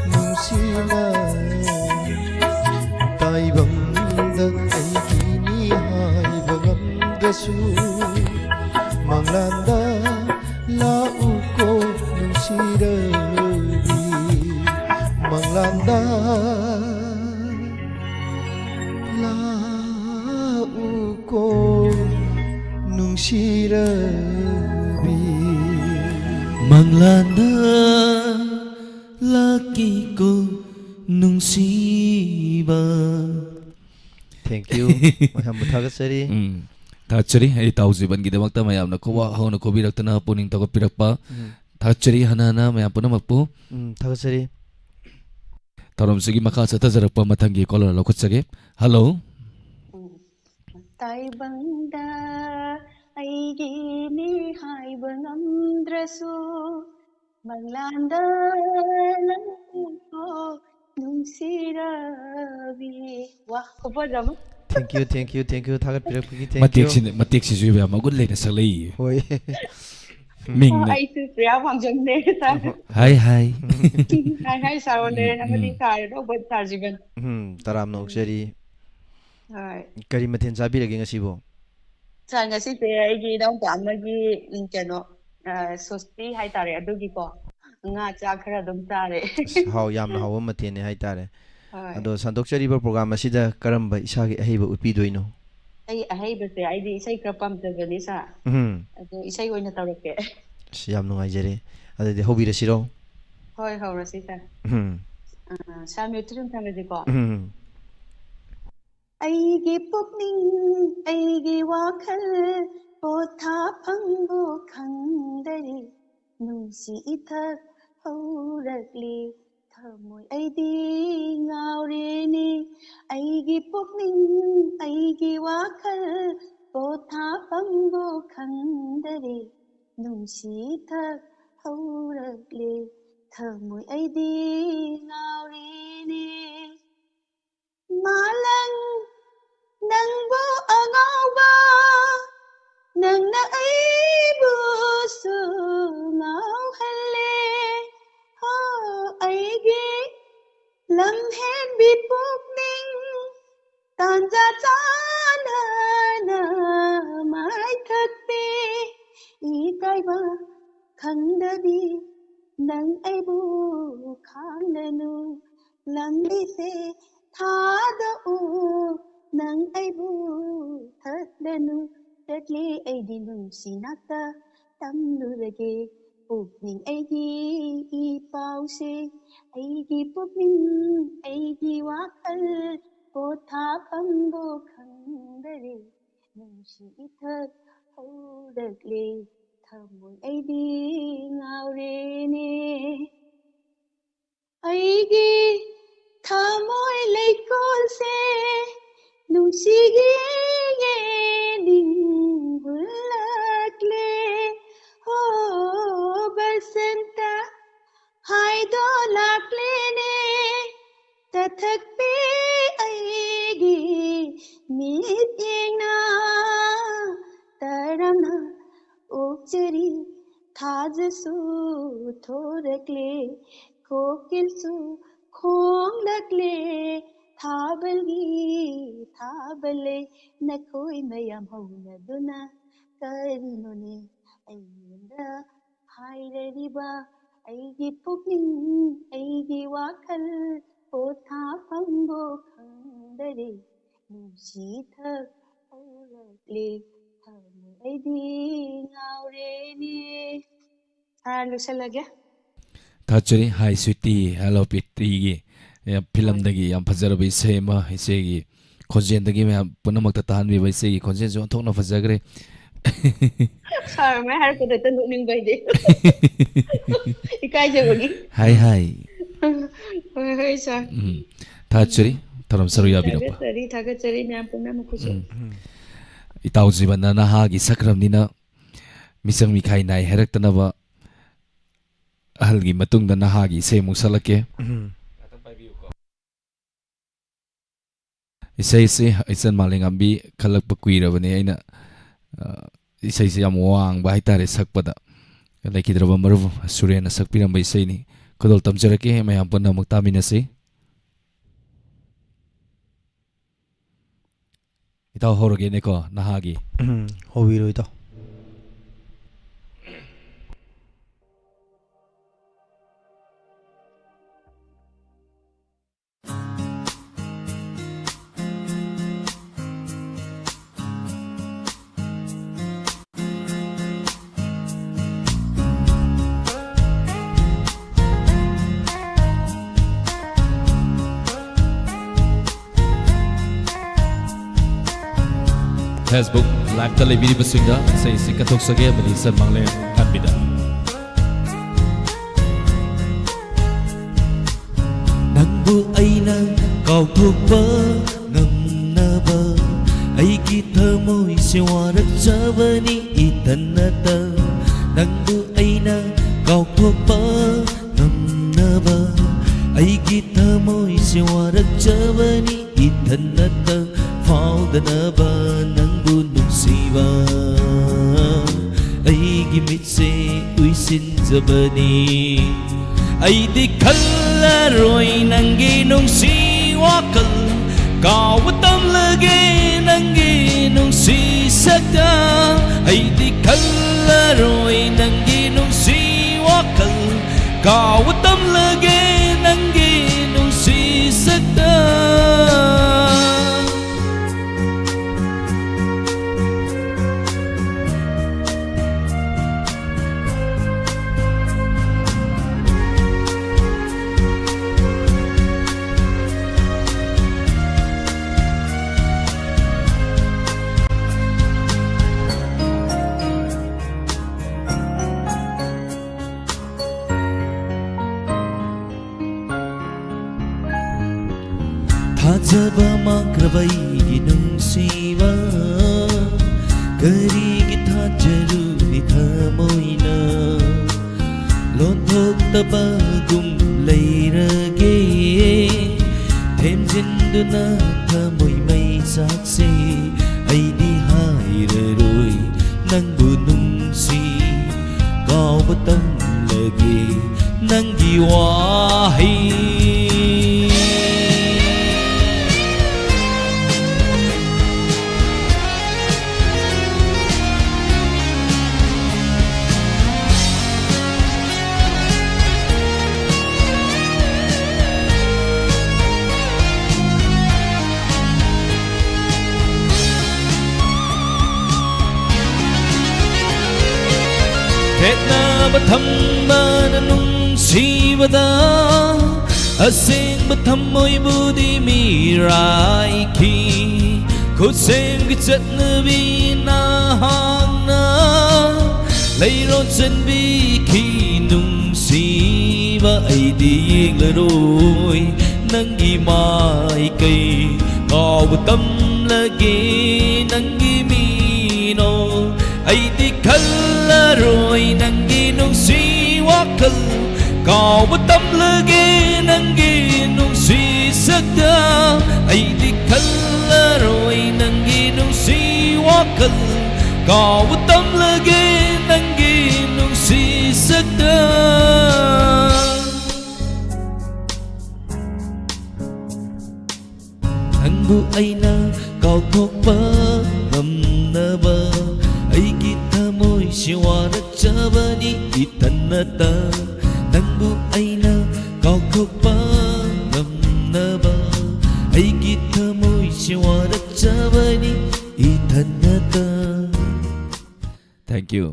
ꯅꯨꯡꯁꯤꯅ꯫ ꯇꯥꯏꯕꯪꯗ ꯑꯩꯒꯤꯅꯤ ꯍꯥꯏꯕ ꯉꯝꯗ꯭ꯔꯁꯨ, ꯃꯪꯂꯥꯟꯗ ꯂꯥꯛꯎꯀꯣ ꯅꯨꯡꯁꯤꯔꯕꯤ꯫ ꯃꯪꯂꯥꯟꯗ ꯂꯥꯛꯎꯀꯣ ꯅꯨꯡꯁꯤꯔꯕꯤ꯫ ꯃꯪꯂꯥꯟꯗ ꯂꯥꯛꯀꯦꯀꯣ ꯅꯨꯡꯁꯤꯕ꯫ Thank you꯫ ꯃꯌꯥꯝꯕꯨ ꯊꯥꯒꯠꯆꯔꯤ꯫ ꯎꯝ꯫ ꯊꯥꯒꯠꯆꯔꯤ꯫ ꯑꯩ ꯏꯇꯥꯎ ꯖꯤꯕꯟꯒꯤꯗꯃꯛꯇ ꯃꯌꯥꯝꯅ ꯈꯨꯋꯥ ꯍꯧꯅ ꯈꯨꯕꯤꯔꯛꯇꯅ ꯄꯨꯛꯅꯤꯡ ꯊꯧꯒꯠꯄꯤꯔꯛꯄ꯫ ꯎꯝ꯫ ꯊꯥꯒꯠꯆꯔꯤ ꯍꯟꯅ ꯍꯟꯅ ꯃꯌꯥꯝ ꯄꯨꯝꯅꯃꯛꯄꯨ꯫ ꯎꯝ, ꯊꯥꯒꯠꯆꯔꯤ꯫ ꯊꯧꯔꯝꯁꯤꯒꯤ ꯃꯈꯥ ꯆꯠꯊꯖꯔꯛꯄ ꯃꯊꯪꯒꯤ caller ꯂꯧꯈꯠꯆꯒꯦ꯫ Hello꯫ ꯎꯝ꯫ ꯇꯥꯏꯕꯪꯗ ꯑꯩꯒꯤꯅꯤ ꯍꯥꯏꯕ ꯉꯝꯗ꯭ꯔꯁꯨ, ꯃꯪꯂꯥꯟꯗ ꯂꯥꯛꯎꯀꯣ ꯅꯨꯡꯁꯤꯔꯕꯤ꯫ ꯋꯥ, ꯈꯨꯐꯖ ꯑꯃ꯫ Thank you, thank you, thank you꯫ ꯊꯥꯒꯠꯄꯤꯔꯛꯄꯒꯤ thank you꯫ ꯃꯇꯦꯛꯁꯤꯅ, ꯃꯇꯦꯛꯁꯤꯁꯨ ꯌꯥꯝ ꯃꯒꯨꯟ ꯂꯩꯅ ꯁꯛꯂꯛꯏ꯫ ꯍꯣꯏ꯫ ꯃꯤꯡꯅ ꯑꯩꯁꯨ ꯄ꯭ꯔꯤꯌꯥ ꯐꯥꯡꯖꯝꯅꯦ, ꯁꯥꯔ꯫ ꯍꯥꯏ, ꯍꯥꯏ꯫ ꯍꯥꯏ, ꯍꯥꯏ, ꯁꯥꯔ, ꯑꯣꯟꯅꯔꯦ꯫ ꯎꯝ, ꯑꯃꯗꯤ ꯎꯝ꯫ ꯁꯥꯔ ꯑꯅꯧꯕ, ꯁꯥꯔ ꯖꯤꯕꯟ꯫ ꯎꯝ, ꯇꯔꯥꯝꯅ ꯎꯝ꯫ ꯑꯣꯛꯆꯔꯤ꯫ ꯍꯣꯏ꯫ ꯀꯔꯤ ꯃꯊꯦꯜ ꯆꯥꯕꯤꯔꯒꯦ ꯉꯁꯤꯕꯣ? ꯁꯥꯔ, ꯉꯁꯤꯁꯦ ꯑꯩꯒꯤ ꯏꯅꯥꯎꯄꯥ ꯑꯃꯒꯤ, ꯎꯝ, ꯀꯩꯅꯣ, ꯑ, ꯁꯣꯁꯇꯤ ꯍꯥꯏꯇꯥꯔꯦ, ꯑꯗꯨꯒꯤꯀꯣ ꯉꯥ ꯆꯥꯛ ꯈꯔ ꯑꯗꯨꯝ ꯆꯥꯔꯦ꯫ ꯑꯁ, ꯍꯥꯎ-, ꯌꯥꯝꯅ ꯍꯥꯎꯕ ꯃꯊꯦꯜꯅꯤ ꯍꯥꯏꯇꯥꯔꯦ꯫ ꯍꯣꯏ꯫ ꯑꯗꯣ ꯁꯟꯗꯣꯛꯆꯔꯤꯕ program ꯑꯁꯤꯗ ꯀꯔꯝꯕ ꯏꯁꯥꯒꯤ ꯑꯍꯩꯕ ꯎꯠꯄꯤꯗꯣꯏꯅꯣ? ꯑꯩ ꯑꯍꯩꯕꯁꯦ, ꯑꯩꯗꯤ ꯏꯁꯩ ꯈꯔ ꯄꯥꯝꯖꯕꯅꯤ, ꯁꯥꯔ꯫ ꯎꯝ꯫ ꯑꯗꯣ ꯏꯁꯩ ꯑꯣꯏꯅ ꯇꯧꯔꯛꯀꯦ꯫ ꯑꯁ, ꯌꯥꯝ ꯅꯨꯡꯉꯥꯏꯖꯔꯦ꯫ ꯑꯗꯨꯗꯤ ꯍꯧꯕꯤꯔꯁꯤꯔꯣ? ꯍꯣꯏ, ꯍꯧꯔꯁꯤ, ꯁꯥꯔ꯫ ꯎꯝ꯫ ꯑ, ꯁꯥꯔ, ꯃ꯭ꯌꯨꯠꯇ ꯑꯗꯨꯝ ꯊꯝꯃꯁꯤꯀꯣ꯫ ꯎꯝ꯫ ꯑꯩꯒꯤ ꯄꯨꯛꯅꯤꯡ, ꯑꯩꯒꯤ ꯋꯥꯈꯜ ꯄꯣꯊꯥꯐꯝꯕꯨ ꯈꯪꯗꯔꯦ꯫ ꯅꯨꯡꯁꯤ ꯏꯊꯛ ꯍꯧꯔꯛꯂꯤ, ꯊꯃꯣꯏ ꯑꯩꯗꯤ ꯉꯥꯎꯔꯦꯅꯦ꯫ ꯑꯩꯒꯤ ꯄꯨꯛꯅꯤꯡ, ꯑꯩꯒꯤ ꯋꯥꯈꯜ ꯄꯣꯊꯥꯐꯝꯕꯨ ꯈꯪꯗꯔꯦ꯫ ꯅꯨꯡꯁꯤ ꯏꯊꯛ ꯍꯧꯔꯛꯂꯤ, ꯊꯃꯣꯏ ꯑꯩꯗꯤ ꯉꯥꯎꯔꯦ꯫ ꯃꯥꯂꯪ, ꯅꯪꯕꯨ ꯑꯉꯥꯎꯕ, ꯅꯪꯅ ꯑꯩꯕꯨꯁꯨ ꯉꯥꯎꯍꯜꯂꯦ꯫ ꯍꯣ, ꯑꯩꯒꯤ ꯂꯝꯍꯦꯟꯕꯤ ꯄꯨꯛꯅꯤꯡ, ꯇꯥꯟꯖꯥ ꯆꯥꯅꯅ ꯃꯥꯏ ꯊꯠꯄꯤ꯫ ꯏꯀꯥꯏꯕ ꯈꯪꯗꯕꯤ, ꯅꯪ ꯑꯩꯕꯨ ꯈꯥꯡꯂꯅꯨ꯫ ꯂꯝꯕꯤꯁꯦ ꯊꯥꯗꯣꯛꯎ, ꯅꯪ ꯑꯩꯕꯨ ꯊꯠꯂꯅꯨ꯫ ꯆꯠꯂꯦ ꯑꯩꯗꯤ ꯅꯨꯡꯁꯤ ꯅꯥꯛꯇ ꯇꯝꯂꯨꯔꯒꯦ꯫ ꯄꯨꯛꯅꯤꯡ ꯑꯩꯒꯤ ꯏ ꯄꯥꯎꯁꯦ, ꯑꯩꯒꯤ ꯄꯨꯛꯅꯤꯡ ꯑꯩꯒꯤ ꯋꯥꯈꯜ ꯄꯣꯊꯥꯐꯝꯕꯨ ꯈꯪꯗꯔꯦ꯫ ꯅꯨꯡꯁꯤ ꯏꯊꯛ ꯍꯧꯔꯛꯂꯦ, ꯊꯃꯣꯏ ꯑꯩꯗꯤ ꯉꯥꯎꯔꯦꯅꯦ꯫ ꯑꯩꯒꯤ ꯊꯃꯣꯏ ꯂꯩꯀꯣꯜꯁꯦ ꯅꯨꯡꯁꯤꯒꯤ ꯌꯦꯅꯤꯡ ꯍꯨꯜꯂꯛꯂꯦ꯫ ꯍꯣ, ꯕꯁꯟꯇ ꯍꯥꯏꯗꯣꯂꯛꯂꯦꯅꯦ꯫ ꯇꯊꯛꯄꯤ ꯑꯩꯒꯤ ꯃꯤꯠꯌꯦꯡꯅ ꯇꯔꯝꯅ ꯑꯣꯛꯆꯔꯤ꯫ ꯊꯥꯖꯁꯨ ꯊꯣꯔꯛꯂꯦ, ꯀꯣꯀꯤꯜꯁꯨ ꯈꯣꯡꯂꯛꯂꯦ꯫ ꯊꯥꯕꯜꯒꯤ ꯊꯥꯕꯜ ꯂꯩ, ꯅꯈꯣꯏ ꯃꯌꯥꯝ ꯍꯧꯅꯗꯨꯅ ꯀꯔꯤꯅꯣꯅꯦ ꯑꯩꯉꯣꯟꯗ ꯍꯥꯏꯔꯔꯤꯕ? ꯑꯩꯒꯤ ꯄꯨꯛꯅꯤꯡ, ꯑꯩꯒꯤ ꯋꯥꯈꯜ ꯄꯣꯊꯥꯐꯝꯕꯨ ꯈꯪꯗꯔꯦ꯫ ꯅꯨꯡꯁꯤ ꯊꯛ ꯍꯧꯔꯛꯂꯦ, ꯊꯃꯣꯏ ꯑꯩꯗꯤ ꯉꯥꯎꯔꯦꯅꯦ꯫ ꯁꯥꯔ, ꯂꯣꯏꯁꯜꯂꯒꯦ꯫ ꯊꯥꯒꯠꯆꯔꯤ꯫ ꯍꯥꯏ ꯁ꯭ꯋꯤꯇꯤ, ꯍꯦꯂꯣ ꯄꯤꯇꯤꯒꯤ, ꯑꯦ, ꯐꯤꯂꯝꯗꯒꯤ ꯌꯥꯝ ꯐꯖꯔꯕ ꯏꯁꯩ ꯑꯃ, ꯏꯆꯦꯒꯤ ꯈꯣꯟꯖꯦꯜꯗꯒꯤ ꯃꯌꯥꯝ ꯄꯨꯝꯅꯃꯛꯇ ꯇꯥꯍꯟꯕꯤꯕ ꯏꯆꯦꯒꯤ ꯈꯣꯟꯖꯦꯜꯁꯨ ꯑꯣꯟꯊꯣꯛꯅ ꯐꯖꯈ꯭ꯔꯦ꯫ ꯁꯥꯔ, ꯃꯥꯏ ꯍꯥꯏꯔꯛꯄꯗ ꯍꯦꯛꯇ ꯅꯣꯛꯅꯤꯡꯕ ꯑꯩꯗꯤ꯫ ꯏꯀꯥꯏꯖꯕꯒꯤ꯫ ꯍꯥꯏ, ꯍꯥꯏ꯫ ꯍꯣꯏ, ꯍꯣꯏ, ꯁꯥꯔ꯫ ꯎꯝ꯫ ꯊꯥꯒꯠꯆꯔꯤ, ꯊꯧꯔꯝ ꯁꯔꯨꯛ ꯌꯥꯕꯤꯔꯛꯄ꯫ ꯊꯥꯒꯠꯆꯔꯤ, ꯊꯥꯒꯠꯆꯔꯤ ꯃꯌꯥꯝ ꯄꯨꯝꯅꯃꯛꯄꯨꯁꯨ꯫ ꯎꯝ꯫ ꯏꯇꯥꯎ ꯖꯤꯕꯟꯅ ꯅꯍꯥꯒꯤ ꯁꯛꯈ꯭ꯔꯕꯅꯤꯅ, ꯃꯤꯆꯪ ꯃꯤꯈꯥꯏ ꯅꯥꯏ ꯍꯥꯏꯔꯛꯇꯅꯕ, ꯑꯍꯜꯒꯤ ꯃꯇꯨꯡꯗ ꯅꯍꯥꯒꯤ ꯏꯁꯩ ꯑꯃꯨꯛ ꯁꯛꯂꯛꯀꯦ꯫ ꯎꯝ꯫ ꯏꯁꯩꯁꯤ ꯏꯆꯟ ꯃꯥꯂꯦꯝꯉꯥꯝꯕꯤ ꯈꯜꯂꯛꯄ ꯀꯨꯏꯔꯕꯅꯤ꯫ ꯑꯩꯅ, ꯑ, ꯏꯁꯩꯁꯤ ꯌꯥꯝ ꯋꯥꯡꯕ ꯍꯥꯏꯇꯥꯔꯦ ꯁꯛꯄꯗ꯫ ꯂꯩꯈꯤꯗ꯭ꯔꯕ ꯃꯔꯨꯞ ꯁꯨꯔꯦꯟꯅ ꯁꯛꯄꯤꯔꯝꯕ ꯏꯁꯩꯅꯤ꯫ ꯈꯨꯗꯣꯜ ꯇꯝꯖꯔꯛꯀꯦ, ꯃꯌꯥꯝ ꯄꯨꯟꯅ ꯑꯃꯨꯛ ꯇꯥꯃꯤꯟꯅꯁꯤ꯫ ꯏꯇꯥꯎ ꯍꯧꯔꯒꯦꯅꯦꯀꯣ, ꯅꯍꯥꯒꯤ꯫ ꯎꯝ, ꯍꯧꯕꯤꯔꯣ ꯏꯇꯥꯎ꯫ Facebook Live-ꯇ ꯂꯩꯕꯤꯔꯤꯕꯁꯤꯡꯗ ꯏꯁꯩꯁꯤ ꯀꯠꯊꯣꯛꯆꯒꯦ ꯑꯃꯗꯤ ꯏꯆꯟ ꯃꯥꯂꯦꯝꯉꯥꯝꯕꯤꯗ꯫ ꯅꯪꯕꯨ ꯑꯩꯅ ꯀꯥꯎꯊꯣꯛꯄ ꯉꯝꯅꯕ, ꯑꯩꯒꯤ ꯊꯃꯣꯏꯁꯦ ꯋꯥꯔꯛꯆꯕꯅꯤ ꯏꯊꯟꯅꯇ꯫ ꯅꯪꯕꯨ ꯑꯩꯅ ꯀꯥꯎꯊꯣꯛꯄ ꯉꯝꯅꯕ, ꯑꯩꯒꯤ ꯊꯃꯣꯏꯁꯦ ꯋꯥꯔꯛꯆꯕꯅꯤ ꯏꯊꯟꯅꯇ꯫ ꯐꯥꯎꯗꯅꯕ ꯅꯪꯕꯨ ꯅꯨꯡꯁꯤꯕ ꯑꯩꯒꯤ ꯃꯤꯠꯁꯦ ꯎꯏꯁꯤꯟꯖꯕꯅꯤ꯫ ꯑꯩꯗꯤ ꯈꯜꯂꯔꯣꯏ ꯅꯪꯒꯤ ꯅꯨꯡꯁꯤ ꯋꯥꯈꯜ, ꯀꯥꯎꯕ ꯇꯝꯂꯒꯦ ꯅꯪꯒꯤ ꯅꯨꯡꯁꯤ ꯁꯛꯇ꯫ ꯑꯩꯗꯤ ꯈꯜꯂꯔꯣꯏ ꯅꯪꯒꯤ ꯅꯨꯡꯁꯤ ꯋꯥꯈꯜ, ꯀꯥꯎꯕ ꯇꯝꯂꯒꯦ ꯅꯪꯒꯤ ꯅꯨꯡꯁꯤ ꯁꯛꯇ꯫ ꯊꯥꯖꯕ ꯃꯥꯡꯈ꯭ꯔꯕ ꯑꯩꯒꯤ ꯅꯨꯡꯁꯤꯕ, ꯀꯔꯤꯒꯤ ꯊꯥꯖꯔꯨꯅꯤ ꯊꯃꯣꯏꯅ? ꯂꯣꯟꯊꯣꯛꯇꯕꯒꯨꯝ ꯂꯩꯔꯒꯦ, ꯊꯦꯝꯖꯤꯟꯗꯨꯅ ꯊꯃꯣꯏ ꯆꯥꯛꯁꯦ ꯑꯩꯗꯤ ꯍꯥꯏꯔꯔꯣꯏ ꯅꯪꯕꯨ ꯅꯨꯡꯁꯤ ꯀꯥꯎꯕ ꯇꯝꯂꯒꯦ ꯅꯪꯒꯤ ꯋꯥꯍꯩ꯫ ꯈꯦꯠꯅꯕ ꯊꯝꯕꯅ ꯅꯨꯡꯁꯤꯕꯗ ꯑꯁꯦꯡꯕ ꯊꯝꯃꯣꯏꯕꯨꯗꯤ ꯃꯤꯔꯥꯏꯈꯤ꯫ ꯈꯨꯠꯁꯦꯝꯒꯤ ꯆꯠꯅꯕꯤ ꯅꯍꯥꯛꯅ ꯂꯩꯔꯣꯟ ꯆꯟꯕꯤꯈꯤ꯫ ꯅꯨꯡꯁꯤꯕ ꯑꯩꯗꯤ ꯌꯦꯡꯂꯔꯣꯏ ꯅꯪꯒꯤ ꯃꯥꯏꯀꯩ ꯀꯥꯎꯕ ꯇꯝꯂꯒꯦ ꯅꯪꯒꯤ ꯃꯤꯅꯣ ꯑꯩꯗꯤ ꯈꯜꯂꯔꯣꯏ ꯅꯪꯒꯤ ꯅꯨꯡꯁꯤ ꯋꯥꯈꯜ ꯀꯥꯎꯕ ꯇꯝꯂꯒꯦ ꯅꯪꯒꯤ ꯅꯨꯡꯁꯤ ꯁꯛꯇ ꯑꯩꯗꯤ ꯈꯜꯂꯔꯣꯏ ꯅꯪꯒꯤ ꯅꯨꯡꯁꯤ ꯋꯥꯈꯜ ꯀꯥꯎꯕ ꯇꯝꯂꯒꯦ ꯅꯪꯒꯤ ꯅꯨꯡꯁꯤ ꯁꯛꯇ ꯅꯪꯕꯨ ꯑꯩꯅ ꯀꯥꯎꯊꯣꯛꯄ ꯉꯝꯅꯕ ꯑꯩꯒꯤ ꯊꯃꯣꯏꯁꯤ ꯋꯥꯔꯛꯆꯕꯅꯤ ꯏꯊꯟꯅꯇ ꯅꯪꯕꯨ ꯑꯩꯅ ꯀꯥꯎꯊꯣꯛꯄ ꯉꯝꯅꯕ ꯑꯩꯒꯤ ꯊꯃꯣꯏꯁꯤ ꯋꯥꯔꯛꯆꯕꯅꯤ ꯏꯊꯟꯅꯇ꯫ Thank you.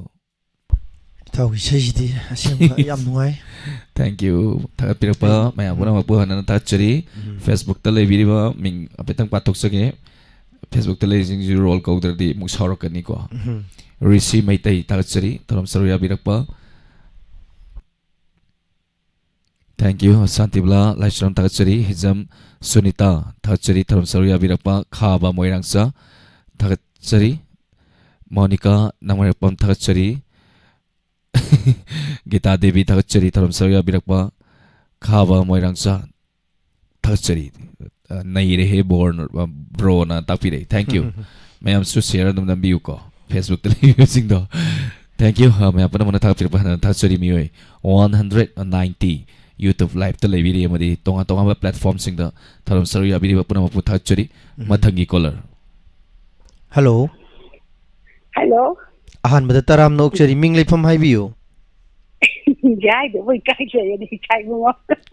ꯏꯇꯥꯎꯒꯤ ꯏꯁꯩꯁꯤꯗꯤ ꯑꯁꯦꯡꯕ ꯌꯥꯝ ꯅꯨꯡꯉꯥꯏ꯫ Thank you. ꯊꯥꯒꯠꯄꯤꯔꯛꯄ ꯃꯌꯥꯝ ꯄꯨꯝꯅꯃꯛꯄꯨ ꯍꯟꯅ ꯍꯟꯅ ꯊꯥꯒꯠꯆꯔꯤ꯫ ꯎꯝ꯫ Facebook-ꯇ ꯂꯩꯕꯤꯔꯤꯕ ꯃꯤꯡ ꯍꯥꯏꯐꯦꯠꯇꯪ ꯄꯥꯊꯣꯛꯆꯒꯦ꯫ Facebook-ꯇ ꯂꯩꯔꯤꯁꯤꯡꯁꯤ ꯔꯣꯜ ꯀꯧꯗ꯭ꯔꯗꯤ ꯑꯃꯨꯛ ꯁꯥꯎꯔꯛꯀꯅꯤꯀꯣ꯫ ꯎꯝ꯫ ꯔꯤꯁꯤ ꯃꯩꯇꯩ ꯊꯥꯒꯠꯆꯔꯤ, ꯊꯧꯔꯝ ꯁꯔꯨꯛ ꯌꯥꯕꯤꯔꯛꯄ꯫ Thank you. ꯁꯥꯟꯇꯤꯕꯂꯥ ꯂꯥꯏꯁ꯭ꯔꯝ ꯊꯥꯒꯠꯆꯔꯤ꯫ ꯍꯤꯖꯝ ꯁꯨꯅꯤꯇꯥ ꯊꯥꯒꯠꯆꯔꯤ, ꯊꯧꯔꯝ ꯁꯔꯨꯛ ꯌꯥꯕꯤꯔꯛꯄ꯫ ꯈꯥꯕ ꯃꯣꯏꯔꯥꯡꯆꯥ ꯊꯥꯒꯠꯆꯔꯤ꯫ ꯃꯣꯅꯤꯀꯥ ꯅꯥꯃꯔꯦꯛꯄꯝ ꯊꯥꯒꯠꯆꯔꯤ꯫ ꯒꯤꯇꯥ ꯗꯦꯕꯤ ꯊꯥꯒꯠꯆꯔꯤ, ꯊꯧꯔꯝ ꯁꯔꯨꯛ ꯌꯥꯕꯤꯔꯛꯄ꯫ ꯈꯥꯕ ꯃꯣꯏꯔꯥꯡꯆꯥ ꯊꯥꯒꯠꯆꯔꯤ꯫ ꯑ, ꯅꯩꯔꯦꯍꯦ ꯕꯣꯔ-, ꯑ, ꯕ꯭ꯔꯣꯅ ꯇꯥꯛꯄꯤꯔꯛꯏ꯫ Thank you꯫ ꯃꯌꯥꯝꯁꯨ share ꯑꯗꯨꯝ ꯅꯝꯕꯤꯌꯨꯀꯣ, Facebook-ꯇ ꯂꯩꯕꯤꯕꯁꯤꯡꯗꯣ꯫ Thank you꯫ ꯑ, ꯃꯌꯥꯝ ꯄꯨꯝꯅꯃꯛꯅ ꯊꯥꯒꯠꯄꯤꯔꯛꯄ ꯍꯟꯅ ꯊꯥꯒꯠꯆꯔꯤ꯫ ꯃꯤꯑꯣꯏ one hundred ninety YouTube live-ꯇ ꯂꯩꯕꯤꯔꯤ ꯑꯃꯗꯤ ꯇꯣꯉꯥꯟ ꯇꯣꯉꯥꯟꯕ platform-ꯁꯤꯡꯗ ꯊꯧꯔꯝ ꯁꯔꯨꯛ ꯌꯥꯕꯤꯔꯤꯕ ꯄꯨꯝꯅꯃꯛꯄꯨ ꯊꯥꯒꯠꯆꯔꯤ꯫ ꯎꯝ꯫ ꯃꯊꯪꯒꯤ caller꯫ Hello꯫ Hello꯫ ꯑꯍꯥꯟꯕꯗ ꯇꯔꯥꯝꯅ ꯑꯣꯛꯆꯔꯤ꯫ ꯃꯤꯡ ꯂꯩꯐꯝ ꯍꯥꯏꯕꯤꯌꯨ꯫ ꯌꯥꯏꯗꯕꯨ ꯏꯀꯥꯏꯖꯩꯌꯦ, ꯏꯀꯥꯏꯕꯨꯡꯉꯣ꯫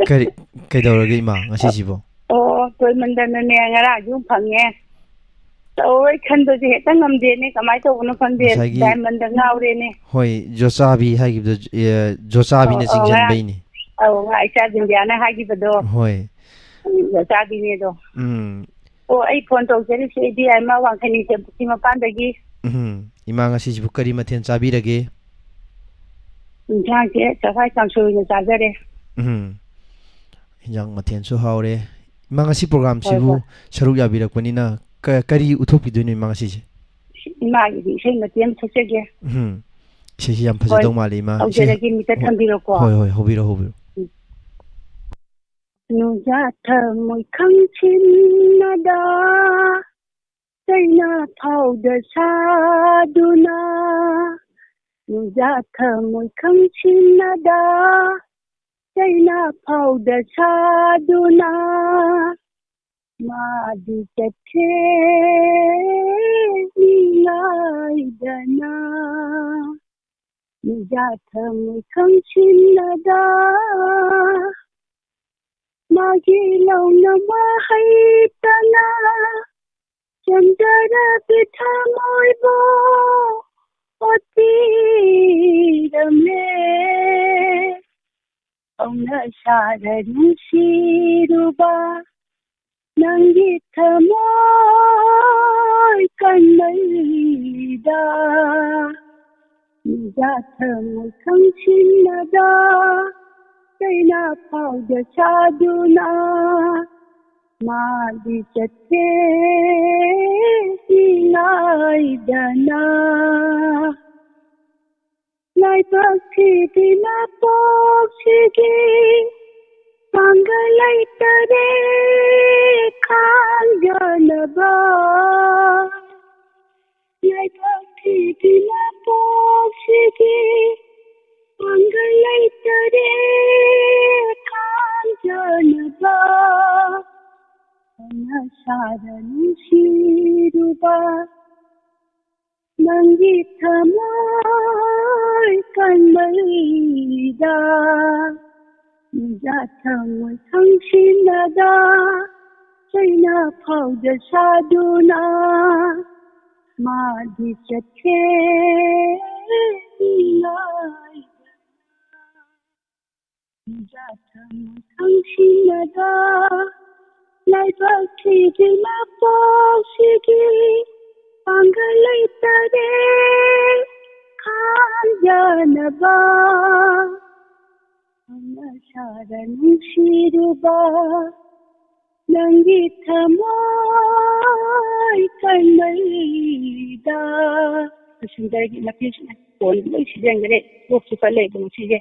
ꯀꯔꯤ, ꯀꯩꯗꯧꯔꯒꯦ ꯏꯃꯥ ꯉꯁꯤꯁꯤꯕꯣ? ꯑꯣ, ꯇꯣꯏꯃꯟꯗꯅꯅꯦ, ꯉꯔꯥꯡꯁꯨ ꯐꯪꯉꯦ꯫ ꯇꯧꯔꯣꯏ ꯈꯟꯕꯁꯦ ꯍꯦꯛꯇ ꯉꯝꯗꯦꯅꯦ, ꯀꯃꯥꯏꯅ ꯇꯧꯕꯅꯣ ꯈꯪꯗꯦ꯫ ꯉꯁꯥꯏꯒꯤ diamond-ꯗ ꯉꯥꯎꯔꯦꯅꯦ꯫ ꯍꯣꯏ, ꯖꯣꯆꯥꯕꯤ ꯍꯥꯏꯈꯤꯕꯗꯣ, ꯑꯦ, ꯖꯣꯆꯥꯕꯤꯅ ꯑꯧ, ꯑꯧ, ꯉꯔꯥꯡ, ꯆꯤꯡꯁꯤꯟꯕꯩꯅꯦ꯫ ꯑꯧ, ꯉꯔꯥꯡ ꯏꯆꯥ ꯕꯤꯟꯗꯤꯌꯥꯅ ꯍꯥꯏꯈꯤꯕꯗꯣ꯫ ꯍꯣꯏ꯫ ꯎꯝ, ꯖꯣꯆꯥꯕꯤꯅꯦꯗꯣ꯫ ꯎꯝ꯫ ꯑꯣ, ꯑꯩ phone ꯇꯧꯖꯔꯤꯁꯦ ꯏꯕꯦꯝꯃ ꯋꯥꯡꯈꯩꯅꯤ ꯄꯨꯈ꯭ꯔꯤ ꯃꯄꯥꯟꯗꯒꯤ꯫ ꯎꯝ꯫ ꯏꯃꯥ ꯉꯁꯤꯁꯤꯕꯨ ꯀꯔꯤ ꯃꯊꯦꯜ ꯆꯥꯕꯤꯔꯒꯦ? ꯏꯟꯁꯥꯡꯁꯦ ꯆꯋꯥꯏ ꯀꯥꯡꯁꯣꯏ ꯑꯣꯏꯅ ꯆꯥꯖꯔꯦ꯫ ꯎꯝ꯫ ꯏꯟꯖꯥꯡ ꯃꯊꯦꯜꯁꯨ ꯍꯥꯎꯔꯦ꯫ ꯏꯃꯥ ꯉꯁꯤ program-ꯁꯤꯕꯨ ꯍꯣꯏ, ꯍꯣꯏ꯫ ꯁꯔꯨꯛ ꯌꯥꯕꯤꯔꯛꯄꯅꯤꯅ ꯀ-, ꯀꯔꯤ ꯎꯠꯊꯣꯛꯄꯤꯗꯣꯏꯅꯣ ꯏꯃꯥ ꯉꯁꯤꯁꯦ? ꯏꯃꯥꯒꯤꯗꯤ ꯏꯁꯩ ꯃꯇꯦꯛ ꯑꯃ ꯁꯛꯆꯒꯦ꯫ ꯎꯝ꯫ ꯏꯁꯩꯁꯤ ꯌꯥꯝ ꯐꯖꯗꯧ ꯍꯣꯏ, ꯃꯥꯜꯂꯤ ꯏꯃꯥ꯫ ꯏꯁꯩ ꯇꯧꯖꯔꯒꯦ, ꯃꯤꯇ ꯍꯣꯏ, ꯊꯝꯕꯤꯔꯣꯀꯣ꯫ ꯍꯣꯏ, ꯍꯣꯏ, ꯍꯧꯕꯤꯔꯣ, ꯍꯧꯕꯤꯔꯣ꯫ ꯎꯝ꯫ ꯅꯨꯡꯖꯥ ꯊꯃꯣꯏ ꯈꯪꯁꯤꯟꯅꯗ ꯆꯩꯅꯥ ꯐꯥꯎꯗ ꯁꯥꯗꯨꯅ, ꯅꯨꯡꯖꯥ ꯊꯃꯣꯏ ꯈꯪꯁꯤꯟꯅꯗ ꯆꯩꯅꯥ ꯐꯥꯎꯗ ꯁꯥꯗꯨꯅ, ꯃꯥꯗꯤ ꯆꯠꯈ꯭ꯔꯦ ꯃꯤꯉꯥꯏꯗꯅ꯫ ꯅꯨꯡꯖꯥ ꯊꯃꯣꯏ ꯈꯪꯁꯤꯟꯅꯗ ꯃꯥꯒꯤ ꯂꯧꯅ ꯃꯍꯩꯇꯅ ꯆꯟꯖꯔꯕꯤ ꯊꯃꯣꯏꯕꯨ ꯑꯣꯠꯄꯤꯔꯝꯂꯦ꯫ ꯍꯧꯅ ꯁꯥꯔ ꯅꯨꯡꯁꯤꯔꯨꯕ ꯅꯪꯒꯤ ꯊꯃꯣꯏ ꯀꯟꯃꯩꯗ ꯅꯨꯡꯖꯥ ꯊꯃꯣꯏ ꯈꯪꯁꯤꯟꯅꯗ ꯆꯩꯅꯥ ꯐꯥꯎꯗ ꯁꯥꯗꯨꯅ ꯃꯥꯗꯤ ꯆꯠꯈ꯭ꯔꯦ ꯉꯥꯏꯗꯅ꯫ ꯂꯥꯏꯕꯛ ꯊꯤꯕꯤ ꯃꯄꯣꯛꯁꯤꯒꯤ ꯄꯥꯡꯒꯜ ꯂꯩꯇꯔꯦ꯫ ꯈꯥꯡꯖꯅꯕ ꯂꯥꯏꯕꯛ ꯊꯤꯗꯨꯅ ꯄꯣꯛꯁꯤꯒꯤ ꯄꯥꯡꯒꯜ ꯂꯩꯇꯔꯦ ꯈꯥꯡꯖꯅꯕ꯫ ꯍꯧꯅꯁꯥꯗ ꯅꯨꯡꯁꯤꯔꯨꯕ ꯅꯪꯒꯤ ꯊꯃꯣꯏ ꯀꯟꯕꯩꯗ ꯅꯨꯡꯖꯥ ꯊꯃꯣꯏ ꯈꯪꯁꯤꯟꯅꯗ ꯆꯩꯅ ꯐꯥꯎꯗ ꯁꯥꯗꯨꯅ ꯃꯥꯗꯤ ꯆꯠꯈ꯭ꯔꯦ꯫ ꯅꯨꯡꯖꯥ ꯊꯃꯣꯏ ꯈꯪꯁꯤꯟꯅꯗ ꯂꯥꯏꯕꯛ ꯊꯤꯗꯨꯅ ꯄꯣꯛꯁꯤꯒꯤ ꯄꯥꯡꯒꯜ ꯂꯩꯇꯔꯦ ꯈꯥꯡꯖꯅꯕ꯫ ꯍꯧꯅꯁꯥꯗ ꯅꯨꯡꯁꯤꯔꯨꯕ ꯅꯪꯒꯤ ꯊꯃꯣꯏ ꯀꯟꯕꯩꯗ꯫ ꯂꯣꯏꯁꯤꯟꯖꯔꯒꯦ, ꯃꯇꯦꯛꯁꯤꯅ ꯐꯣꯟ ꯂꯣꯏ ꯁꯤꯖꯤꯟꯈ꯭ꯔꯦ꯫ ꯂꯣꯛꯁꯨ ꯀꯜꯂꯦ ꯑꯗꯣ ꯉꯁꯤꯁꯦ꯫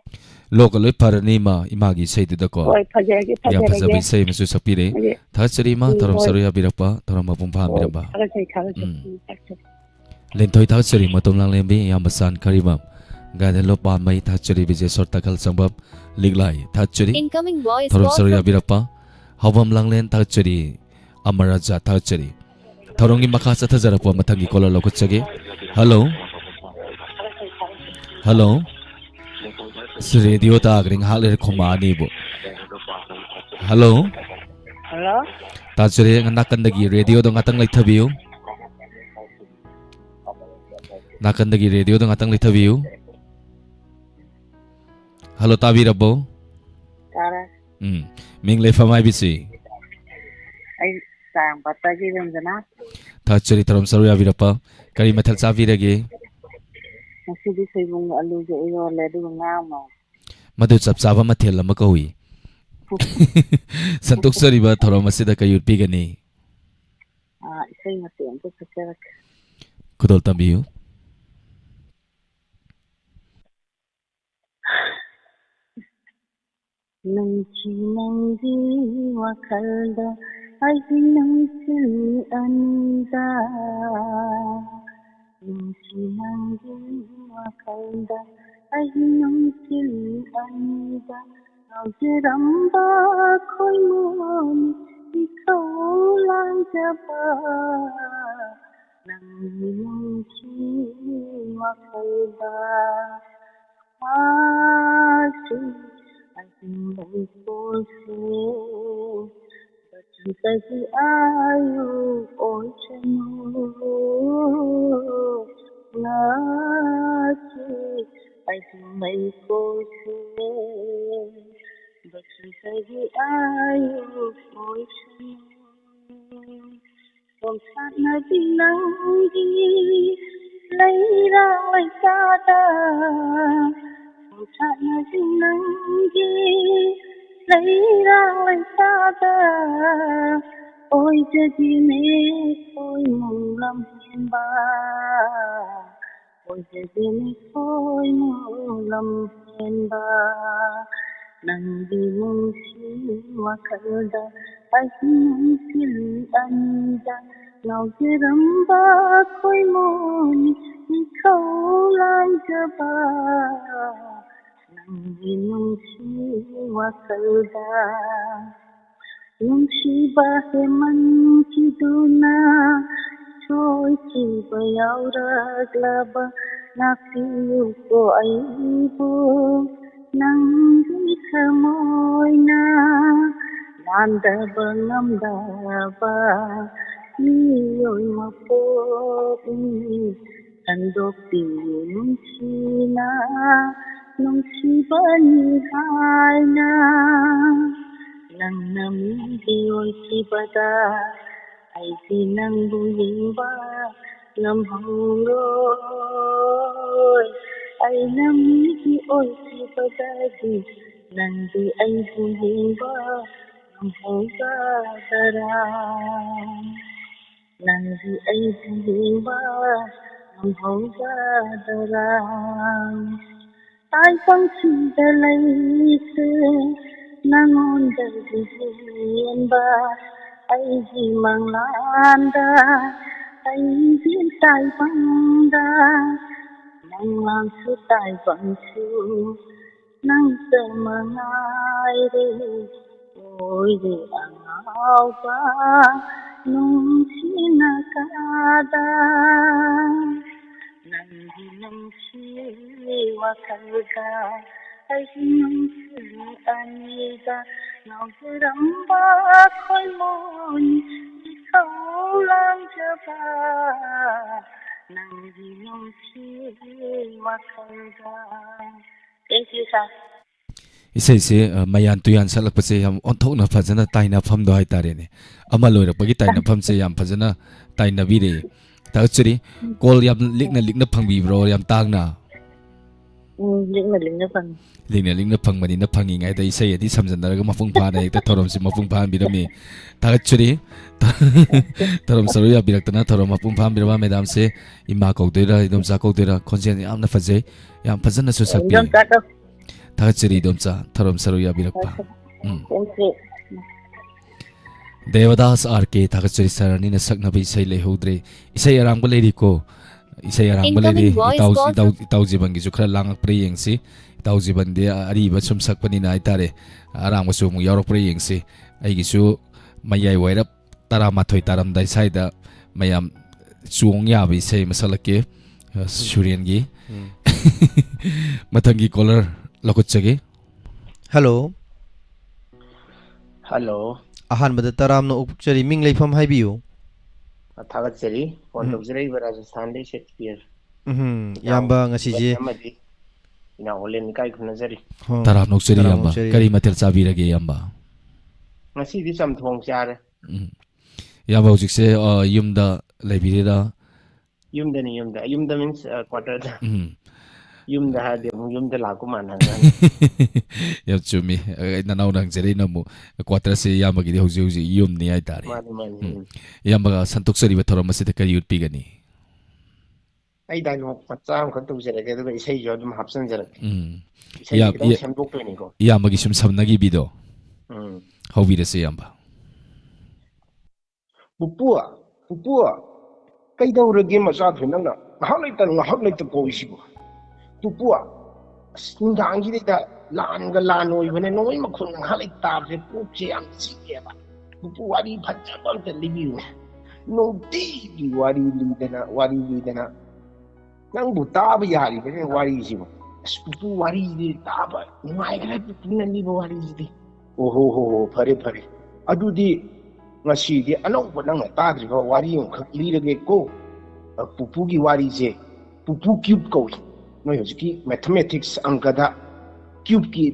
ꯂꯣꯛꯀ ꯂꯣꯏ ꯐꯔꯅꯤ, ꯏꯃꯥ, ꯏꯃꯥꯒꯤ ꯏꯁꯩꯗꯨꯗꯀꯣ꯫ ꯍꯣꯏ, ꯐꯖꯔꯒꯦ, ꯌꯥꯝ ꯐꯖꯕ ꯐꯖꯔꯒꯦ꯫ ꯏꯁꯩ ꯑꯃꯁꯨ ꯁꯛꯄꯤꯔꯦ꯫ ꯑꯗꯨꯗꯤ ꯊꯥꯒꯠꯆꯔꯤ, ꯏꯃꯥ, ꯎꯝ, ꯊꯧꯔꯝ ꯍꯣꯏ꯫ ꯁꯔꯨꯛ ꯌꯥꯕꯤꯔꯛꯄ, ꯊꯧꯔꯝ ꯃꯄꯨꯡ ꯍꯣꯏ, ꯐꯥꯍꯟꯕꯤꯔꯝꯕ꯫ ꯊꯥꯒꯠꯆꯔꯤ, ꯊꯥꯒꯠꯆꯔꯤ꯫ ꯎꯝ꯫ ꯎꯝ, ꯊꯥꯒꯠꯆꯔꯤ꯫ ꯂꯦꯟꯊꯣꯏ ꯊꯥꯒꯠꯆꯔꯤ, ꯃꯇꯣꯝ ꯂꯥꯡꯂꯦꯝꯕꯤ, ꯏꯌꯥꯝꯕ ꯁꯥꯟ ꯀꯔꯤꯕꯝ, ꯒꯥꯏꯗꯦꯟꯂꯣ ꯄꯥꯟꯃꯩ ꯊꯥꯒꯠꯆꯔꯤ, ꯕꯤꯖꯦꯁꯣꯔ ꯇꯥꯈꯜ ꯆꯪꯕꯝ, ꯂꯤꯛꯂꯥꯏ ꯊꯥꯒꯠꯆꯔꯤ꯫ Incoming voice ꯊꯧꯔꯝ call ꯁꯔꯨꯛ from ꯌꯥꯕꯤꯔꯛꯄ ꯍꯥꯎꯕꯝ ꯂꯥꯡꯂꯦꯟ ꯊꯥꯒꯠꯆꯔꯤ, ꯑꯃꯔ ꯔꯥꯖꯥ ꯊꯥꯒꯠꯆꯔꯤ꯫ ꯊꯧꯔꯝꯒꯤ ꯃꯈꯥ ꯆꯠꯊꯖꯔꯛꯄ ꯃꯊꯪꯒꯤ caller ꯂꯧꯈꯠꯆꯒꯦ꯫ Hello? Hello? ꯑꯁ, radio ꯇꯥꯈ꯭ꯔꯦ, ꯉꯥꯏꯍꯥꯛ ꯂꯩꯔ ꯈꯨꯝꯃꯛꯑꯅꯤꯕꯨ꯫ Hello? Hello? ꯇꯥꯖꯔꯦ, ꯅꯥꯀꯟꯗꯒꯤ radioꯗꯣ ꯉꯥꯛꯇꯪ ꯂꯩꯊꯕꯤꯌꯨ꯫ ꯅꯥꯀꯟꯗꯒꯤ radioꯗꯣ ꯉꯥꯛꯇꯪ ꯂꯩꯊꯕꯤꯌꯨ꯫ Hello, ꯇꯥꯕꯤꯔꯕꯣ? ꯇꯥꯔꯦ꯫ ꯎꯝ꯫ ꯃꯤꯡ ꯂꯩꯐꯝ ꯍꯥꯏꯕꯤꯁꯤ? ꯑꯩ ꯆꯥꯔꯥꯡꯄꯥꯠꯇꯒꯤ ꯔꯟꯖꯅꯥ꯫ ꯊꯥꯒꯠꯆꯔꯤ, ꯊꯧꯔꯝ ꯁꯔꯨꯛ ꯌꯥꯕꯤꯔꯛꯄ꯫ ꯀꯔꯤ ꯃꯊꯦꯜ ꯆꯥꯕꯤꯔꯒꯦ? ꯉꯁꯤꯗꯤ ꯁꯣꯏꯕꯨꯝꯒ ꯑꯂꯨꯒ ꯏꯔꯣꯜꯂꯦ, ꯑꯗꯨꯒ ꯉꯥ ꯑꯃ꯫ ꯃꯗꯨ ꯆꯞ ꯆꯥꯕ ꯃꯊꯦꯜ ꯑꯃ ꯀꯧꯏ꯫ ꯁꯟꯗꯣꯛꯆꯔꯤꯕ ꯊꯧꯔꯝ ꯑꯁꯤꯗ ꯀꯩ ꯎꯠꯄꯤꯒꯅꯤ? ꯑꯥ, ꯏꯁꯩ ꯃꯇꯦꯛ ꯑꯝꯇ ꯁꯛꯆꯔꯛꯀꯦ꯫ ꯈꯨꯗꯣꯜ ꯇꯝꯕꯤꯌꯨ꯫ ꯅꯨꯡꯁꯤ ꯅꯪꯒꯤ ꯋꯥꯈꯜꯗ ꯑꯩꯒꯤ ꯅꯨꯡꯁꯤꯠ ꯑꯅꯤꯗ, ꯅꯨꯡꯁꯤ ꯅꯪꯒꯤ ꯋꯥꯈꯜꯗ꯫ ꯑꯩꯒꯤ ꯅꯨꯡꯁꯤꯠ ꯑꯅꯤꯗ ꯉꯥꯎꯖꯔꯝꯕ ꯈꯣꯏꯃꯨꯅꯤ ꯏꯊꯧ ꯂꯥꯡꯖꯕ ꯅꯪꯒꯤ ꯅꯨꯡꯁꯤ ꯋꯥꯈꯜꯗ꯫ ꯃꯥꯁꯤ ꯑꯍꯤꯡ ꯂꯩꯀꯣꯜꯁꯦ ꯕꯁꯟꯇꯒꯤ ꯑꯌꯨꯛ ꯑꯣꯏꯁꯅꯨ꯫ ꯉꯁꯤ ꯑꯍꯤꯡ ꯂꯩꯀꯣꯜꯁꯦ ꯕꯁꯟꯇꯒꯤ ꯑꯌꯨꯛ ꯑꯣꯏꯁꯅꯨ꯫ ꯈꯣꯡꯁꯥꯠꯅꯕꯤ ꯅꯪꯒꯤ ꯂꯩꯔꯥꯡ ꯂꯩꯆꯥꯗ, ꯈꯣꯡꯁꯥꯠꯅꯕꯤ ꯅꯪꯒꯤ ꯂꯩꯔꯥꯡ ꯂꯩꯆꯥꯗ ꯑꯣꯏꯖꯒꯦꯅꯦ ꯈꯣꯏꯃꯨ ꯂꯝꯍꯦꯟꯕ, ꯑꯣꯏꯖꯒꯦꯅꯦ ꯈꯣꯏꯃꯨ ꯂꯝꯍꯦꯟꯕ꯫ ꯅꯪꯒꯤ ꯅꯨꯡꯁꯤ ꯋꯥꯈꯜꯗ ꯑꯍꯤꯡ ꯅꯨꯡꯁꯤꯠ ꯑꯅꯤꯗ ꯉꯥꯎꯖꯔꯝꯕ ꯈꯣꯏꯃꯨꯅꯤ ꯏꯊꯧ ꯂꯥꯡꯖꯕ ꯅꯪꯒꯤ ꯅꯨꯡꯁꯤ ꯋꯥꯈꯜꯗ꯫ ꯅꯨꯡꯁꯤꯕ ꯍꯦꯃꯟꯈꯤꯗꯨꯅ ꯁꯣꯏꯈꯤꯕ ꯌꯥꯎꯔꯛꯂꯕ ꯉꯥꯛꯄꯤꯌꯨꯀꯣ ꯑꯩꯕꯨ ꯅꯪꯒꯤ ꯊꯃꯣꯏꯅ ꯂꯥꯟꯗꯕ ꯉꯝꯗꯕ ꯃꯤꯑꯣꯏ ꯃꯄꯣꯛꯅꯤ꯫ ꯈꯟꯗꯣꯛꯄꯤꯌꯨ ꯅꯨꯡꯁꯤꯅ ꯅꯨꯡꯁꯤꯕꯅꯤ ꯍꯥꯏꯅ ꯅꯪꯅ ꯃꯤꯒꯤ ꯑꯣꯏꯈꯤꯕꯗ ꯑꯩꯗꯤ ꯅꯪꯕꯨ ꯌꯦꯡꯕ ꯉꯝꯍꯧꯔꯣꯏ꯫ ꯑꯩꯅ ꯃꯤꯒꯤ ꯑꯣꯏꯈꯤꯕꯗꯗꯤ ꯅꯪꯗꯤ ꯑꯩꯕꯨ ꯌꯦꯡꯕ ꯉꯝꯍꯧꯒꯗꯔꯥ? ꯅꯪꯗꯤ ꯑꯩꯕꯨ ꯌꯦꯡꯕ ꯉꯝꯍꯧꯒꯗꯔꯥ? ꯇꯥꯏꯕꯪꯁꯤꯗ ꯂꯩꯁꯦ ꯅꯉꯣꯟꯗꯒꯤ ꯍꯦꯟꯕ ꯑꯩꯒꯤ ꯃꯪꯂꯥꯟꯗ, ꯑꯩꯒꯤ ꯇꯥꯏꯕꯪꯗ, ꯃꯪꯂꯥꯟꯁꯨ ꯇꯥꯏꯕꯪꯁꯨ ꯅꯪꯇ ꯃꯉꯥꯏꯔꯦ꯫ ꯑꯣꯏꯔꯦ ꯑꯉꯥꯎꯕ ꯅꯨꯡꯁꯤꯅ ꯀꯥꯗ꯫ ꯅꯪꯒꯤ ꯅꯨꯡꯁꯤ ꯋꯥꯈꯜꯗ ꯑꯩꯒꯤ ꯅꯨꯡꯁꯤ ꯑꯅꯤꯗ ꯉꯥꯎꯖꯔꯝꯕ ꯈꯣꯏꯃꯣꯟ ꯏꯁꯧ ꯂꯥꯡꯖꯕ ꯅꯪꯒꯤ ꯅꯨꯡꯁꯤ ꯋꯥꯈꯜꯗ꯫ Thank you, sir. ꯏꯁꯩꯁꯦ, ꯑ, ꯃꯌꯥꯟ ꯇꯨꯌꯥꯟ ꯁꯛꯂꯛꯄꯁꯦ ꯌꯥꯝ ꯑꯣꯟꯊꯣꯛꯅ ꯐꯖꯅ ꯇꯥꯏꯅꯐꯝꯗꯣ ꯍꯥꯏꯇꯥꯔꯦꯅꯦ꯫ ꯑꯃ ꯂꯣꯏꯔꯛꯄꯒꯤ ꯇꯥꯏꯅꯐꯝꯁꯦ ꯌꯥꯝ ꯐꯖꯅ ꯇꯥꯏꯅꯕꯤꯔꯛꯑꯦ꯫ ꯊꯥꯒꯠꯆꯔꯤ꯫ ꯀꯣꯜ ꯌꯥꯝ ꯂꯤꯛꯅ ꯂꯤꯛꯅ ꯐꯪꯕꯤꯕ꯭ꯔꯣ? ꯌꯥꯝ ꯇꯥꯡꯅ? ꯎꯝ, ꯂꯤꯛꯅ ꯂꯤꯛꯅ ꯐꯪꯉꯤ꯫ ꯂꯤꯛꯅ ꯂꯤꯛꯅ ꯐꯪꯕꯅꯤꯅ ꯐꯪꯉꯤꯉꯩꯗ ꯏꯁꯩ ꯑꯅꯤ ꯁꯝꯖꯟꯅꯔꯒ ꯃꯄꯨꯡ ꯐꯥꯅ ꯍꯦꯛꯇ ꯊꯧꯔꯝꯁꯤ ꯃꯄꯨꯡ ꯐꯥꯍꯟꯕꯤꯔꯝꯃꯤ꯫ ꯊꯥꯒꯠꯆꯔꯤ꯫ ꯊꯧꯔꯝ ꯁꯔꯨꯛ ꯌꯥꯕꯤꯔꯛꯇꯅ ꯊꯧꯔꯝ ꯃꯄꯨꯡ ꯐꯥꯍꯟꯕꯤꯔꯕ ꯃꯦꯗꯥꯝꯁꯦ ꯏꯃꯥ ꯀꯧꯗꯣꯏꯔꯥ, ꯏꯗꯣꯝꯆꯥ ꯀꯧꯗꯣꯏꯔꯥ? ꯈꯣꯟꯖꯦꯜ ꯌꯥꯝꯅ ꯐꯖꯩ꯫ ꯌꯥꯝ ꯐꯖꯅꯁꯨ ꯁꯛꯄꯤ꯫ ꯏꯗꯣꯝꯆꯥ ꯀꯧ-, ꯊꯥꯒꯠꯆꯔꯤ ꯏꯗꯣꯝꯆꯥ, ꯊꯧꯔꯝ ꯁꯔꯨꯛ ꯌꯥꯕꯤꯔꯛꯄ꯫ ꯊꯥꯒꯠꯆꯔꯤ꯫ ꯎꯝ꯫ Thank you꯫ ꯗꯦꯕꯗꯥꯁ ꯑꯥꯔ ꯀꯦ, ꯊꯥꯒꯠꯆꯔꯤ ꯁꯥꯔ, ꯑꯅꯤꯅ ꯁꯛꯅꯕ ꯏꯁꯩ ꯂꯩꯍꯧꯗ꯭ꯔꯦ꯫ ꯏꯁꯩ ꯑꯔꯥꯡꯕ ꯂꯩꯔꯤꯀꯣ? ꯏꯁꯩ ꯑꯔꯥꯡꯕ ꯂꯩꯔꯤ꯫ Incoming voice ꯏꯇꯥꯎ, call ꯏꯇꯥꯎ, from ꯏꯇꯥꯎ ꯖꯤꯕꯟꯒꯤꯁꯨ ꯈꯔ ꯂꯥꯡꯉꯛꯄ꯭ꯔꯥ ꯌꯦꯡꯁꯤ꯫ ꯏꯇꯥꯎ ꯖꯤꯕꯟꯗꯤ ꯑꯔꯤꯕ ꯁꯨꯝ ꯁꯛꯄꯅꯤꯅ ꯍꯥꯏꯇꯥꯔꯦ꯫ ꯑꯔꯥꯡꯕꯁꯨ ꯑꯃꯨꯛ ꯌꯥꯎꯔꯛꯄ꯭ꯔꯥ ꯌꯦꯡꯁꯤ꯫ ꯑꯩꯒꯤꯁꯨ ꯃꯌꯥꯏ ꯋꯥꯏꯔꯞ ꯇꯔꯥꯃꯥꯊꯣꯏ ꯇꯥꯔꯝꯗꯥꯏ ꯁ꯭ꯋꯥꯏꯗ ꯃꯌꯥꯝ ꯆꯣꯡ ꯌꯥꯕ ꯏꯁꯩ ꯑꯃ ꯁꯛꯂꯛꯀꯦ, ꯑ, ꯁꯨꯔꯦꯟꯒꯤ꯫ ꯎꯝ꯫ ꯃꯊꯪꯒꯤ ꯀꯣꯂꯔ ꯂꯧꯈꯠꯆꯒꯦ꯫ ꯍꯜꯂꯣ꯫ ꯍꯜꯂꯣ꯫ ꯑꯍꯥꯟꯕꯗ ꯇꯔꯥꯝꯅ ꯑꯣꯛꯆꯔꯤ, ꯃꯤꯡ ꯂꯩꯐꯝ ꯍꯥꯏꯕꯤꯌꯨ꯫ ꯑ, ꯊꯥꯒꯠꯆꯔꯤ꯫ ꯐꯣꯟ ꯎꯝ꯫ ꯇꯧꯖꯔꯛꯏꯕ ꯔꯥꯖꯁꯊꯥꯟꯗꯩ ꯁꯦꯛꯁꯄꯤꯌꯔ꯫ ꯎꯝ, ꯏꯅꯥꯎ ꯏꯌꯥꯝꯕ ꯉꯁꯤꯁꯦ ꯑꯃꯗꯤ ꯏꯅꯥꯎ ꯑꯣꯂꯦꯟ ꯏꯀꯥꯏ ꯈꯨꯝꯅꯖꯔꯤ꯫ ꯍꯣ, ꯇꯔꯥꯝꯅ ꯑꯣꯛꯆꯔꯤ ꯇꯔꯥꯝꯅ ꯏꯌꯥꯝꯕ꯫ ꯑꯣꯛꯆꯔꯤ꯫ ꯀꯔꯤ ꯃꯊꯦꯜ ꯆꯥꯕꯤꯔꯒꯦ ꯏꯌꯥꯝꯕ? ꯉꯁꯤꯗꯤ ꯆꯝꯊꯣꯡ ꯆꯥꯔꯦ꯫ ꯎꯝ꯫ ꯏꯌꯥꯝꯕ ꯍꯧꯖꯤꯛꯁꯦ, ꯑ, ꯌꯨꯝꯗ ꯂꯩꯕꯤꯔꯤꯔꯥ? ꯌꯨꯝꯗꯅꯤ, ꯌꯨꯝꯗ꯫ ꯌꯨꯝꯗ means, ꯑ, quarter ꯗ꯫ ꯎꯝ꯫ ꯌꯨꯝꯗ ꯍꯥꯏꯔꯗꯤ ꯑꯃꯨꯛ ꯌꯨꯝꯗ ꯂꯥꯛꯄ ꯃꯥꯟꯅꯔꯅꯤ꯫ ꯌꯥꯝ ꯆꯨꯝꯃꯤ꯫ ꯑ, ꯅꯅꯥꯎꯅ ꯍꯪꯖꯔꯛꯏꯅ ꯑꯃꯨꯛ quarter ꯁꯦ ꯏꯌꯥꯝꯕꯒꯤꯗꯤ ꯍꯧꯖꯤꯛ ꯍꯧꯖꯤꯛ ꯌꯨꯝꯅꯤ ꯍꯥꯏꯇꯥꯔꯦ꯫ ꯃꯥꯅꯤ, ꯃꯥꯅꯤ, ꯎꯝ꯫ ꯎꯝ꯫ ꯏꯌꯥꯝꯕꯒ ꯁꯟꯗꯣꯛꯆꯔꯤꯕ ꯊꯧꯔꯝ ꯑꯁꯤꯗ ꯀꯔꯤ ꯎꯠꯄꯤꯒꯅꯤ? ꯑꯩ dialogue ꯃꯆꯥ ꯑꯃꯈꯛ ꯇꯧꯖꯔꯒꯦ, ꯑꯗꯨꯒ ꯏꯁꯩꯁꯨ ꯑꯗꯨꯝ ꯍꯥꯞꯆꯤꯟꯖꯔꯛꯀꯦ꯫ ꯎꯝ꯫ ꯏꯁꯩꯁꯦ ꯏꯌꯥꯝ-, ꯈꯤꯇꯪ ꯏꯌꯥ-, ꯁꯦꯝꯗꯣꯛꯇꯣꯏꯅꯤꯀꯣ꯫ ꯏꯌꯥꯝꯕꯒꯤ ꯁꯨꯝ ꯁꯝꯅꯈꯤꯕꯤꯗꯣ꯫ ꯎꯝ꯫ ꯍꯧꯕꯤꯔꯁꯤ, ꯏꯌꯥꯝꯕ꯫ "ꯄꯨꯄꯨ, ꯄꯨꯄꯨ, ꯀꯩꯗꯧꯔꯒꯦ ꯃꯆꯥꯊꯣꯏ ꯅꯪꯅ ꯉꯥꯏꯍꯥꯛ ꯂꯩꯇ ꯉꯥꯏꯍꯥꯛ ꯂꯩꯇ ꯀꯧꯏꯁꯤꯕꯨ? ꯄꯨꯄꯨ, ꯑꯁ, ꯅꯨꯡꯗꯥꯡꯁꯤꯗꯩꯗ ꯂꯥꯟꯒ ꯂꯥꯟ ꯑꯣꯏꯕꯅꯦ, ꯅꯣꯏ ꯃꯈꯣꯟ ꯉꯥꯏꯍꯥꯛ ꯂꯩꯇ ꯇꯥꯕꯁꯦ ꯀꯣꯛꯁꯦ ꯌꯥꯝ ꯆꯤꯛꯑꯦꯕ꯫ ꯄꯨꯄꯨ, ꯋꯥꯔꯤ ꯐꯖꯕ ꯑꯝꯇ ꯂꯤꯕꯤꯌꯨꯅꯦ꯫ ꯅꯨꯡꯇꯤꯒꯤ ꯋꯥꯔꯤ ꯂꯤꯗꯅ, ꯋꯥꯔꯤ ꯂꯤꯗꯅ, ꯅꯪꯕꯨ ꯇꯥꯕ ꯌꯥꯔꯤꯕꯅꯦ ꯋꯥꯔꯤꯁꯤꯕꯨ꯫ ꯑꯁ, ꯄꯨꯄꯨ, ꯋꯥꯔꯤꯗꯤ ꯇꯥꯕ ꯅꯨꯡꯉꯥꯏꯈ꯭ꯔꯦ, ꯄꯨꯄꯨꯅ ꯂꯤꯕ ꯋꯥꯔꯤꯁꯤꯗꯤ꯫ ꯑꯣ ꯍꯣ ꯍꯣ ꯍꯣ, ꯐꯔꯦ ꯐꯔꯦ꯫ ꯑꯗꯨꯗꯤ ꯉꯁꯤꯗꯤ ꯑꯅꯧꯕ ꯅꯪꯅ ꯇꯥꯗ꯭ꯔꯤꯕ ꯋꯥꯔꯤ ꯑꯃꯈꯛ ꯂꯤꯔꯒꯦꯀꯣ꯫ ꯑ, ꯄꯨꯄꯨꯒꯤ ꯋꯥꯔꯤꯁꯦ ꯄꯨꯄꯨ ꯀ꯭ꯌꯨꯕ ꯀꯧꯏ꯫ ꯅꯣꯏ ꯍꯧꯖꯤꯛꯀꯤ ꯃꯦꯊꯃꯦꯇꯤꯛꯁ ꯑꯪꯀꯗ ꯀ꯭ꯌꯨꯕꯀꯤ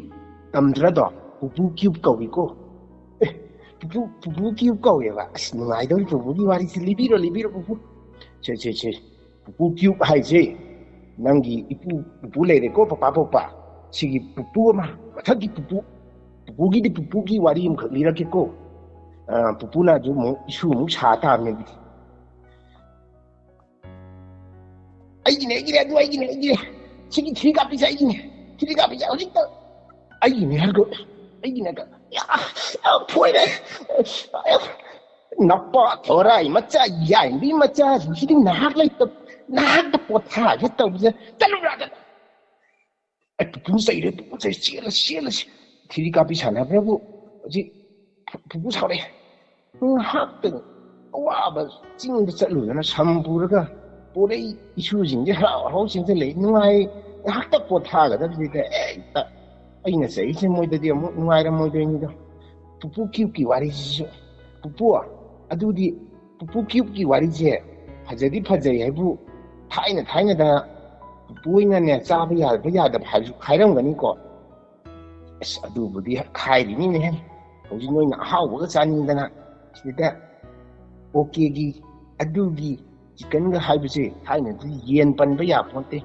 ꯇꯝꯗ꯭ꯔꯗꯣ? ꯄꯨꯄꯨ ꯀ꯭ꯌꯨꯕ ꯀꯧꯏꯀꯣ꯫ ꯑꯦ, ꯄꯨꯄꯨ, ꯄꯨꯄꯨ ꯀ꯭ꯌꯨꯕ ꯀꯧꯋꯦꯕ꯫ ꯑꯁ, ꯅꯨꯡꯉꯥꯏꯗꯧꯔꯤ ꯄꯨꯄꯨꯒꯤ ꯋꯥꯔꯤꯁꯦ꯫ ꯂꯤꯕꯤꯔꯣ, ꯂꯤꯕꯤꯔꯣ ꯄꯨꯄꯨ꯫ ꯁꯦ, ꯁꯦ, ꯁꯦ꯫ ꯄꯨꯄꯨ ꯀ꯭ꯌꯨꯕ ꯍꯥꯏꯁꯦ ꯅꯪꯒꯤ ꯏꯄꯨ, ꯄꯨꯄꯨ ꯂꯩꯔꯦꯀꯣ, ꯄꯄꯥ ꯄꯣꯛꯄ꯫ ꯁꯤꯒꯤ ꯄꯨꯄꯨ ꯑꯃ, ꯃꯊꯛꯀꯤ ꯄꯨꯄꯨ, ꯄꯨꯄꯨꯒꯤꯗꯤ ꯄꯨꯄꯨꯒꯤ ꯋꯥꯔꯤ ꯑꯃꯈꯛ ꯂꯤꯔꯛꯀꯦꯀꯣ꯫ ꯑ, ꯄꯨꯄꯨꯅ ꯑꯗꯨ ꯑꯃꯨꯛ ꯏꯁꯨ ꯑꯃꯨꯛ ꯁꯥ ꯇꯥꯕꯅꯦ ꯑꯗꯨꯗꯤ꯫ "ꯑꯩꯒꯤꯅꯦ, ꯑꯩꯒꯤꯅꯦ, ꯑꯗꯨ ꯑꯩꯒꯤꯅꯦ, ꯑꯩꯒꯤꯅꯦ꯫ ꯁꯤꯒꯤ ꯊ꯭ꯔꯤ ꯀꯥꯞꯄꯤꯁꯦ ꯑꯩꯒꯤꯅꯦ꯫ ꯊ꯭ꯔꯤ ꯀꯥꯞꯄꯤꯁꯦ ꯍꯧꯖꯤꯛꯇ ꯑꯩꯒꯤꯅꯦ ꯍꯥꯏꯔꯒ ꯑꯩꯒꯤꯅꯦ ꯍꯥꯏꯔꯒ, ꯌꯥ, ꯌꯥ, ꯐꯣꯏꯔꯦ꯫ ꯅꯄꯥ ꯊꯣꯔꯥꯏ ꯃꯆꯥ, ꯌꯥꯏꯝꯕꯤ ꯃꯆꯥ, ꯁꯤꯗꯤ ꯅꯍꯥꯛ ꯂꯩꯇ-, ꯅꯍꯥꯛꯇ ꯄꯣꯊꯥꯒꯦ ꯇꯧꯕꯁꯦ꯫ ꯆꯠꯂꯨꯔꯥ, ꯆꯠꯂꯨ꯫ ꯑꯩ ꯄꯨꯄꯨ ꯆꯩꯔꯦ, ꯄꯨꯄꯨ ꯆꯩꯔꯦ, ꯆꯦꯜꯂꯁꯤ, ꯆꯦꯜꯂꯁꯤ꯫ ꯊ꯭ꯔꯤ ꯀꯥꯞꯄꯤ ꯁꯥꯟꯅꯕ꯭ꯔꯕꯨ ꯍꯧꯖꯤꯛ ꯄꯨꯄꯨ ꯁꯥꯎꯔꯛꯑꯦ꯫ ꯉꯥꯏꯍꯥꯛꯇꯪ ꯑꯋꯥꯕ ꯆꯤꯡꯗ ꯆꯠꯂꯨꯗꯅ ꯁꯝ ꯄꯨꯔꯒ ꯄꯣꯔꯩ ꯏꯁꯨꯁꯤꯡꯁꯦ ꯍꯔꯥꯎ ꯍꯔꯥꯎ ꯆꯦꯟꯁꯤꯜꯂꯛꯏ꯫ ꯅꯨꯡꯉꯥꯏ, ꯉꯥꯏꯍꯥꯛꯇ ꯄꯣꯊꯥꯒꯗꯕꯁꯤꯗ ꯍꯦꯛꯇ ꯑꯩꯅ ꯆꯩꯁꯦ ꯃꯣꯏꯗꯗꯤ ꯑꯃꯨꯛ ꯅꯨꯡꯉꯥꯏꯔꯝꯃꯣꯏꯗꯣꯏꯅꯤꯗꯣ꯫ ꯄꯨꯄꯨ ꯀ꯭ꯌꯨꯕꯀꯤ ꯋꯥꯔꯤꯁꯤꯁꯨ, ꯄꯨꯄꯨ, ꯑꯗꯨꯗꯤ ꯄꯨꯄꯨ ꯀ꯭ꯌꯨꯕꯀꯤ ꯋꯥꯔꯤꯁꯦ ꯐꯖꯗꯤ ꯐꯖꯩ ꯍꯥꯏꯕꯨ, ꯊꯥꯏꯅ ꯊꯥꯏꯅꯗ ꯄꯨꯄꯨ ꯍꯣꯏꯅꯅꯦ ꯆꯥꯕ ꯌꯥꯕ ꯌꯥꯗꯕ ꯍꯥꯏꯕꯁꯨ ꯈꯥꯏꯔꯝꯒꯅꯤꯀꯣ꯫ ꯑꯁ, ꯑꯗꯨꯕꯨꯗꯤ ꯈꯥꯏꯔꯤꯅꯤꯅꯦꯍꯦ꯫ ꯍꯧꯖꯤꯛ ꯅꯣꯏꯅ ꯑꯍꯥꯎꯕꯒ ꯆꯥꯅꯤꯡꯗꯅ ꯁꯤꯗ ꯑꯣ ꯀꯦꯒꯤ, ꯑꯗꯨꯒꯤ, ꯆꯤꯛꯀꯟꯒ ꯍꯥꯏꯕꯁꯦ ꯊꯥꯏꯅꯗꯤ ꯌꯦꯟ ꯄꯟꯕ ꯌꯥꯄꯣꯟꯇꯦ꯫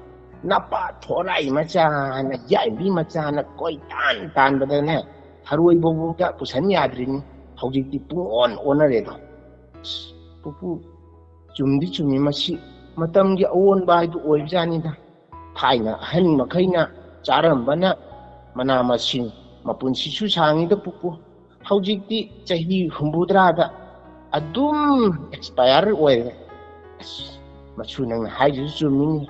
ꯅꯄꯥ ꯊꯣꯔꯥꯏ ꯃꯆꯥꯅ, ꯌꯥꯏꯝꯕꯤ ꯃꯆꯥꯅ ꯀꯣꯏꯇꯥꯟ ꯇꯥꯟꯕꯗꯅꯦ ꯊꯔꯣꯏ ꯐꯥꯎꯕꯗ ꯄꯨꯁꯟ ꯌꯥꯗ꯭ꯔꯤꯅꯤ꯫ ꯍꯧꯖꯤꯛꯇꯤ ꯄꯨꯡꯑꯣꯟ ꯑꯣꯟꯅꯔꯦꯗꯣ꯫ ꯑꯁ, ꯄꯨꯄꯨ, ꯆꯨꯝꯗꯤ ꯆꯨꯝꯃꯤ, ꯃꯁꯤ ꯃꯇꯝꯒꯤ ꯑꯑꯣꯟꯕ ꯍꯥꯏꯗꯨ ꯑꯣꯏꯕꯖꯥꯠꯅꯤꯗ꯫ ꯊꯥꯏꯅ ꯑꯍꯟ ꯃꯈꯩꯅ ꯆꯥꯔꯝꯕꯅ ꯃꯅꯥ ꯃꯁꯤꯡ, ꯃꯄꯨꯟꯁꯤꯁꯨ ꯁꯥꯡꯉꯤꯗ ꯄꯨꯄꯨ꯫ ꯍꯧꯖꯤꯛꯇꯤ ꯆꯍꯤ ꯍꯨꯝꯐꯨꯇꯔꯥꯗ ꯑꯗꯨꯝ ꯑꯦꯛꯁꯄꯥꯌꯔ ꯑꯣꯏꯔꯦ꯫ ꯑꯁ, ꯃꯆꯨ ꯅꯪꯅ ꯍꯥꯏꯗꯨꯁꯨ ꯆꯨꯝꯃꯤꯅꯤ,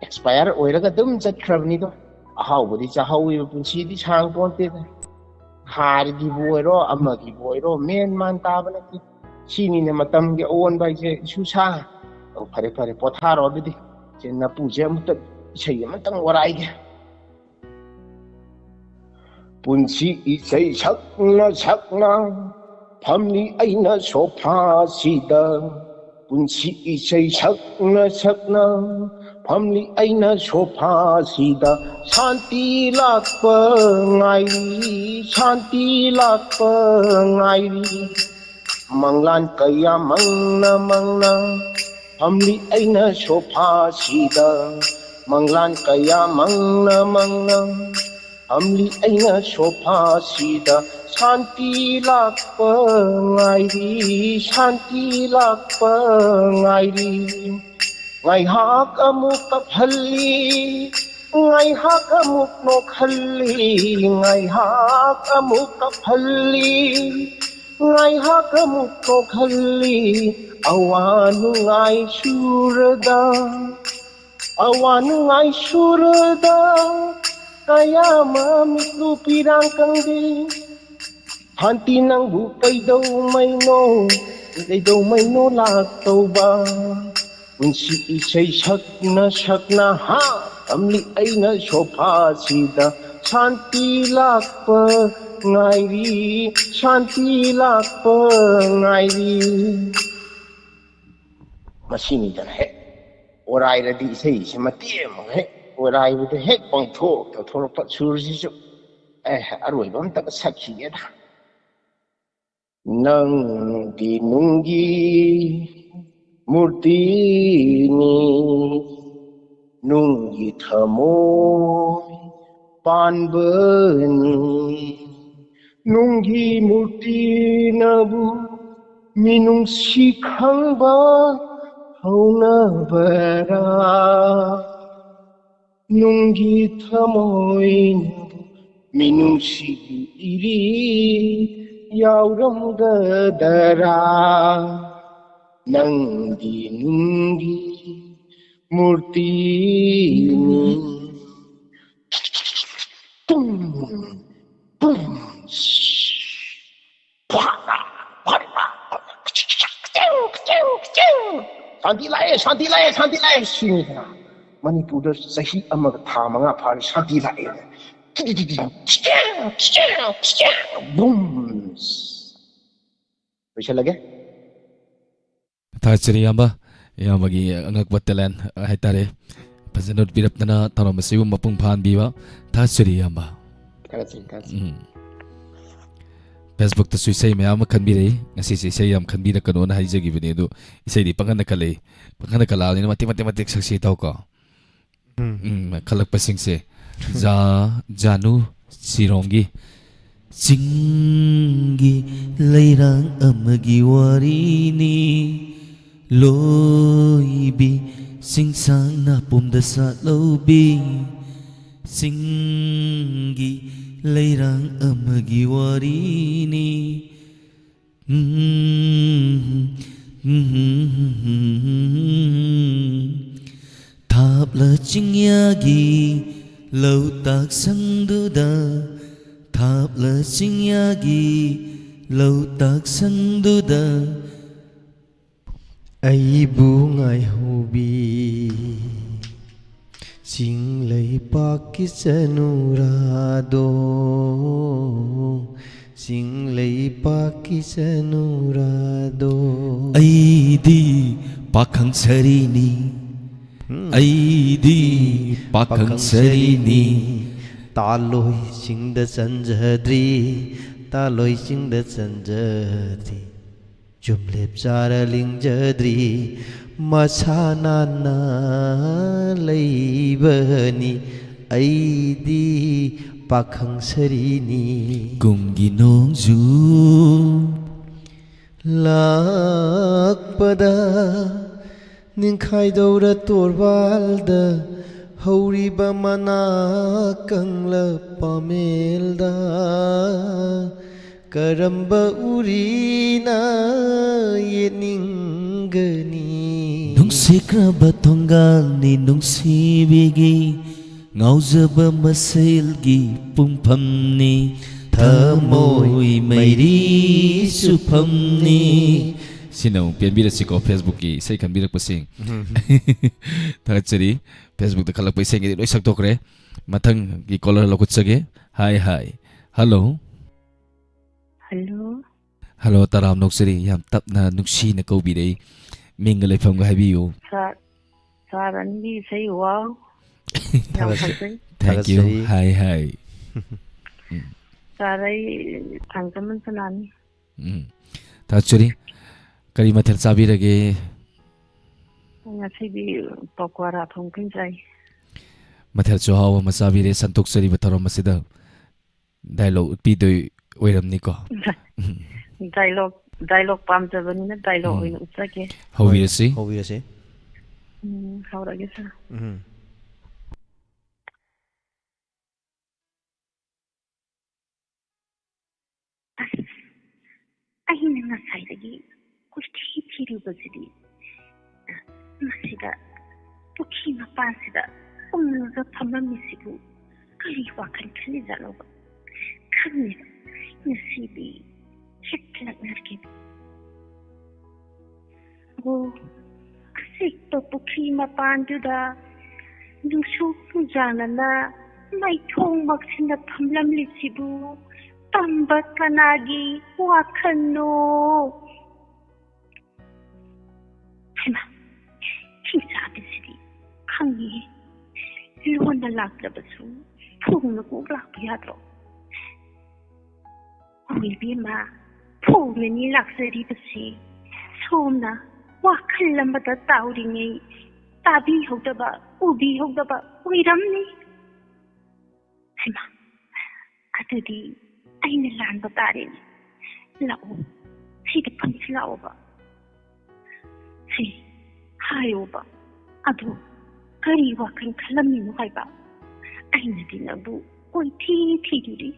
ꯑꯦꯛꯁꯄꯥꯌꯔ ꯑꯣꯏꯔꯒ ꯑꯗꯨꯝ ꯆꯠꯈ꯭ꯔꯕꯅꯤꯗꯣ꯫ ꯑꯍꯥꯎꯕꯗꯤ ꯆꯥꯍꯧꯋꯦꯕ, ꯄꯨꯟꯁꯤꯗꯤ ꯁꯥꯡ ꯄꯣꯟꯇꯦꯗ꯫ ꯍꯥꯔꯒꯤꯕꯨ ꯑꯣꯏꯔꯣ, ꯑꯃꯒꯤꯕꯨ ꯑꯣꯏꯔꯣ, ꯃꯦꯟ ꯃꯥꯟ ꯇꯥꯕ ꯅꯠꯇꯦ꯫ ꯁꯤꯅꯤꯅꯦ ꯃꯇꯝꯒꯤ ꯑꯑꯣꯟꯕ ꯍꯥꯏꯁꯦ, ꯏꯁꯨ ꯁꯥ꯫ ꯑꯣ, ꯐꯔꯦ ꯐꯔꯦ, ꯄꯣꯊꯥꯔꯣ ꯑꯗꯨꯗꯤ꯫ ꯁꯦ, ꯅꯄꯨꯁꯦ ꯑꯃꯨꯛꯇ ꯏꯁꯩ ꯑꯃꯇꯪ ꯑꯣꯔꯥꯏꯒꯦ꯫ ꯄꯨꯟꯁꯤ ꯏꯁꯩ ꯁꯛꯅ ꯁꯛꯅ ꯐꯝꯂꯤ ꯑꯩꯅ ꯁꯣꯐꯥꯁꯤꯗ꯫ ꯄꯨꯟꯁꯤ ꯏꯁꯩ ꯁꯛꯅ ꯁꯛꯅ ꯐꯝꯂꯤ ꯑꯩꯅ ꯁꯣꯐꯥꯁꯤꯗ꯫ ꯁꯥꯟꯇꯤ ꯂꯥꯛꯄ ꯉꯥꯏꯔꯤ, ꯁꯥꯟꯇꯤ ꯂꯥꯛꯄ ꯉꯥꯏꯔꯤ꯫ ꯃꯪꯂꯥꯟ ꯀꯌꯥ ꯃꯪꯅ ꯃꯪꯅ ꯐꯝꯂꯤ ꯑꯩꯅ ꯁꯣꯐꯥꯁꯤꯗ꯫ ꯃꯪꯂꯥꯟ ꯀꯌꯥ ꯃꯪꯅ ꯃꯪꯅ ꯐꯝꯂꯤ ꯑꯩꯅ ꯁꯣꯐꯥꯁꯤꯗ꯫ ꯁꯥꯟꯇꯤ ꯂꯥꯛꯄ ꯉꯥꯏꯔꯤ, ꯁꯥꯟꯇꯤ ꯂꯥꯛꯄ ꯉꯥꯏꯔꯤ꯫ ꯉꯥꯏꯍꯥꯛ ꯑꯃꯨꯛ ꯀꯞꯍꯜꯂꯤ, ꯉꯥꯏꯍꯥꯛ ꯑꯃꯨꯛ ꯅꯣꯛꯍꯜꯂꯤ, ꯉꯥꯏꯍꯥꯛ ꯑꯃꯨꯛ ꯀꯞꯍꯜꯂꯤ, ꯉꯥꯏꯍꯥꯛ ꯑꯃꯨꯛ ꯅꯣꯛꯍꯜꯂꯤ꯫ ꯑꯋꯥ ꯅꯨꯡꯉꯥꯏ ꯁꯨꯔꯗ, ꯑꯋꯥ ꯅꯨꯡꯉꯥꯏ ꯁꯨꯔꯗ ꯀꯌꯥ ꯑꯃ ꯃꯤꯠꯂꯨ ꯄꯤꯔꯥꯡ ꯀꯪꯗꯦ꯫ ꯍꯥꯟꯇꯤ ꯅꯪꯕꯨ ꯀꯩꯗꯧꯉꯩꯅꯣ, ꯀꯩꯗꯧꯉꯩꯅꯣ ꯂꯥꯛꯇꯧꯕ? ꯄꯨꯟꯁꯤ ꯏꯁꯩ ꯁꯛꯅ ꯁꯛꯅ ꯍꯥ ꯇꯝꯂꯤ ꯑꯩꯅ ꯁꯣꯐꯥꯁꯤꯗ꯫ ꯁꯥꯟꯇꯤ ꯂꯥꯛꯄ ꯉꯥꯏꯔꯤ, ꯁꯥꯟꯇꯤ ꯂꯥꯛꯄ ꯉꯥꯏꯔꯤ꯫ ꯃꯁꯤꯅꯤꯗꯅ ꯍꯦꯛ ꯑꯣꯔꯥꯏꯔꯗꯤ ꯏꯁꯩꯁꯦ ꯃꯇꯦꯛ ꯑꯃ ꯍꯦꯛ ꯑꯣꯔꯥꯏꯕꯗ ꯍꯦꯛ ꯄꯥꯡꯊꯣꯛ ꯇꯧꯊꯣꯔꯛꯄ ꯁꯨꯔꯁꯤꯁꯨ꯫ ꯑꯦ, ꯑꯔꯣꯏꯕ ꯑꯝꯇꯒ ꯁꯛꯈꯤꯒꯦꯗ꯫ ꯅꯪꯗꯤ ꯅꯨꯡꯒꯤ ꯃꯨꯔꯇꯤꯅꯤ, ꯅꯨꯡꯒꯤ ꯊꯃꯣꯏ ꯄꯥꯟꯕꯅꯤ꯫ ꯅꯨꯡꯒꯤ ꯃꯨꯔꯇꯤꯅꯕꯨ ꯃꯤꯅꯨꯡꯁꯤ ꯈꯪꯕ ꯍꯧꯅꯕꯔꯥ? ꯅꯨꯡꯒꯤ ꯊꯃꯣꯏꯅꯕꯨ ꯃꯤꯅꯨꯡꯁꯤꯒꯤ ꯏꯔꯤꯛ ꯌꯥꯎꯔꯝꯒꯗꯔꯥ? ꯅꯪꯗꯤ ꯅꯨꯡꯒꯤ ꯃꯨꯔꯇꯤꯅꯤ꯫ ꯄꯨꯝ, ꯄꯨꯝ꯫ ꯁꯥꯟꯇꯤ ꯂꯥꯛꯑꯦ, ꯁꯥꯟꯇꯤ ꯂꯥꯛꯑꯦ, ꯁꯥꯟꯇꯤ ꯂꯥꯛꯑꯦ ꯁꯤꯅꯤꯗꯅ꯫ ꯃꯅꯤꯄꯨꯔꯗ ꯆꯍꯤ ꯑꯃꯒ ꯊꯥ ꯃꯉꯥ ꯐꯥꯔꯦ ꯁꯥꯟꯇꯤ ꯂꯥꯛꯑꯦ꯫ ꯕꯨꯝ꯫ ꯂꯣꯏꯁꯤꯜꯂꯒꯦ꯫ ꯊꯥꯒꯠꯆꯔꯤ ꯏꯌꯥꯝꯕ, ꯏꯌꯥꯝꯕꯒꯤ ꯑꯉꯛꯄ talent ꯍꯥꯏꯇꯥꯔꯦ, ꯐꯖꯅ ꯎꯠꯄꯤꯔꯛꯇꯅ ꯊꯧꯔꯝ ꯑꯁꯤꯕꯨ ꯃꯄꯨꯡ ꯐꯥꯍꯟꯕꯤꯕ꯫ ꯊꯥꯒꯠꯆꯔꯤ ꯏꯌꯥꯝꯕ꯫ ꯊꯥꯒꯠꯆꯔꯤ, ꯊꯥꯒꯠꯆꯔꯤ꯫ ꯎꯝ꯫ Facebookꯇꯁꯨ ꯏꯁꯩ ꯃꯌꯥꯝ ꯑꯃ ꯈꯟꯕꯤꯔꯛꯏ꯫ ꯉꯁꯤꯁꯦ ꯏꯁꯩ ꯌꯥꯝ ꯈꯟꯕꯤꯔꯛꯀꯅꯣꯅ ꯍꯥꯏꯖꯈꯤꯕꯅꯤ, ꯑꯗꯨ ꯏꯁꯩꯗꯤ ꯄꯪꯈꯟꯗ ꯈꯜꯂꯛꯏ꯫ ꯄꯪꯈꯟꯗ ꯈꯜꯂꯛꯑꯕꯅꯤꯅ ꯃꯇꯦꯛ ꯃꯇꯦꯛ ꯃꯇꯦꯛ ꯁꯛꯁꯤ ꯇꯧꯀꯣ꯫ ꯎꯝ꯫ ꯎꯝ, ꯈꯜꯂꯛꯄꯁꯤꯡꯁꯦ꯫ ꯖꯥ-, ꯖꯥꯅꯨ ꯁꯤꯔꯣꯡꯒꯤ ꯆꯤꯡꯒꯤ ꯂꯩꯔꯥꯡ ꯑꯃꯒꯤ ꯋꯥꯔꯤꯅꯤ꯫ ꯂꯣꯏꯕꯤ ꯆꯤꯡꯁꯥꯡ ꯅꯥꯄꯣꯝꯗ ꯁꯥꯠꯍꯧꯕꯤ ꯆꯤꯡꯒꯤ ꯂꯩꯔꯥꯡ ꯑꯃꯒꯤ ꯋꯥꯔꯤꯅꯤ꯫ ꯊꯥꯞꯂ ꯆꯤꯡꯌꯥꯒꯤ ꯂꯧꯇꯥꯛ ꯁꯪꯗꯨꯗ, ꯊꯥꯞꯂ ꯆꯤꯡꯌꯥꯒꯤ ꯂꯧꯇꯥꯛ ꯁꯪꯗꯨꯗ ꯑꯩꯕꯨ ꯉꯥꯏꯍꯧꯕꯤ ꯆꯤꯡꯂꯩꯄꯥꯛꯀꯤ ꯆꯅꯨꯔꯥꯗꯣ, ꯆꯤꯡꯂꯩꯄꯥꯛꯀꯤ ꯆꯅꯨꯔꯥꯗꯣ꯫ ꯑꯩꯗꯤ ꯄꯥꯈꯪ ꯁꯔꯤꯅꯤ, ꯎꯝ꯫ ꯑꯩꯗꯤ ꯄꯥꯈꯪ ꯁꯔꯤꯅꯤ꯫ ꯇꯥꯂꯣꯏ ꯆꯤꯡꯗ ꯆꯟꯖꯗ꯭ꯔꯤ, ꯇꯥꯂꯣꯏ ꯆꯤꯡꯗ ꯆꯟꯖꯗ꯭ꯔꯤ꯫ ꯌꯨꯝꯂꯦꯞ ꯆꯥꯔ ꯂꯤꯡꯖꯗ꯭ꯔꯤ, ꯃꯁꯥ ꯅꯥꯟꯅ ꯂꯩꯕꯅꯤ꯫ ꯑꯩꯗꯤ ꯄꯥꯈꯪ ꯁꯔꯤꯅꯤ꯫ ꯀꯨꯝꯒꯤ ꯅꯣꯡꯖꯨ ꯂꯥꯛꯄꯗ ꯅꯤꯡꯈꯥꯏꯗꯧꯔ ꯇꯣꯔꯕꯥꯜꯗ ꯍꯧꯔꯤꯕ ꯃꯅꯥ ꯀꯪꯂ ꯄꯥꯃꯦꯜꯗ ꯀꯔꯝꯕ ꯎꯔꯤꯅ ꯌꯦꯠꯅꯤꯡꯒꯅꯤ? ꯅꯨꯡꯁꯤꯈ꯭ꯔꯕ ꯊꯣꯡꯒꯥꯜꯅꯤ ꯅꯨꯡꯁꯤꯕꯤꯒꯤ, ꯉꯥꯎꯖꯕ ꯃꯁꯦꯜꯒꯤ ꯄꯨꯡꯐꯝꯅꯤ, ꯊꯃꯣꯏ ꯃꯩꯔꯤ ꯆꯨꯐꯝꯅꯤ꯫ ꯁꯤꯅ ꯑꯃꯨꯛ ꯄꯦꯟꯕꯤꯔꯁꯤꯀꯣ, Facebook-ꯀꯤ ꯏꯁꯩ ꯈꯟꯕꯤꯔꯛꯄꯁꯤꯡ꯫ ꯎꯝ꯫ ꯊꯥꯒꯠꯆꯔꯤ꯫ Facebook-ꯇ ꯈꯜꯂꯛꯄ ꯏꯁꯩꯒꯤꯗꯤ ꯂꯣꯏ ꯁꯛꯇꯣꯛꯈ꯭ꯔꯦ꯫ ꯃꯊꯪꯒꯤ caller ꯂꯧꯈꯠꯆꯒꯦ꯫ ꯍꯥꯏ, ꯍꯥꯏ꯫ ꯍꯜꯂꯣ꯫ ꯍꯜꯂꯣ꯫ ꯍꯜꯂꯣ, ꯇꯔꯥꯝꯅ ꯑꯣꯛꯆꯔꯤ꯫ ꯌꯥꯝ ꯇꯞꯅ, ꯅꯨꯡꯁꯤꯅ ꯀꯧꯕꯤꯔꯛꯏ꯫ ꯃꯤꯡꯒ ꯂꯩꯐꯝꯒ ꯍꯥꯏꯕꯤꯌꯨ꯫ ꯁꯥꯔ, ꯁꯥꯔ ꯑꯅꯤꯒꯤ ꯏꯁꯩ, ꯋꯥꯎ꯫ ꯌꯥꯝ ꯊꯥꯒꯠꯆꯩ꯫ ꯐꯖꯩ꯫ Thank you꯫ ꯊꯥꯒꯠꯆꯔꯤ꯫ ꯍꯥꯏ, ꯍꯥꯏ꯫ ꯎꯝ꯫ ꯁꯥꯔ, ꯑꯩ ꯊꯥꯡꯖꯃꯟ ꯁꯅꯥꯅꯤ꯫ ꯎꯝ꯫ ꯊꯥꯒꯠꯆꯔꯤ꯫ ꯀꯔꯤ ꯃꯊꯦꯜ ꯆꯥꯕꯤꯔꯒꯦ? ꯉꯁꯤꯗꯤ ꯄꯀꯣꯔꯥ ꯊꯣꯡ ꯊꯤꯟ ꯆꯥꯏ꯫ ꯃꯊꯦꯜꯁꯨ ꯑꯍꯥꯎꯕ ꯑꯃ ꯆꯥꯕꯤꯔꯦ, ꯁꯟꯇꯣꯛꯆꯔꯤꯕ ꯊꯧꯔꯝ ꯑꯁꯤꯗ꯫ Dialogue ꯎꯠꯄꯤꯗꯣꯏ ꯑꯣꯏꯔꯝꯅꯤꯀꯣ? Dialogue, dialogue ꯄꯥꯝꯖꯕꯅꯤꯅ dialogue ꯎꯝ꯫ ꯑꯣꯏꯅ ꯎꯠꯆꯒꯦ꯫ ꯍꯧꯕꯤꯔꯁꯤ꯫ ꯍꯣꯏ, ꯍꯧꯕꯤꯔꯁꯤ꯫ ꯎꯝ, ꯍꯧꯔꯒꯦ, ꯁꯥꯔ꯫ ꯎꯝ꯫ ꯑꯁ, ꯑꯩꯅ ꯉꯁꯥꯏꯗꯒꯤ ꯀꯣꯏꯊꯤ ꯊꯤꯔꯨꯕꯁꯤꯗꯤ ꯃꯁꯤꯗ, ꯄꯨꯈ꯭ꯔꯤ ꯃꯄꯥꯟꯁꯤꯗ ꯎꯪꯉꯒ ꯐꯝꯂꯝꯃꯤꯁꯤꯕꯨ ꯀꯔꯤ ꯋꯥꯈꯜ ꯈꯜꯂꯤꯖꯥꯠꯅꯣꯕ? ꯈꯪꯉꯦꯕ, ꯉꯁꯤꯗꯤ ꯍꯦꯛꯇ ꯂꯛꯅꯔꯒꯦꯕ꯫ ꯑꯣ, ꯑꯆꯤꯛꯄ ꯄꯨꯈ꯭ꯔꯤ ꯃꯄꯥꯟꯗꯨꯗ ꯅꯨꯡꯁꯨ ꯅꯨꯡꯖꯥꯅꯅ ꯃꯩꯊꯣꯡ ꯃꯛꯁꯤꯟꯅ ꯐꯝꯂꯝꯂꯤꯁꯤꯕꯨ ꯇꯝꯕ ꯀꯅꯥꯒꯤ ꯋꯥꯈꯜꯅꯣ? ꯍꯩꯃꯥ, ꯈꯤꯡꯆꯥꯕꯤꯁꯤꯗꯤ ꯈꯪꯉꯤꯍꯦ꯫ ꯂꯣꯟꯅ ꯂꯥꯛꯇ꯭ꯔꯕꯁꯨ ꯐꯣꯡꯅ ꯀꯣꯛ ꯂꯥꯛꯄ ꯌꯥꯗ꯭ꯔꯣ? ꯍꯣꯏ ꯏꯕꯦꯝꯃ, ꯐꯣꯡꯅꯅꯤ ꯂꯥꯛꯆꯔꯤꯕꯁꯤ꯫ ꯁꯣꯝꯅ ꯋꯥꯈꯜ ꯑꯃꯗ ꯇꯥꯎꯔꯤꯉꯩ ꯇꯥꯕꯤꯍꯧꯗꯕ, ꯎꯕꯤꯍꯧꯗꯕ ꯑꯣꯏꯔꯝꯅꯤ꯫ ꯍꯩꯃꯥ, ꯑꯗꯨꯗꯤ ꯑꯩꯅ ꯂꯥꯟꯕ ꯇꯥꯔꯦꯅꯦ꯫ ꯂꯥꯛꯑꯣ, ꯁꯤꯗ ꯐꯝꯁꯤ ꯂꯥꯛꯑꯣꯕ꯫ ꯁꯤ, ꯍꯥꯏꯌꯣꯕ꯫ ꯑꯗꯨ ꯀꯔꯤ ꯋꯥꯈꯜ ꯈꯜꯂꯝꯃꯤꯅꯣ ꯍꯥꯏꯕ? ꯑꯩꯅꯗꯤ ꯅꯪꯕꯨ ꯀꯣꯏꯊꯤ ꯊꯤꯔꯨꯔꯤ꯫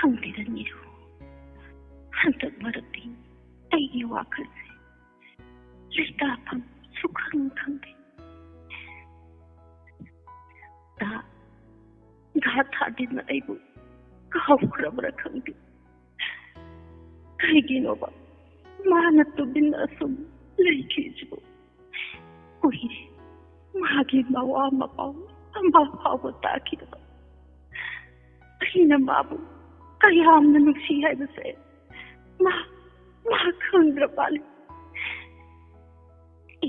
ꯈꯪꯗꯦꯗ ꯅꯤꯔꯨ, ꯍꯟꯗꯛ ꯃꯔꯛꯇꯤ ꯑꯩꯒꯤ ꯋꯥꯈꯜꯁꯦ ꯂꯩꯇꯥꯐꯝ ꯁꯨꯈꯪ ꯈꯪꯗꯦ꯫ ꯗꯥ, ꯗꯥ ꯊꯥꯗꯤꯟꯅ ꯑꯩꯕꯨ ꯀꯥꯎꯈ꯭ꯔꯕ꯭ꯔꯥ ꯈꯪꯗꯦ꯫ ꯀꯔꯤꯒꯤꯅꯣꯕ ꯃꯥꯅ ꯇꯨꯃꯤꯟꯅ ꯑꯁꯨꯝ ꯂꯩꯈꯤꯁꯤꯕꯨ? ꯀꯨꯏꯔꯦ ꯃꯥꯒꯤ ꯃꯋꯥ ꯃꯄꯥꯎ ꯑꯃ ꯐꯥꯎꯕ ꯇꯥꯈꯤꯗꯕ꯫ ꯑꯩꯅ ꯃꯥꯕꯨ ꯀꯌꯥꯝꯅ ꯅꯨꯡꯁꯤ ꯍꯥꯏꯕꯁꯦ ꯃꯥ, ꯃꯥ ꯈꯪꯗ꯭ꯔ ꯃꯥꯜꯂꯦ꯫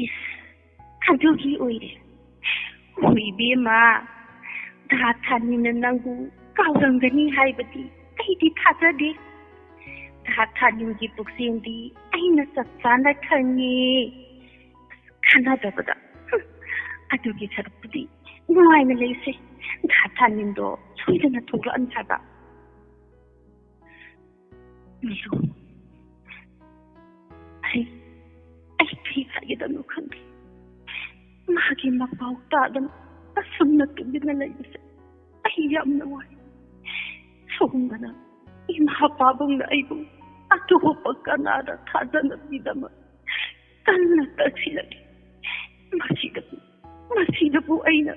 ꯏꯁ, ꯑꯗꯨꯒꯤ ꯑꯣꯏꯔꯦ꯫ ꯍꯣꯏ ꯏꯕꯦꯝꯃ, ꯗꯥ ꯊꯥꯅꯤꯅ ꯅꯪꯕꯨ ꯀꯥꯎꯔꯝꯒꯅꯤ ꯍꯥꯏꯕꯗꯤ ꯑꯩꯗꯤ ꯊꯥꯖꯗꯦ꯫ ꯗꯥ ꯊꯥꯅꯤꯒꯤ ꯄꯨꯛꯆꯦꯜꯗꯤ ꯑꯩꯅ ꯆꯞ ꯆꯥꯅ ꯈꯪꯉꯤ꯫ ꯀꯥꯟꯅꯗꯕꯗ꯫ ꯍꯨꯝ, ꯑꯗꯨꯒꯤ ꯁꯔꯨꯛꯄꯨꯗꯤ ꯅꯨꯡꯉꯥꯏꯅ ꯂꯩꯁꯦ꯫ ꯗꯥ ꯊꯥꯅꯤꯟꯗꯣ ꯁꯣꯏꯗꯅ ꯊꯣꯛꯂꯛꯑꯅꯤ ꯍꯥꯏꯕ꯫ ꯃꯤꯔꯨ, ꯑꯩ, ꯑꯩ ꯀꯔꯤ ꯍꯥꯏꯒꯗꯕꯅꯣ ꯈꯪꯗꯦ꯫ ꯃꯥꯒꯤ ꯃꯄꯥꯎ ꯇꯥꯗꯅ ꯑꯁꯨꯝꯅ ꯇꯨꯃꯤꯟꯅ ꯂꯩꯕꯁꯦ ꯑꯩ ꯌꯥꯝꯅ ꯋꯥꯏ꯫ ꯁꯣꯝꯗꯅ ꯏꯃꯥ ꯄꯥꯕꯨꯡꯅ ꯑꯩꯕꯨ ꯑꯇꯣꯞꯄ ꯀꯅꯥꯗ ꯊꯥꯖꯅꯕꯤꯗꯃꯛ ꯀꯟꯅ ꯇꯛꯁꯤꯜꯂꯛꯏ꯫ ꯃꯁꯤꯗꯕꯨ, ꯃꯁꯤꯗꯕꯨ ꯑꯩꯅ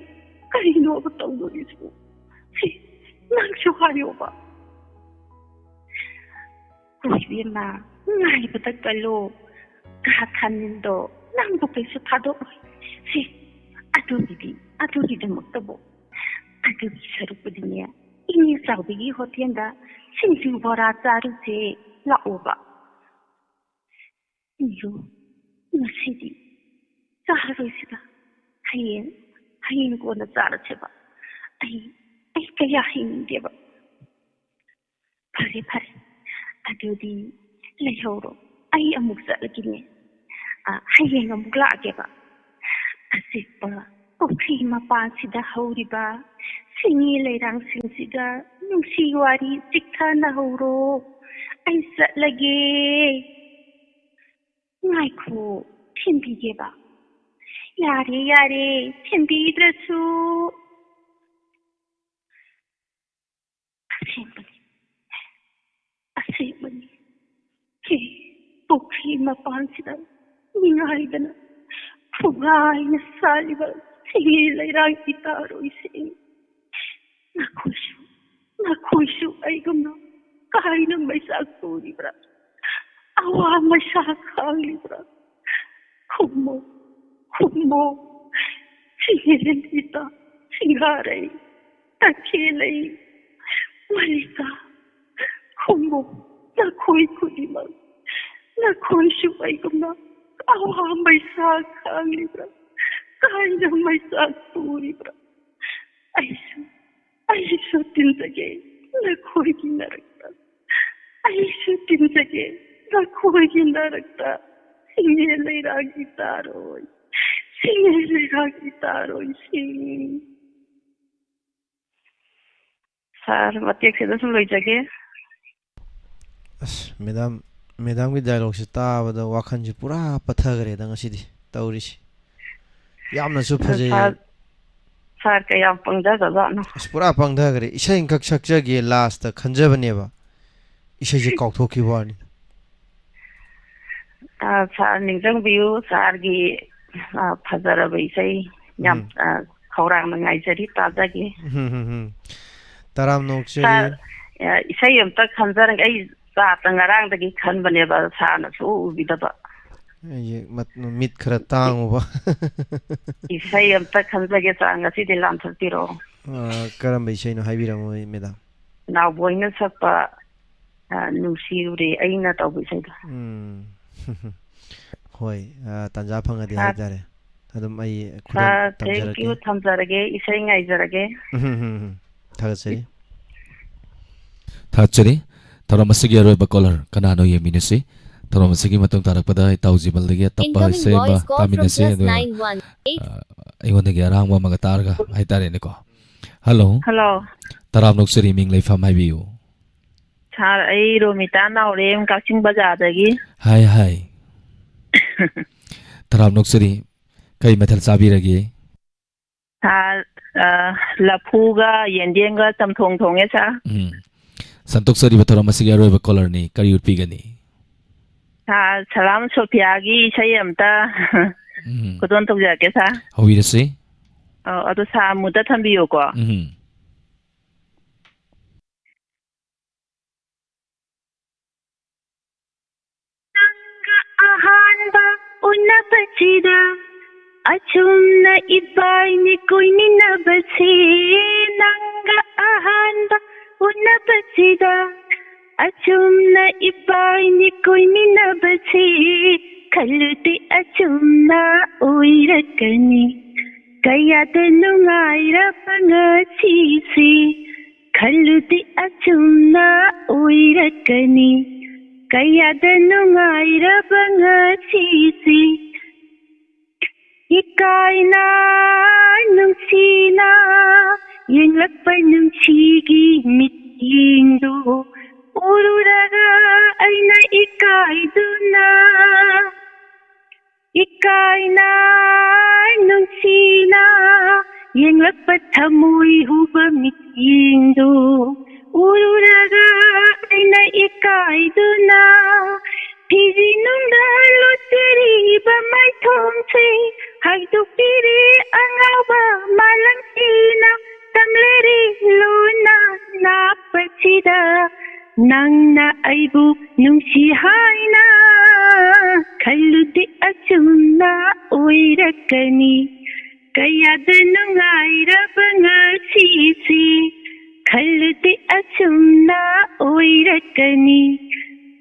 ꯀꯔꯤꯅꯣꯕ ꯇꯧꯗꯣꯔꯤꯁꯤꯕꯨ? ꯁꯤ ꯅꯪꯁꯨ ꯍꯥꯏꯌꯣꯕ꯫ ꯍꯣꯏ ꯏꯕꯦꯝꯃ, ꯉꯥꯏꯕꯗ ꯀꯜꯂꯣ꯫ ꯀꯥ ꯊꯥꯅꯤꯟꯗꯣ ꯅꯪꯕꯨ ꯀꯩꯁꯨ ꯊꯥꯗꯣꯛꯑꯣꯏ꯫ ꯁꯤ ꯑꯗꯨꯒꯤꯗꯤ, ꯑꯗꯨꯒꯤꯗꯃꯛꯇꯕꯨ꯫ ꯑꯗꯨꯒꯤ ꯁꯔꯨꯛꯄꯨꯗꯤꯅꯦ, ꯏꯅꯦ ꯆꯥꯎꯕꯤꯒꯤ ꯍꯣꯇꯦꯜꯗ ꯁꯤꯡꯖꯨ ꯕꯣꯔꯥ ꯆꯥꯔꯨꯁꯦ, ꯂꯥꯛꯑꯣꯕ꯫ ꯏꯌꯨ, ꯉꯁꯤꯗꯤ ꯆꯥꯔꯔꯣꯏꯁꯤꯗ꯫ ꯍꯌꯦꯡ, ꯍꯌꯦꯡ ꯀꯣꯟꯅ ꯆꯥꯔꯁꯦꯕ꯫ ꯑꯩ, ꯑꯩ ꯀꯌꯥ ꯍꯩꯅꯤꯡꯗꯦꯕ꯫ ꯐꯔꯦ, ꯐꯔꯦ꯫ ꯑꯗꯨꯗꯤ ꯂꯩꯍꯧꯔꯣ꯫ ꯑꯩ ꯑꯃꯨꯛ ꯆꯠꯂꯒꯦꯅꯦ꯫ ꯑ, ꯍꯌꯦꯡ ꯑꯃꯨꯛ ꯂꯥꯛꯑꯒꯦꯕ꯫ ꯑꯆꯤꯛꯄ ꯄꯨꯈ꯭ꯔꯤ ꯃꯄꯥꯟꯁꯤꯗ ꯍꯧꯔꯤꯕ ꯁꯤꯡꯒꯤ ꯂꯩꯔꯥꯡꯁꯤꯡꯁꯤꯒ ꯅꯨꯡꯁꯤ ꯋꯥꯔꯤ ꯆꯤꯛꯊꯅꯍꯧꯔꯣ꯫ ꯑꯩ ꯆꯠꯂꯒꯦ꯫ ꯉꯥꯏꯈꯣ, ꯊꯦꯝꯕꯤꯒꯦꯕ꯫ ꯌꯥꯔꯦ, ꯌꯥꯔꯦ, ꯊꯦꯝꯕꯤꯗ꯭ꯔꯁꯨ꯫ ꯑꯁꯦꯡꯕꯅꯤ, ꯑꯁꯦꯡꯕꯅꯤ꯫ ꯍꯦ, ꯄꯨꯈ꯭ꯔꯤ ꯃꯄꯥꯟꯁꯤꯗ ꯅꯤꯡꯉꯥꯏꯗꯅ ꯐꯨꯒꯥꯏꯅ ꯁꯥꯠꯂꯤꯕ ꯁꯤꯡꯂꯤ ꯂꯩꯔꯥꯡ ꯏꯇꯥꯔꯣꯏꯁꯤꯡ, ꯅꯈꯣꯏꯁꯨ, ꯅꯈꯣꯏꯁꯨ ꯑꯩꯒꯨꯝꯅ ꯀꯥꯏꯅ ꯃꯩꯆꯥꯛ ꯄꯨꯔꯤꯕ꯭ꯔꯥ? ꯑꯋꯥ ꯃꯩꯁꯥ ꯈꯥꯡꯂꯤꯕ꯭ꯔꯥ? ꯈꯨꯝꯃꯣ, ꯈꯨꯝꯃꯣ, ꯁꯤꯡꯍꯦꯟ ꯏꯇꯥ, ꯁꯤꯡꯍꯥꯔꯩ, ꯇꯈꯦꯜꯂꯩ, ꯃꯂꯤꯀꯥ, ꯈꯨꯝꯃꯨ, ꯅꯈꯣꯏ ꯈꯨꯗꯤꯡꯃꯛ, ꯅꯈꯣꯏꯁꯨ ꯑꯩꯒꯨꯝꯅ ꯑꯋꯥ ꯃꯩꯁꯥ ꯈꯥꯡꯂꯤꯕ꯭ꯔꯥ? ꯀꯥꯏꯅ ꯃꯩꯆꯥꯛ ꯄꯨꯔꯤꯕ꯭ꯔꯥ? ꯑꯩꯁꯨ, ꯑꯩꯁꯨ ꯇꯤꯟꯖꯒꯦ ꯅꯈꯣꯏꯒꯤ ꯅꯔꯛꯇ, ꯑꯩꯁꯨ ꯇꯤꯟꯖꯒꯦ ꯅꯈꯣꯏꯒꯤ ꯅꯔꯛꯇ, ꯁꯤꯡꯍꯦꯟ ꯂꯩꯔꯥꯡ ꯏꯇꯥꯔꯣꯏ, ꯁꯤꯡꯍꯦꯟ ꯂꯩꯔꯥꯡ ꯏꯇꯥꯔꯣꯏꯁꯤꯡ꯫ ꯁꯥꯔ, ꯃꯇꯦꯛꯁꯤꯗ ꯁꯨꯝ ꯂꯣꯏꯖꯒꯦ꯫ ꯑꯁ, ꯃꯦꯗꯥꯝ, ꯃꯦꯗꯥꯝꯒꯤ ꯗꯥꯏꯂꯣꯛꯁꯦ ꯇꯥꯕꯗ ꯋꯥꯈꯜꯁꯦ ꯄꯨꯔꯥ ꯄꯠꯊꯈ꯭ꯔꯦꯗ ꯉꯁꯤꯗꯤ ꯇꯧꯔꯤꯁꯦ꯫ ꯌꯥꯝꯅꯁꯨ ꯑ, ꯐꯖꯩ꯫ ꯁꯥꯔ, ꯁꯥꯔ ꯀꯌꯥꯝ ꯄꯪꯊꯈ꯭ꯔꯖꯥꯠꯅꯣ꯫ ꯑꯁ, ꯄꯨꯔꯥ ꯄꯪꯊꯈ꯭ꯔꯦ꯫ ꯏꯁꯩ ꯑꯃꯈꯛ ꯁꯛꯆꯒꯦ ꯂꯥꯁꯇ ꯈꯟꯖꯕꯅꯦꯕ, ꯏꯁꯩꯁꯦ ꯀꯥꯎꯊꯣꯛꯈꯤꯕ ꯋꯥꯅꯤ꯫ ꯑ, ꯁꯥꯔ ꯅꯤꯡꯁꯤꯡꯕꯤꯌꯨ, ꯁꯥꯔꯒꯤ, ꯑ, ꯐꯖꯔꯕ ꯏꯁꯩ ꯌꯥꯝ, ꯎꯝ꯫ ꯑ, ꯈꯧꯔꯥꯡꯅ ꯉꯥꯏꯖꯔꯤ, ꯇꯥꯖꯒꯦ꯫ ꯎꯝ, ꯎꯝ, ꯎꯝ꯫ ꯇꯔꯥꯝ ꯅꯣꯛꯆꯔꯤ꯫ ꯁꯥꯔ, ꯑ, ꯏꯁꯩ ꯑꯝꯇ ꯈꯟꯖꯔꯒꯦ꯫ ꯑꯩ ꯆꯥꯠꯇ ꯉꯔꯥꯡꯗꯒꯤ ꯈꯟꯕꯅꯦꯕ, ꯁꯥꯔꯅ ꯁꯨꯛꯎ ꯎꯕꯤꯗꯕ꯫ ꯑꯩꯁꯦ ꯃꯠ-, ꯃꯤꯠ ꯈꯔ ꯇꯥꯡꯉꯨꯕ꯫ ꯏꯁꯩ ꯑꯝꯇ ꯈꯟꯖꯒꯦ, ꯁꯥꯔ, ꯉꯁꯤꯗꯤ ꯂꯥꯟꯊꯣꯛꯄꯤꯔꯛꯑꯣ꯫ ꯑ, ꯀꯔꯝꯕ ꯏꯁꯩꯅꯣ ꯍꯥꯏꯕꯤꯔꯝꯃꯣ, ꯃꯦꯗꯥꯝ? ꯅꯥꯎꯕꯣꯏꯅ ꯁꯛꯄ, ꯑ, ꯅꯨꯡꯁꯤꯔꯨꯔꯦ ꯑꯩꯅ ꯇꯧꯕ ꯏꯁꯩꯗꯣ꯫ ꯎꯝ꯫ ꯍꯣꯏ, ꯑ, ꯇꯥꯟꯖꯥ ꯐꯪꯉꯗꯤ ꯁꯥꯔ, ꯍꯥꯏꯇꯥꯔꯦ꯫ ꯑꯗꯨꯝ ꯑꯩ ꯈꯨꯗꯝ ꯁꯥꯔ, thank ꯇꯝꯖꯔꯛꯀꯦ꯫ You, ꯊꯝꯖꯔꯒꯦ, ꯏꯁꯩ ꯉꯥꯏꯖꯔꯒꯦ꯫ ꯎꯝ, ꯎꯝ, ꯎꯝ, ꯎꯝ꯫ ꯊꯥꯒꯠꯆꯔꯤ꯫ ꯊꯥꯒꯠꯆꯔꯤ꯫ ꯊꯧꯔꯝ ꯑꯁꯤꯒꯤ ꯑꯔꯣꯏꯕ ꯀꯣꯂꯔ ꯀꯅꯥꯅꯣ ꯌꯦꯡꯃꯤꯟꯅꯁꯤ꯫ ꯊꯧꯔꯝ ꯑꯁꯤꯒꯤ ꯃꯇꯨꯡ ꯇꯥꯔꯛꯄꯗ ꯏꯇꯥꯎ ꯖꯤꯃꯜꯗꯒꯤ ꯑꯇꯞꯄ Incoming ꯏꯁꯩ ꯑꯃ voice call from ꯇꯥꯃꯤꯟꯅꯁꯤ, plus ꯑꯗꯨꯒ, nine one eight꯫ ꯑ, ꯑꯩꯉꯣꯟꯗꯒꯤ ꯑꯔꯥꯡꯕ ꯑꯃꯒ ꯇꯥꯔꯒ ꯍꯥꯏꯇꯥꯔꯦꯅꯦꯀꯣ꯫ ꯍꯜꯂꯣ꯫ ꯍꯜꯂꯣ꯫ ꯇꯔꯥꯝ ꯅꯣꯛꯆꯔꯤ, ꯃꯤꯡ ꯂꯩꯐꯝ ꯍꯥꯏꯕꯤꯌꯨ꯫ ꯁꯥꯔ, ꯑꯩ ꯔꯣꯃꯤꯇꯥ ꯅꯥꯎꯔꯦꯝ, ꯀꯛꯆꯤꯡ ꯕꯖꯥꯔꯗꯒꯤ꯫ ꯍꯥꯏ, ꯍꯥꯏ꯫ ꯇꯔꯥꯝ ꯅꯣꯛꯆꯔꯤ꯫ ꯀꯔꯤ ꯃꯊꯦꯜ ꯆꯥꯕꯤꯔꯒꯦ? ꯁꯥꯔ, ꯑ, ꯂꯐꯨꯒ ꯌꯦꯟꯗꯦꯝꯒ ꯆꯝꯊꯣꯡ ꯊꯣꯡꯉꯦ, ꯁꯥꯔ꯫ ꯎꯝ꯫ ꯁꯟꯗꯣꯛꯆꯔꯤꯕ ꯊꯧꯔꯝ ꯑꯁꯤꯒꯤ ꯑꯔꯣꯏꯕ caller-ꯅꯤ꯫ ꯀꯔꯤ ꯎꯠꯄꯤꯒꯅꯤ? ꯁꯥꯔ, ꯁꯂꯥꯝ ꯁꯣꯐꯤꯌꯥꯒꯤ ꯏꯁꯩ ꯑꯝꯇ ꯎꯝ꯫ ꯈꯨꯗꯣꯜ ꯇꯧꯖꯔꯛꯀꯦ, ꯁꯥꯔ꯫ ꯍꯧꯕꯤꯔꯁꯤ꯫ ꯑꯧ, ꯑꯗꯨ ꯁꯥꯔ ꯑꯃꯨꯛꯇ ꯊꯝꯕꯤꯌꯨꯀꯣ꯫ ꯎꯝ꯫ ꯅꯪꯒ ꯑꯍꯥꯟꯕ ꯎꯅꯕꯁꯤꯗ ꯑꯆꯨꯝꯅ ꯏꯕꯥꯏꯅꯤ ꯀꯣꯏꯃꯤꯟꯅꯕꯁꯤ, ꯅꯪꯒ ꯑꯍꯥꯟꯕ ꯎꯅꯕꯁꯤꯗ ꯑꯆꯨꯝꯅ ꯏꯕꯥꯏꯅꯤ ꯀꯣꯏꯃꯤꯟꯅꯕꯁꯤ, ꯈꯜꯂꯨꯗꯦ ꯑꯆꯨꯝꯅ ꯑꯣꯏꯔꯛꯀꯅꯤ꯫ ꯀꯌꯥꯗ ꯅꯨꯡꯉꯥꯏꯔꯕ ꯉꯁꯤꯁꯤ, ꯈꯜꯂꯨꯗꯦ ꯑꯆꯨꯝꯅ ꯑꯣꯏꯔꯛꯀꯅꯤ꯫ ꯀꯌꯥꯗ ꯅꯨꯡꯉꯥꯏꯔꯕ ꯉꯁꯤꯁꯤ, ꯏꯀꯥꯏꯅ ꯅꯨꯡꯁꯤꯅ ꯌꯦꯡꯂꯛꯄ ꯅꯨꯡꯁꯤꯒꯤ ꯃꯤꯠꯌꯦꯡꯗꯨ ꯎꯔꯨꯔꯒ ꯑꯩꯅ ꯏꯀꯥꯏꯗꯨꯅ, ꯏꯀꯥꯏꯅ ꯅꯨꯡꯁꯤꯅ ꯌꯦꯡꯂꯛꯄ ꯊꯃꯣꯏ ꯍꯨꯕ ꯃꯤꯠꯌꯦꯡꯗꯨ ꯎꯔꯨꯔꯒ ꯑꯩꯅ ꯏꯀꯥꯏꯗꯨꯅ, ꯐꯤꯖꯤ ꯅꯨꯡꯗ ꯂꯣꯠꯆꯔꯤꯕ ꯃꯥꯏꯊꯣꯡꯁꯦ ꯍꯥꯏꯗꯣꯛꯄꯤꯔꯦ ꯑꯉꯥꯎꯕ ꯃꯥꯂꯪꯁꯤꯅ꯫ ꯇꯝꯂꯔꯤ ꯂꯣꯟꯅ ꯅꯥꯞꯄꯁꯤꯗ, ꯅꯪꯅ ꯑꯩꯕꯨ ꯅꯨꯡꯁꯤ ꯍꯥꯏꯅ ꯈꯜꯂꯨꯗꯦ ꯑꯆꯨꯝꯅ ꯑꯣꯏꯔꯛꯀꯅꯤ꯫ ꯀꯌꯥꯗ ꯅꯨꯡꯉꯥꯏꯔꯕ ꯉꯁꯤꯁꯤ, ꯈꯜꯂꯨꯗꯦ ꯑꯆꯨꯝꯅ ꯑꯣꯏꯔꯛꯀꯅꯤ꯫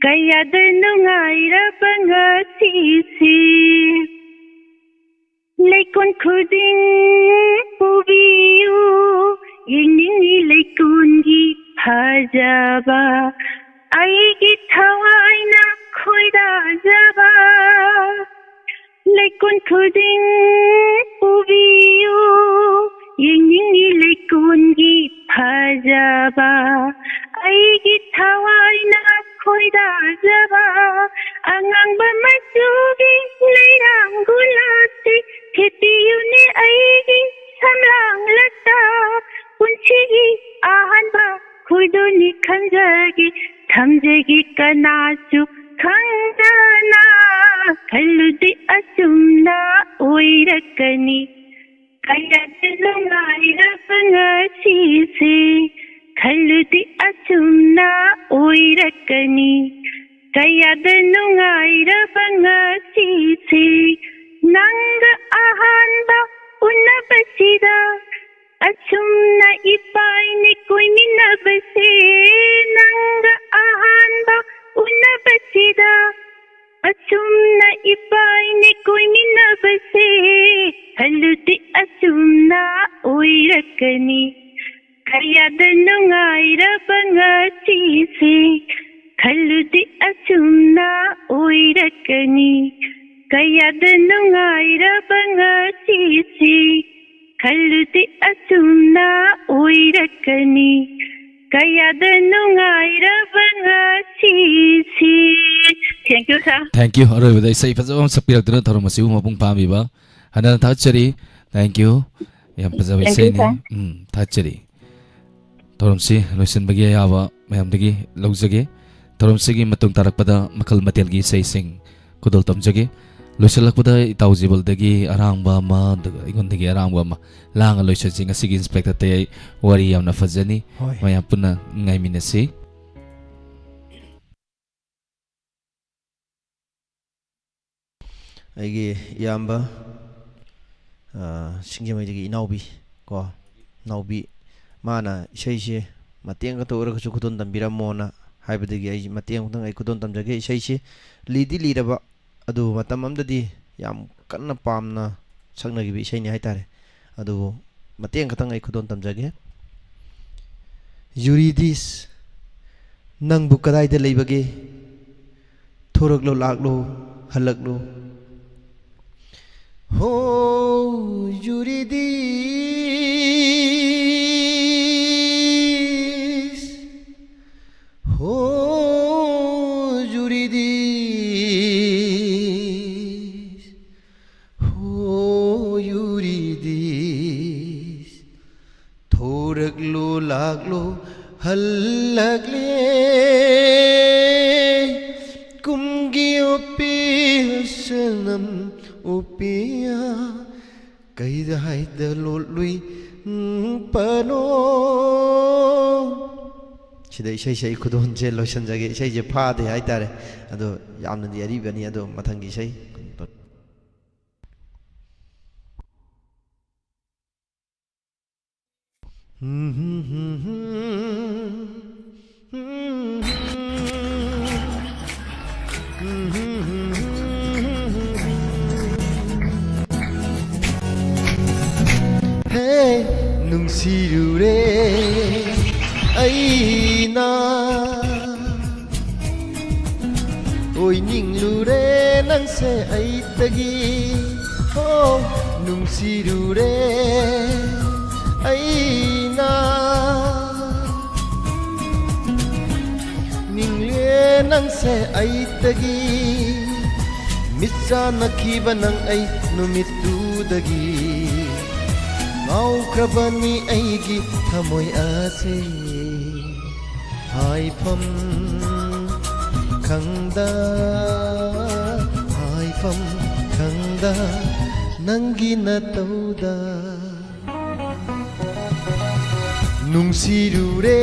ꯀꯌꯥꯗ ꯅꯨꯡꯉꯥꯏꯔꯕ ꯉꯁꯤꯁꯤ꯫ ꯂꯩꯀꯣꯟ ꯈꯨꯗꯤꯡ ꯄꯨꯕꯤꯌꯨ, ꯌꯦꯡꯅꯤꯡꯏ ꯂꯩꯀꯣꯟꯒꯤ ꯐꯖꯕ, ꯑꯩꯒꯤ ꯊꯋꯥꯏꯅ ꯈꯣꯏꯗꯥꯖꯕ꯫ ꯂꯩꯀꯣꯟ ꯈꯨꯗꯤꯡ ꯄꯨꯕꯤꯌꯨ, ꯌꯦꯡꯅꯤꯡꯏ ꯂꯩꯀꯣꯟꯒꯤ ꯐꯖꯕ, ꯑꯩꯒꯤ ꯊꯋꯥꯏꯅ ꯈꯣꯏꯗꯥꯖꯕ꯫ ꯑꯉꯥꯡꯕ ꯃꯆꯨꯒꯤ ꯂꯩꯔꯥꯡ ꯒꯨꯂꯥꯞꯁꯤ ꯊꯦꯠꯄꯤꯌꯨꯅꯦ ꯑꯩꯒꯤ ꯁꯝꯂꯥꯡ ꯂꯇꯥ꯫ ꯄꯨꯟꯁꯤꯒꯤ ꯑꯍꯥꯟꯕ ꯈꯨꯗꯣꯜꯅꯤ ꯈꯟꯖꯒꯦ, ꯊꯝꯖꯒꯦ ꯀꯅꯥꯁꯨ ꯈꯪꯗꯅ꯫ ꯈꯜꯂꯨꯗꯦ ꯑꯁꯨꯝꯅ ꯑꯣꯏꯔꯛꯀꯅꯤ꯫ ꯀꯌꯥꯗ ꯅꯨꯡꯉꯥꯏꯔꯕ ꯉꯁꯤꯁꯦ, ꯈꯜꯂꯨꯗꯦ ꯑꯁꯨꯝꯅ ꯑꯣꯏꯔꯛꯀꯅꯤ꯫ ꯀꯌꯥꯗ ꯅꯨꯡꯉꯥꯏꯔꯕ ꯉꯁꯤꯁꯦ, ꯅꯪꯒ ꯑꯍꯥꯟꯕ ꯎꯅꯕꯁꯤꯗ꯫ ꯑꯁꯨꯝꯅ ꯏꯄꯥꯏꯅꯤ ꯀꯣꯏꯃꯤꯟꯅꯕꯁꯦ, ꯅꯪꯒ ꯑꯍꯥꯟꯕ ꯎꯅꯕꯁꯤꯗ꯫ ꯑꯁꯨꯝꯅ ꯏꯄꯥꯏꯅꯤ ꯀꯣꯏꯃꯤꯟꯅꯕꯁꯦ, ꯈꯜꯂꯨꯗꯦ ꯑꯁꯨꯝꯅ ꯑꯣꯏꯔꯛꯀꯅꯤ꯫ ꯀꯌꯥꯗ ꯅꯨꯡꯉꯥꯏꯔꯕ ꯉꯁꯤꯁꯦ, ꯈꯜꯂꯨꯗꯦ ꯑꯁꯨꯝꯅ ꯑꯣꯏꯔꯛꯀꯅꯤ꯫ ꯀꯌꯥꯗ ꯅꯨꯡꯉꯥꯏꯔꯕ ꯉꯁꯤꯁꯦ, ꯈꯜꯂꯨꯗꯦ ꯑꯁꯨꯝꯅ ꯑꯣꯏꯔꯛꯀꯅꯤ꯫ ꯀꯌꯥꯗ ꯅꯨꯡꯉꯥꯏꯔꯕ ꯉꯁꯤꯁꯦ꯫ Thank you, sir. Thank you. ꯑꯔꯣꯏꯕꯗ ꯏꯁꯩ ꯐꯖꯕ ꯑꯃ ꯁꯛꯄꯤꯔꯛꯇꯨꯅ ꯊꯧꯔꯝ ꯑꯁꯤꯕꯨ ꯃꯄꯨꯡ ꯐꯥꯍꯟꯕꯤꯕ ꯍꯟꯅ ꯍꯟꯅ ꯊꯥꯒꯠꯆꯔꯤ꯫ Thank you. ꯌꯥꯝ ꯐꯖꯕ Thank you, ꯏꯁꯩꯅꯤ꯫ Sir. ꯎꯝ, ꯊꯥꯒꯠꯆꯔꯤ꯫ ꯊꯧꯔꯝꯁꯤ ꯂꯣꯏꯁꯤꯟꯕꯒꯤ ꯑꯌꯥꯕ ꯃꯌꯥꯝꯗꯒꯤ ꯂꯧꯖꯒꯦ꯫ ꯊꯧꯔꯝꯁꯤꯒꯤ ꯃꯇꯨꯡ ꯇꯥꯔꯛꯄꯗ ꯃꯈꯜ ꯃꯊꯦꯜꯒꯤ ꯏꯁꯩꯁꯤꯡ ꯈꯨꯗꯣꯜ ꯇꯝꯖꯒꯦ꯫ ꯂꯣꯏꯁꯤꯜꯂꯛꯄꯗ ꯏꯇꯥꯎ ꯖꯤꯕꯜꯗꯒꯤ ꯑꯔꯥꯡꯕ ꯑꯃ, ꯑꯗꯨꯒ ꯑꯩꯉꯣꯟꯗꯒꯤ ꯑꯔꯥꯡꯕ ꯑꯃ ꯂꯥꯡꯉ ꯂꯣꯏꯁꯤꯟꯁꯤ꯫ ꯉꯁꯤꯒꯤ ꯏꯟꯁꯄꯦꯛꯇꯔ ꯇꯌꯥꯏ ꯋꯥꯔꯤ ꯌꯥꯝꯅ ꯐꯖꯅꯤ꯫ ꯍꯣꯏ꯫ ꯃꯌꯥꯝ ꯄꯨꯟꯅ ꯉꯥꯏꯃꯤꯟꯅꯁꯤ꯫ ꯑꯩꯒꯤ ꯏꯌꯥꯝꯕ, ꯑ, ꯁꯤꯡꯖꯃꯩꯗꯒꯤ ꯏꯅꯥꯎꯕꯤ ꯀꯣ, ꯏꯅꯥꯎꯕꯤ, ꯃꯥꯅ ꯏꯁꯩꯁꯦ ꯃꯇꯦꯛ ꯈꯛꯇ ꯑꯣꯏꯔꯒꯁꯨ ꯈꯨꯗꯣꯜ ꯇꯝꯕꯤꯔꯝꯃꯣꯅ ꯍꯥꯏꯕꯗꯒꯤ ꯑꯩ ꯃꯇꯦꯛ ꯑꯃꯇꯪ ꯑꯩ ꯈꯨꯗꯣꯜ ꯇꯝꯖꯒꯦ꯫ ꯏꯁꯩꯁꯤ ꯂꯤꯗꯤ ꯂꯤꯔꯕ, ꯑꯗꯨꯕꯨ ꯃꯇꯝ ꯑꯃꯗꯗꯤ ꯌꯥꯝ ꯀꯟꯅ ꯄꯥꯝꯅ ꯁꯛꯅꯈꯤꯕ ꯏꯁꯩꯅꯤ ꯍꯥꯏꯇꯥꯔꯦ꯫ ꯑꯗꯨꯕꯨ ꯃꯇꯦꯛ ꯈꯛꯇꯪ ꯑꯩ ꯈꯨꯗꯣꯜ ꯇꯝꯖꯒꯦ꯫ ꯌꯨꯔꯤꯗꯤꯁ, ꯅꯪꯕꯨ ꯀꯗꯥꯏꯗ ꯂꯩꯕꯒꯦ? ꯊꯣꯔꯛꯂꯣ, ꯂꯥꯛꯂꯣ, ꯍꯜꯂꯛꯂꯣ꯫ ꯍꯣ ꯌꯨꯔꯤꯗꯤꯁ, ꯍꯣ ꯌꯨꯔꯤꯗꯤꯁ, ꯍꯣ ꯌꯨꯔꯤꯗꯤꯁ, ꯊꯣꯔꯛꯂꯣ, ꯂꯥꯛꯂꯣ, ꯍꯜꯂꯛꯂꯦ ꯀꯨꯝꯒꯤ ꯎꯄꯤ ꯍꯁꯅꯝ ꯎꯄꯤꯌꯥ, ꯀꯩꯗ ꯍꯥꯏꯗ ꯂꯣꯠꯂꯨꯏ ꯄꯅꯣ꯫ ꯁꯤꯗ ꯏꯁꯩꯁꯦ ꯑꯩ ꯈꯨꯗꯣꯜꯁꯦ ꯂꯣꯏꯁꯤꯟꯖꯒꯦ꯫ ꯏꯁꯩꯁꯦ ꯐꯥꯗꯦ ꯍꯥꯏꯇꯥꯔꯦ, ꯑꯗꯣ ꯌꯥꯝꯅꯗꯤ ꯑꯔꯤꯕꯅꯤ꯫ ꯑꯗꯣ ꯃꯊꯪꯒꯤ ꯏꯁꯩ꯫ ꯍꯦ, ꯅꯨꯡꯁꯤꯔꯨꯔꯦ ꯑꯩꯅ, ꯑꯣꯏꯅꯤꯡꯂꯨꯔꯦ ꯅꯪꯁꯦ ꯑꯩꯇꯒꯤ꯫ ꯍꯣ, ꯅꯨꯡꯁꯤꯔꯨꯔꯦ ꯑꯩꯅ, ꯅꯤꯡꯂꯦ ꯅꯪꯁꯦ ꯑꯩꯇꯒꯤ꯫ ꯃꯤꯠ ꯆꯥꯟꯅꯈꯤꯕ ꯅꯪ ꯑꯩ ꯅꯨꯃꯤꯠꯇꯨꯗꯒꯤ, ꯉꯥꯎꯈ꯭ꯔꯕꯅꯤ ꯑꯩꯒꯤ ꯊꯃꯣꯏ ꯑꯁꯦ꯫ ꯍꯥꯏꯐꯝ ꯈꯪꯗ, ꯍꯥꯏꯐꯝ ꯈꯪꯗ ꯅꯪꯒꯤ ꯅꯇꯧꯗ ꯅꯨꯡꯁꯤꯔꯨꯔꯦ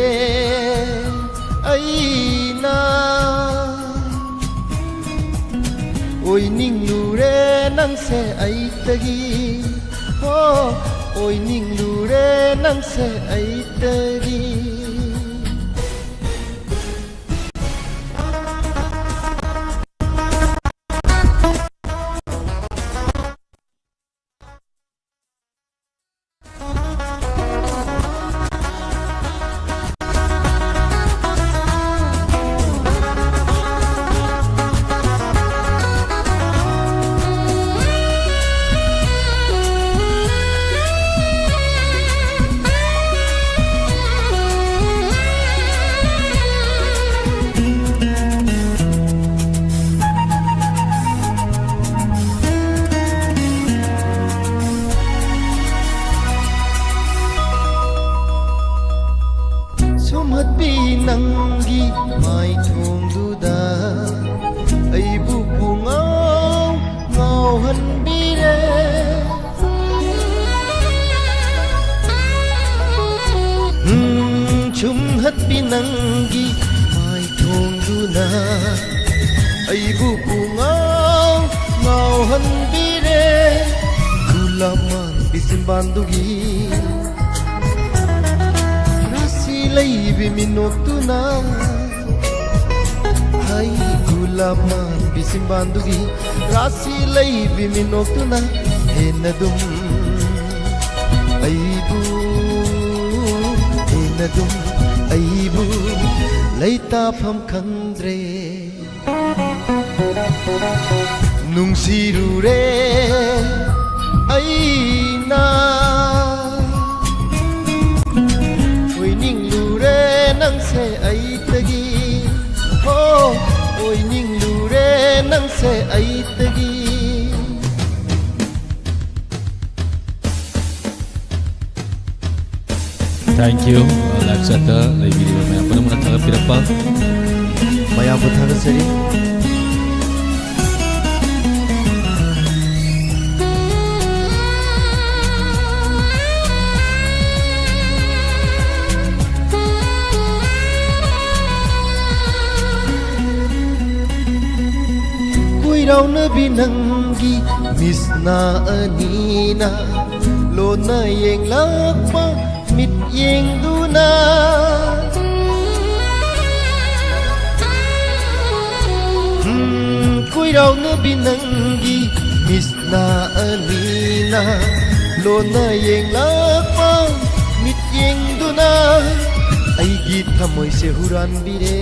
ꯑꯩꯅ, ꯑꯣꯏꯅꯤꯡꯂꯨꯔꯦ ꯅꯪꯁꯦ ꯑꯩꯇꯒꯤ꯫ ꯍꯣ, ꯑꯣꯏꯅꯤꯡꯂꯨꯔꯦ ꯅꯪꯁꯦ ꯑꯩꯇꯒꯤ꯫ ꯑꯩꯕꯨ ꯄꯨꯡꯉꯥꯎ ꯉꯥꯎꯍꯟꯕꯤꯔꯦ꯫ ꯈꯨꯂꯥꯛ ꯃꯥꯟꯕꯤ ꯆꯤꯝꯕꯥꯟꯗꯨꯒꯤ ꯔꯥꯁꯤ ꯂꯩꯕꯤ ꯃꯤꯅꯣꯛꯇꯨꯅ, ꯍꯩ ꯈꯨꯂꯥꯛ ꯃꯥꯟꯕꯤ ꯆꯤꯝꯕꯥꯟꯗꯨꯒꯤ ꯔꯥꯁꯤ ꯂꯩꯕꯤ ꯃꯤꯅꯣꯛꯇꯨꯅ ꯍꯦꯟꯅ ꯑꯗꯨꯝ ꯑꯩꯕꯨ, ꯍꯦꯟꯅ ꯑꯗꯨꯝ ꯑꯩꯕꯨ ꯂꯩꯇꯥꯐꯝ ꯈꯪꯗ꯭ꯔꯦ꯫ ꯅꯨꯡꯁꯤꯔꯨꯔꯦ ꯑꯩꯅ, ꯑꯣꯏꯅꯤꯡꯂꯨꯔꯦ ꯅꯪꯁꯦ ꯑꯩꯇꯒꯤ, ꯍꯣ, ꯑꯣꯏꯅꯤꯡꯂꯨꯔꯦ ꯅꯪꯁꯦ ꯑꯩꯇꯒꯤ꯫ Thank you, live chatꯇ ꯂꯩꯕꯤꯔꯤꯕ ꯃꯌꯥꯝ ꯄꯨꯝꯅꯃꯛꯅ ꯊꯥꯒꯠꯄꯤꯔꯛꯄ꯫ ꯃꯌꯥꯝꯕꯨ ꯊꯥꯒꯠꯆꯔꯤ꯫ ꯀꯣꯏꯔꯥꯎꯅꯕꯤ ꯅꯪꯒꯤ ꯃꯤꯠꯁꯅꯥ ꯑꯅꯤꯅ ꯂꯣꯟꯅ ꯌꯦꯡꯂꯛꯄ ꯃꯤꯠꯌꯦꯡꯗꯨꯅ꯫ ꯎꯝ, ꯀꯣꯏꯔꯥꯎꯅꯕꯤ ꯅꯪꯒꯤ ꯃꯤꯠꯁꯅꯥ ꯑꯅꯤꯅ ꯂꯣꯟꯅ ꯌꯦꯡꯂꯛꯄ ꯃꯤꯠꯌꯦꯡꯗꯨꯅ ꯑꯩꯒꯤ ꯊꯃꯣꯏꯁꯦ ꯍꯨꯔꯥꯟꯕꯤꯔꯦ꯫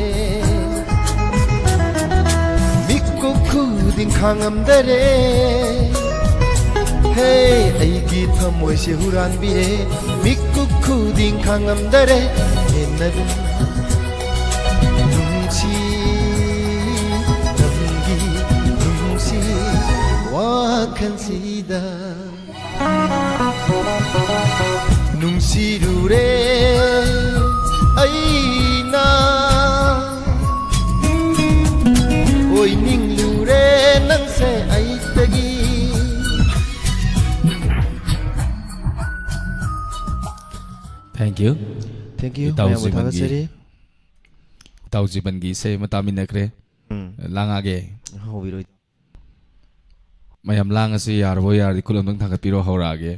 ꯃꯤꯀꯨꯞ ꯈꯨꯗꯤꯡ ꯈꯥꯡꯉꯝꯗꯔꯦ꯫ ꯍꯦ, ꯑꯩꯒꯤ ꯊꯃꯣꯏꯁꯦ ꯍꯨꯔꯥꯟꯕꯤꯔꯦ꯫ ꯃꯤꯀꯨꯞ ꯈꯨꯗꯤꯡ ꯈꯥꯡꯉꯝꯗꯔꯦ꯫ ꯍꯦꯟꯅ ꯑꯗꯨꯝ ꯅꯨꯡꯁꯤ, ꯅꯪꯒꯤ ꯅꯨꯡꯁꯤ ꯋꯥꯈꯜꯁꯤꯗ꯫ ꯅꯨꯡꯁꯤꯔꯨꯔꯦ ꯑꯩꯅ, ꯑꯣꯏꯅꯤꯡꯂꯨꯔꯦ ꯅꯪꯁꯦ ꯑꯩꯇꯒꯤ꯫ Thank you꯫ Thank you, ꯏꯇꯥꯎ ꯃꯌꯥꯝꯕꯨ ꯖꯤꯃꯟꯒꯤ ꯊꯥꯒꯠꯆꯔꯤ꯫ ꯏꯇꯥꯎ ꯖꯤꯕꯟꯒꯤ ꯏꯁꯩ ꯑꯃ ꯇꯥꯃꯤꯟꯅꯈ꯭ꯔꯦ꯫ ꯎꯝ꯫ ꯂꯥꯡꯉꯛꯑꯒꯦ꯫ ꯍꯧꯕꯤꯔꯣ꯫ ꯃꯌꯥꯝ ꯂꯥꯡꯉꯁꯤ, ꯌꯥꯔꯕꯣ? ꯌꯥꯔꯗꯤ ꯈꯨꯠ ꯑꯝꯇꯪ ꯊꯥꯡꯒꯠꯄꯤꯔꯣ, ꯍꯧꯔꯛꯑꯒꯦ꯫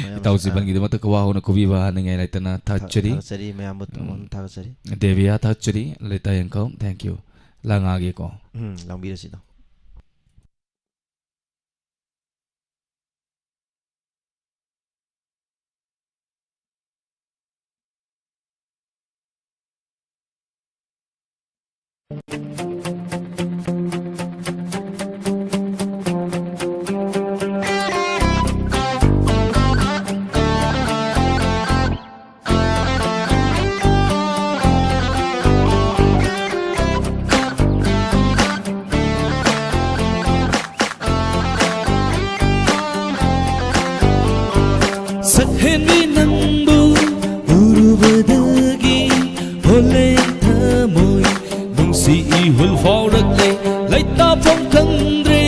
ꯃꯌꯥꯝ, ꯏꯇꯥꯎ ꯑ, ꯖꯤꯕꯟꯒꯤꯗꯃꯛꯇ ꯈꯨꯋꯥ ꯍꯧꯅ ꯈꯨꯕꯤꯕ ꯍꯥꯅꯤꯡꯉꯥꯏ ꯂꯩꯇꯅ ꯊꯥ-, ꯊꯥꯒꯠꯆꯔꯤ꯫ ꯊꯥꯒꯠꯆꯔꯤ, ꯃꯌꯥꯝꯕꯨ ꯊꯃꯣꯏ ꯎꯝ꯫ ꯊꯥꯒꯠꯆꯔꯤ꯫ ꯗꯦꯕꯤꯌꯥ ꯊꯥꯒꯠꯆꯔꯤ, ꯂꯂꯤꯇꯥ ꯌꯦꯡꯈꯧ, thank you꯫ ꯂꯥꯡꯉꯛꯑꯒꯦꯀꯣ꯫ ꯎꯝ, ꯂꯥꯡꯕꯤꯔꯁꯤ ꯏꯇꯥꯎ꯫ ꯁꯛꯍꯦꯟꯕꯤ ꯅꯪꯕꯨ ꯎꯔꯨꯕꯗꯒꯤ ꯍꯣꯂꯦꯟ ꯊꯃꯣꯏ ꯅꯨꯡꯁꯤ ꯏꯍꯨꯜ ꯐꯥꯎꯔꯛꯂꯦ꯫ ꯂꯩꯇꯥꯐꯝ ꯈꯪꯗ꯭ꯔꯦ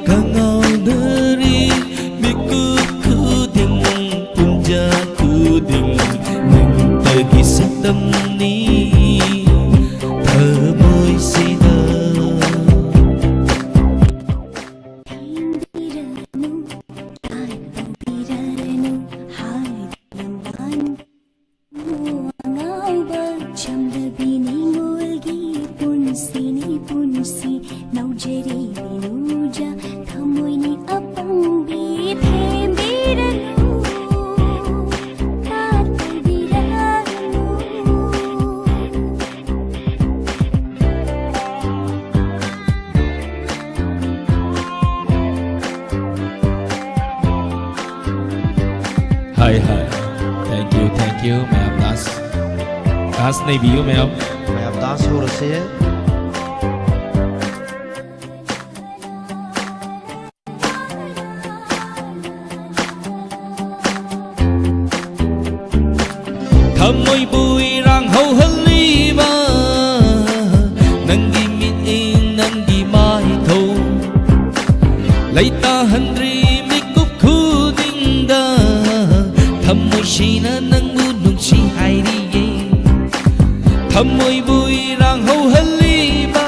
ꯀꯉꯥꯎꯅꯔꯤ ꯃꯤꯀꯨꯞ ꯈꯨꯗꯤꯡ ꯄꯨꯡꯖꯥ ꯈꯨꯗꯤꯡ ꯅꯪꯇꯒꯤ ꯁꯛꯇꯝꯅꯤ ꯊꯃꯣꯏꯁꯤꯗ꯫ ꯊꯦꯡꯕꯤꯔꯅꯨ, ꯇꯥꯏ ꯇꯧꯕꯤꯔꯅꯨ, ꯍꯥꯏꯗꯨꯅ ꯋꯥꯅꯨ꯫ ꯑꯉꯥꯎꯕ ꯆꯝꯂꯕꯤ ꯅꯤꯉꯣꯜꯒꯤ ꯄꯨꯟꯁꯤꯅꯤ ꯄꯨꯟꯁꯤ꯫ ꯅꯧꯖꯔꯤ ꯃꯤꯅꯨꯖꯥ ꯊꯃꯣꯏꯅꯤ ꯑꯄꯪꯕꯤ ꯊꯦꯝꯕꯤꯔꯅꯨ, ꯇꯥꯛꯄꯤꯔꯅꯨ꯫ ꯍꯥꯏ, ꯍꯥꯏ꯫ Thank you, thank you, ꯃꯌꯥꯝ dance, dance ꯅꯩꯕꯤꯌꯨ, ꯃꯌꯥꯝ꯫ ꯃꯌꯥꯝ dance ꯍꯧꯔꯁꯦ꯫ ꯊꯃꯣꯏꯕꯨ ꯏꯔꯥꯡ ꯍꯧꯍꯜꯂꯤꯕ ꯅꯪꯒꯤ ꯃꯤꯠꯌꯦꯡ, ꯅꯪꯒꯤ ꯃꯥꯏꯊꯧ꯫ ꯂꯩꯇꯥꯍꯟꯗ꯭ꯔꯤ ꯃꯤꯀꯨꯞ ꯈꯨꯗꯤꯡꯗ ꯊꯃꯣꯏꯁꯤꯅ ꯅꯪꯕꯨ ꯅꯨꯡꯁꯤ ꯍꯥꯏꯔꯤꯌꯦ꯫ ꯊꯃꯣꯏꯕꯨ ꯏꯔꯥꯡ ꯍꯧꯍꯜꯂꯤꯕ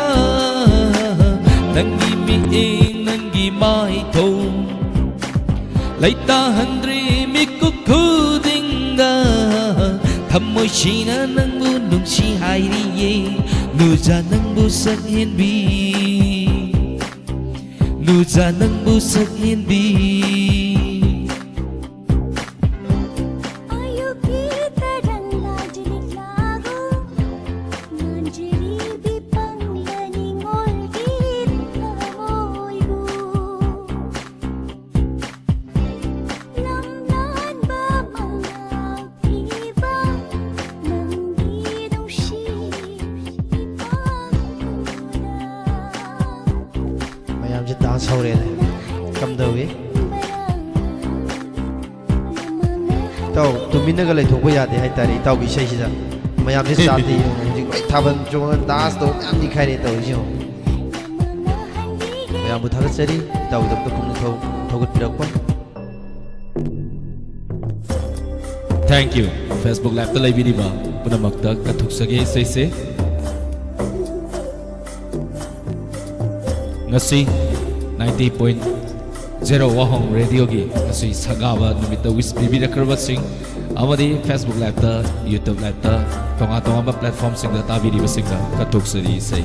ꯅꯪꯒꯤ ꯃꯤꯠꯌꯦꯡ, ꯅꯪꯒꯤ ꯃꯥꯏꯊꯣꯡ ꯂꯩꯇꯥꯍꯟꯗ꯭ꯔꯤ ꯃꯤꯀꯨꯞ ꯈꯨꯗꯤꯡꯗ꯫ ꯊꯃꯣꯏꯁꯤꯅ ꯅꯪꯕꯨ ꯅꯨꯡꯁꯤ ꯍꯥꯏꯔꯤꯌꯦ, ꯅꯨꯖꯥ ꯅꯪꯕꯨ ꯁꯛ ꯍꯦꯟꯕꯤ, ꯅꯨꯖꯥ ꯅꯪꯕꯨ ꯁꯛ ꯍꯦꯟꯕꯤ꯫ ꯑꯌꯨꯛꯀꯤ ꯇꯔꯪ ꯂꯥꯏꯖꯅꯤꯛ ꯂꯥꯒꯨ ꯉꯥꯟꯖꯔꯤꯕꯤ ꯄꯪꯂ ꯅꯤꯡꯉꯣꯜꯒꯤ ꯊꯃꯣꯏꯕꯨ ꯂꯝꯂꯥꯟꯕ ꯃꯉꯥꯜ ꯄꯤꯕ ꯅꯪꯒꯤ ꯅꯨꯡꯁꯤ ꯏꯄꯥꯛꯄꯨꯗ꯫ ꯃꯌꯥꯝꯁꯦ ꯗꯥꯟꯁ ꯍꯧꯔꯦꯅꯦ꯫ ꯀꯝꯗꯧꯏ? ꯏꯇꯥꯎ, ꯇꯨꯃꯤꯟꯅꯒ ꯂꯩꯊꯣꯛꯄ ꯌꯥꯗꯦ ꯍꯥꯏꯇꯥꯔꯦ ꯏꯇꯥꯎꯒꯤ ꯏꯁꯩꯁꯤꯗ꯫ ꯃꯌꯥꯝꯁꯦ ꯆꯥꯟꯗ ꯌꯦꯡꯉꯣ, ꯍꯧꯖꯤꯛ ꯂꯣꯏ ꯊꯥꯕꯜ ꯆꯣꯡꯉꯒ ꯗꯥꯟꯁ ꯇꯧꯕ ꯃꯌꯥꯝ ꯅꯤꯛꯈꯥꯏꯔꯦ ꯇꯧꯔꯤꯁꯤ ꯌꯦꯡꯉꯣ꯫ ꯃꯌꯥꯝꯕꯨ ꯊꯥꯒꯠꯆꯔꯤ, ꯏꯇꯥꯎꯒꯤꯗꯃꯛꯇ ꯄꯨꯛꯅꯤꯡ ꯊꯧ-, ꯊꯧꯒꯠꯄꯤꯔꯛꯄ꯫ Thank you꯫ Facebook Live-ꯇ ꯂꯩꯕꯤꯔꯤꯕ ꯄꯨꯝꯅꯃꯛꯇ ꯀꯠꯊꯣꯛꯆꯒꯦ ꯏꯁꯩꯁꯦ꯫ ꯉꯁꯤ ninety point zero ꯋꯥꯍꯣꯡ ꯔꯦꯗꯤꯑꯣꯒꯤ ꯉꯁꯤ ꯁꯪꯒꯥꯕ ꯅꯨꯃꯤꯠꯇ wish ꯄꯤꯕꯤꯔꯛꯈ꯭ꯔꯕꯁꯤꯡ ꯑꯃꯗꯤ Facebook Live-ꯇ, YouTube Live-ꯇ, ꯇꯣꯉꯥꯟ ꯇꯣꯉꯥꯟꯕ platform-ꯁꯤꯡꯗ ꯇꯥꯕꯤꯔꯤꯕꯁꯤꯡꯗ ꯀꯠꯊꯣꯛꯆꯔꯤ ꯏꯁꯩ꯫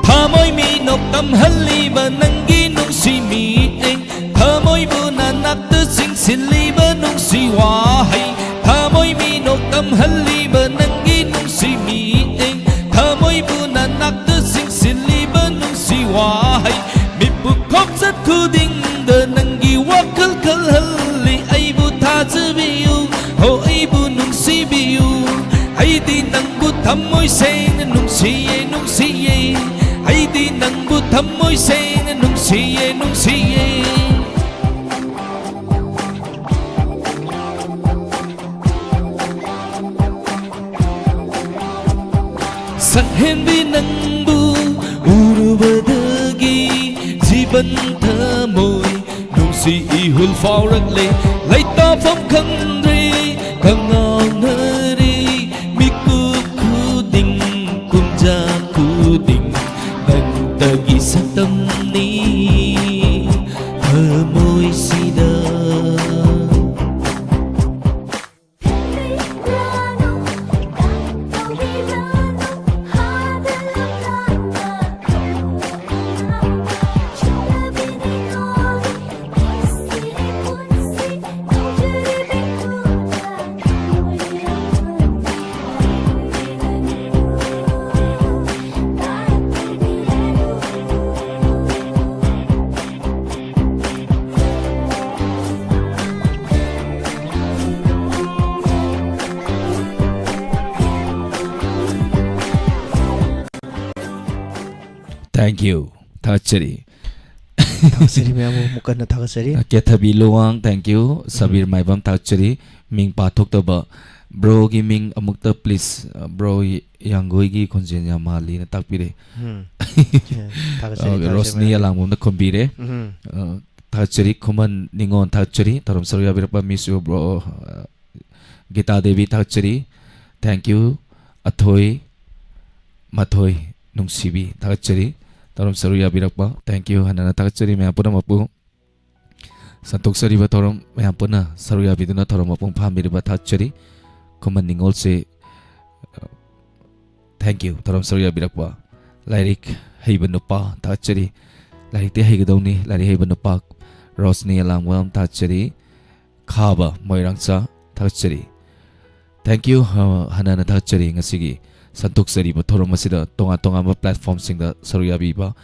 ꯊꯃꯣꯏ ꯃꯤꯅꯣꯛ ꯇꯝꯍꯜꯂꯤꯕ ꯅꯪꯒꯤ ꯅꯨꯡꯁꯤ ꯃꯤꯠꯌꯦꯡ, ꯊꯃꯣꯏꯕꯨ ꯅꯅꯥꯛꯇ ꯆꯤꯡꯁꯤꯜꯂꯤꯕ ꯅꯨꯡꯁꯤ ꯋꯥꯍꯩ, ꯊꯃꯣꯏ ꯃꯤꯅꯣꯛ ꯇꯝꯍꯜꯂꯤꯕ ꯅꯪꯒꯤ ꯅꯨꯡꯁꯤ ꯃꯤꯠꯌꯦꯡ, ꯊꯃꯣꯏꯕꯨ ꯅꯅꯥꯛꯇ ꯆꯤꯡꯁꯤꯜꯂꯤꯕ ꯅꯨꯡꯁꯤ ꯋꯥꯍꯩ, ꯃꯤꯠꯄꯨ ꯈꯣꯡꯆꯠ ꯈꯨꯗꯤꯡꯗ ꯅꯪꯒꯤ ꯋꯥꯈꯜ ꯈꯜꯍꯜꯂꯤ꯫ ꯑꯩꯕꯨ ꯊꯥꯖꯕꯤꯌꯨ, ꯍꯣ ꯑꯩꯕꯨ ꯅꯨꯡꯁꯤꯕꯤꯌꯨ, ꯑꯩꯗꯤ ꯅꯪꯕꯨ ꯊꯝꯃꯣꯏ ꯁꯦꯡꯅ ꯅꯨꯡꯁꯤꯌꯦ, ꯅꯨꯡꯁꯤꯌꯦ꯫ ꯑꯩꯗꯤ ꯅꯪꯕꯨ ꯊꯝꯃꯣꯏ ꯁꯦꯡꯅ ꯅꯨꯡꯁꯤꯌꯦ, ꯅꯨꯡꯁꯤꯌꯦ꯫ ꯍꯦꯟꯕꯤ ꯅꯪꯕꯨ ꯎꯔꯨꯕꯗꯒꯤ ꯖꯤꯕꯟ ꯊꯃꯣꯏ ꯅꯨꯡꯁꯤ ꯏꯍꯨꯜ ꯐꯥꯎꯔꯛꯂꯦ꯫ ꯂꯩꯇꯥꯐꯝ ꯈꯪꯗ꯭ꯔꯦ, ꯀꯉꯥꯎꯅꯔꯦ, ꯃꯤꯀꯨꯞ ꯈꯨꯗꯤꯡ, ꯀꯨꯝꯖꯥ ꯈꯨꯗꯤꯡ ꯅꯪꯇꯒꯤ ꯁꯛꯇꯝꯅꯤ ꯊꯃꯣꯏꯁꯤꯗ꯫ Thank you. ꯊꯥꯒꯠꯆꯔꯤ꯫ ꯊꯥꯒꯠꯆꯔꯤ ꯃꯌꯥꯝꯕꯨ, ꯑꯃꯨꯛ ꯀꯟꯅ ꯊꯥꯒꯠꯆꯔꯤ꯫ ꯀꯦꯊꯕꯤ ꯂꯨꯋꯥꯡ, thank you꯫ ꯁꯕꯤꯔ ꯎꯝ꯫ ꯃꯥꯏꯕꯝ, ꯊꯥꯒꯠꯆꯔꯤ꯫ ꯃꯤꯡ ꯄꯥꯊꯣꯛꯇꯕ bro ꯒꯤ ꯃꯤꯡ ꯑꯃꯨꯛꯇ please, bro ꯌꯥꯡꯒꯣꯏꯒꯤ ꯈꯣꯟꯖꯦꯜ ꯌꯥꯝ ꯃꯥꯜꯂꯤꯅ ꯇꯥꯛꯄꯤꯔꯦ꯫ ꯎꯝ꯫ ꯊꯥꯒꯠꯆꯔꯤ, ꯊꯥꯒꯠꯆꯔꯤ ꯔꯣꯁꯅꯤ ꯃꯌꯥꯝ꯫ ꯑꯂꯥꯡꯕꯝꯅ ꯈꯨꯝꯕꯤꯔꯦ꯫ ꯎꯝ꯫ ꯑ, ꯊꯥꯒꯠꯆꯔꯤ꯫ ꯈꯨꯃꯟ ꯅꯤꯉꯣꯜ, ꯊꯥꯒꯠꯆꯔꯤ꯫ ꯊꯧꯔꯝ ꯁꯔꯨꯛ ꯌꯥꯕꯤꯔꯛꯄ, miss you bro꯫ ꯑ, ꯒꯤꯇꯥ ꯗꯦꯕꯤ, ꯊꯥꯒꯠꯆꯔꯤ꯫ Thank you꯫ ꯑꯊꯣꯏ ꯃꯊꯣꯏ ꯅꯨꯡꯁꯤꯕꯤ, ꯊꯥꯒꯠꯆꯔꯤ꯫ ꯊꯧꯔꯝ ꯁꯔꯨꯛ ꯌꯥꯕꯤꯔꯛꯄ, thank you꯫ ꯍꯟꯅꯅ ꯊꯥꯒꯠꯆꯔꯤ ꯃꯌꯥꯝ ꯄꯨꯝꯅꯃꯛꯄꯨ꯫ ꯁꯟꯗꯣꯛꯆꯔꯤꯕ ꯊꯧꯔꯝ ꯃꯌꯥꯝ ꯄꯨꯟꯅ ꯁꯔꯨꯛ ꯌꯥꯕꯤꯗꯨꯅ ꯊꯧꯔꯝ ꯃꯄꯨꯡ ꯐꯥꯍꯟꯕꯤꯔꯤꯕ ꯊꯥꯒꯠꯆꯔꯤ꯫ ꯈꯨꯃꯟ ꯅꯤꯉꯣꯜꯁꯦ, thank you꯫ ꯊꯧꯔꯝ ꯁꯔꯨꯛ ꯌꯥꯕꯤꯔꯛꯄ ꯂꯥꯏꯔꯤꯛ ꯍꯩꯕ ꯅꯨꯄꯥ, ꯊꯥꯒꯠꯆꯔꯤ꯫ ꯂꯥꯏꯔꯤꯛꯇꯤ ꯍꯩꯒꯗꯧꯅꯤ, ꯂꯥꯏꯔꯤꯛ ꯍꯩꯕ ꯅꯨꯄꯥ ꯔꯣꯁꯅꯤ ꯑꯂꯥꯡꯕꯝ, ꯊꯥꯒꯠꯆꯔꯤ꯫ ꯈꯥꯕ ꯃꯣꯏꯔꯥꯡꯆꯥ, ꯊꯥꯒꯠꯆꯔꯤ꯫ Thank you, ꯑ, ꯍꯟꯅ ꯍꯟꯅ ꯊꯥꯒꯠꯆꯔꯤ ꯉꯁꯤꯒꯤ ꯁꯟꯗꯣꯛꯆꯔꯤꯕ ꯊꯧꯔꯝ ꯑꯁꯤꯗ ꯇꯣꯉꯥꯟ ꯇꯣꯉꯥꯟꯕ platform ꯁꯤꯡꯗ ꯁꯔꯨꯛ ꯌꯥꯕꯤꯕ꯫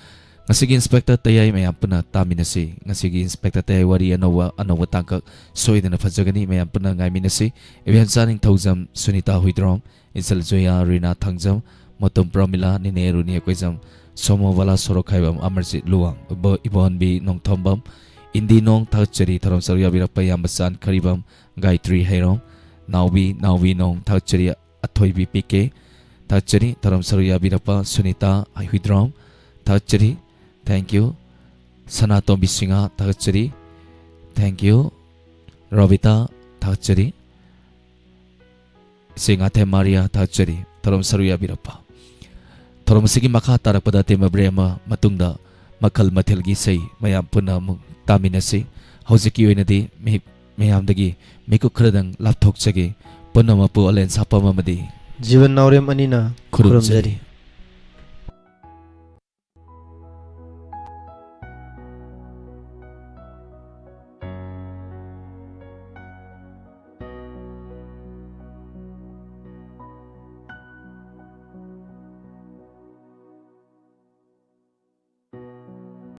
ꯉꯁꯤꯒꯤ Inspector ꯇꯌꯥꯏ ꯃꯌꯥꯝ ꯄꯨꯟꯅ ꯇꯥꯃꯤꯟꯅꯁꯤ꯫ ꯉꯁꯤꯒꯤ Inspector ꯇꯌꯥꯏ ꯋꯥꯔꯤ ꯑꯅꯧꯕ, ꯑꯅꯧꯕ ꯇꯥꯡꯀꯛ ꯁꯣꯏꯗꯅ ꯐꯖꯒꯅꯤ, ꯃꯌꯥꯝ ꯄꯨꯟꯅ ꯉꯥꯏꯃꯤꯟꯅꯁꯤ꯫ ꯏꯕꯦꯝꯆꯥ ꯅꯤꯡꯊꯧꯖꯝ, ꯁꯨꯅꯤꯇꯥ ꯍꯨꯏꯗ꯭ꯔꯣꯝ, ꯏꯆꯜ ꯖꯣꯌꯥ, ꯔꯤꯅꯥ ꯊꯥꯡꯖꯝ, ꯃꯣꯇꯣꯝ ꯄ꯭ꯔꯃꯤꯂꯥ, ꯅꯤꯅꯦ ꯔꯨꯅꯤ ꯀꯣꯏꯖꯝ, ꯁꯣꯃꯣꯕꯂꯥ ꯁꯣꯔꯣꯛꯈꯥꯏꯕꯝ, ꯑꯃꯔꯖꯤꯠ ꯂꯨꯋꯥꯡ, ꯏꯕꯣ-, ꯏꯕꯣꯍꯟꯕꯤ ꯅꯣꯡꯊꯣꯝꯕꯝ, ꯏꯟꯗꯤ ꯅꯣꯡ, ꯊꯥꯒꯠꯆꯔꯤ꯫ ꯊꯧꯔꯝ ꯁꯔꯨꯛ ꯌꯥꯕꯤꯔꯛꯄ ꯏꯌꯥꯝꯕ ꯆꯥꯟ ꯈꯔꯤꯕꯝ, ꯒꯥꯌꯇ꯭ꯔꯤ ꯍꯩꯔꯣꯝ, ꯅꯥꯎꯕꯤ, ꯅꯥꯎꯕꯤ ꯅꯣꯡ, ꯊꯥꯒꯠꯆꯔꯤ꯫ ꯑꯊꯣꯏꯕꯤ ꯄꯤ ꯀꯦ, ꯊꯥꯒꯠꯆꯔꯤ꯫ ꯊꯧꯔꯝ ꯁꯔꯨꯛ ꯌꯥꯕꯤꯔꯛꯄ ꯁꯨꯅꯤꯇꯥ ꯍꯨꯏꯗ꯭ꯔꯣꯝ, ꯊꯥꯒꯠꯆꯔꯤ꯫ Thank you꯫ ꯁꯅꯥꯇꯣꯝꯕꯤ ꯁꯤꯡꯍ, ꯊꯥꯒꯠꯆꯔꯤ꯫ Thank you꯫ ꯔꯣꯕꯤꯇꯥ, ꯊꯥꯒꯠꯆꯔꯤ꯫ ꯏꯆꯦ ꯉꯥꯊꯦꯝ ꯃꯥꯔꯤꯌꯥ, ꯊꯥꯒꯠꯆꯔꯤ꯫ ꯊꯧꯔꯝ ꯁꯔꯨꯛ ꯌꯥꯕꯤꯔꯛꯄ꯫ ꯊꯧꯔꯝ ꯑꯁꯤꯒꯤ ꯃꯈꯥ ꯇꯥꯔꯛꯄꯗ ꯑꯇꯦꯟꯕ break ꯑꯃ ꯃꯇꯨꯡꯗ ꯃꯈꯜ ꯃꯊꯦꯜꯒꯤ ꯏꯁꯩ ꯃꯌꯥꯝ ꯄꯨꯟꯅ ꯑꯃꯨꯛ ꯇꯥꯃꯤꯟꯅꯁꯤ꯫ ꯍꯧꯖꯤꯛꯀꯤ ꯑꯣꯏꯅꯗꯤ ꯃꯤ-, ꯃꯌꯥꯝꯗꯒꯤ ꯃꯤꯀꯨꯞ ꯈꯔꯗꯪ ꯂꯥꯞꯊꯣꯛꯆꯒꯦ꯫ ꯄꯨꯝꯅꯃꯛꯄꯨ ꯑꯂꯦꯟ ꯁꯥꯄꯝ ꯑꯃꯗꯤ ꯖꯤꯕꯟ ꯅꯥꯎꯔꯦꯝ ꯑꯅꯤꯅ ꯈꯨꯔꯨꯝꯖꯔꯤ꯫ ꯈꯨꯔꯨꯝꯖꯔꯤ꯫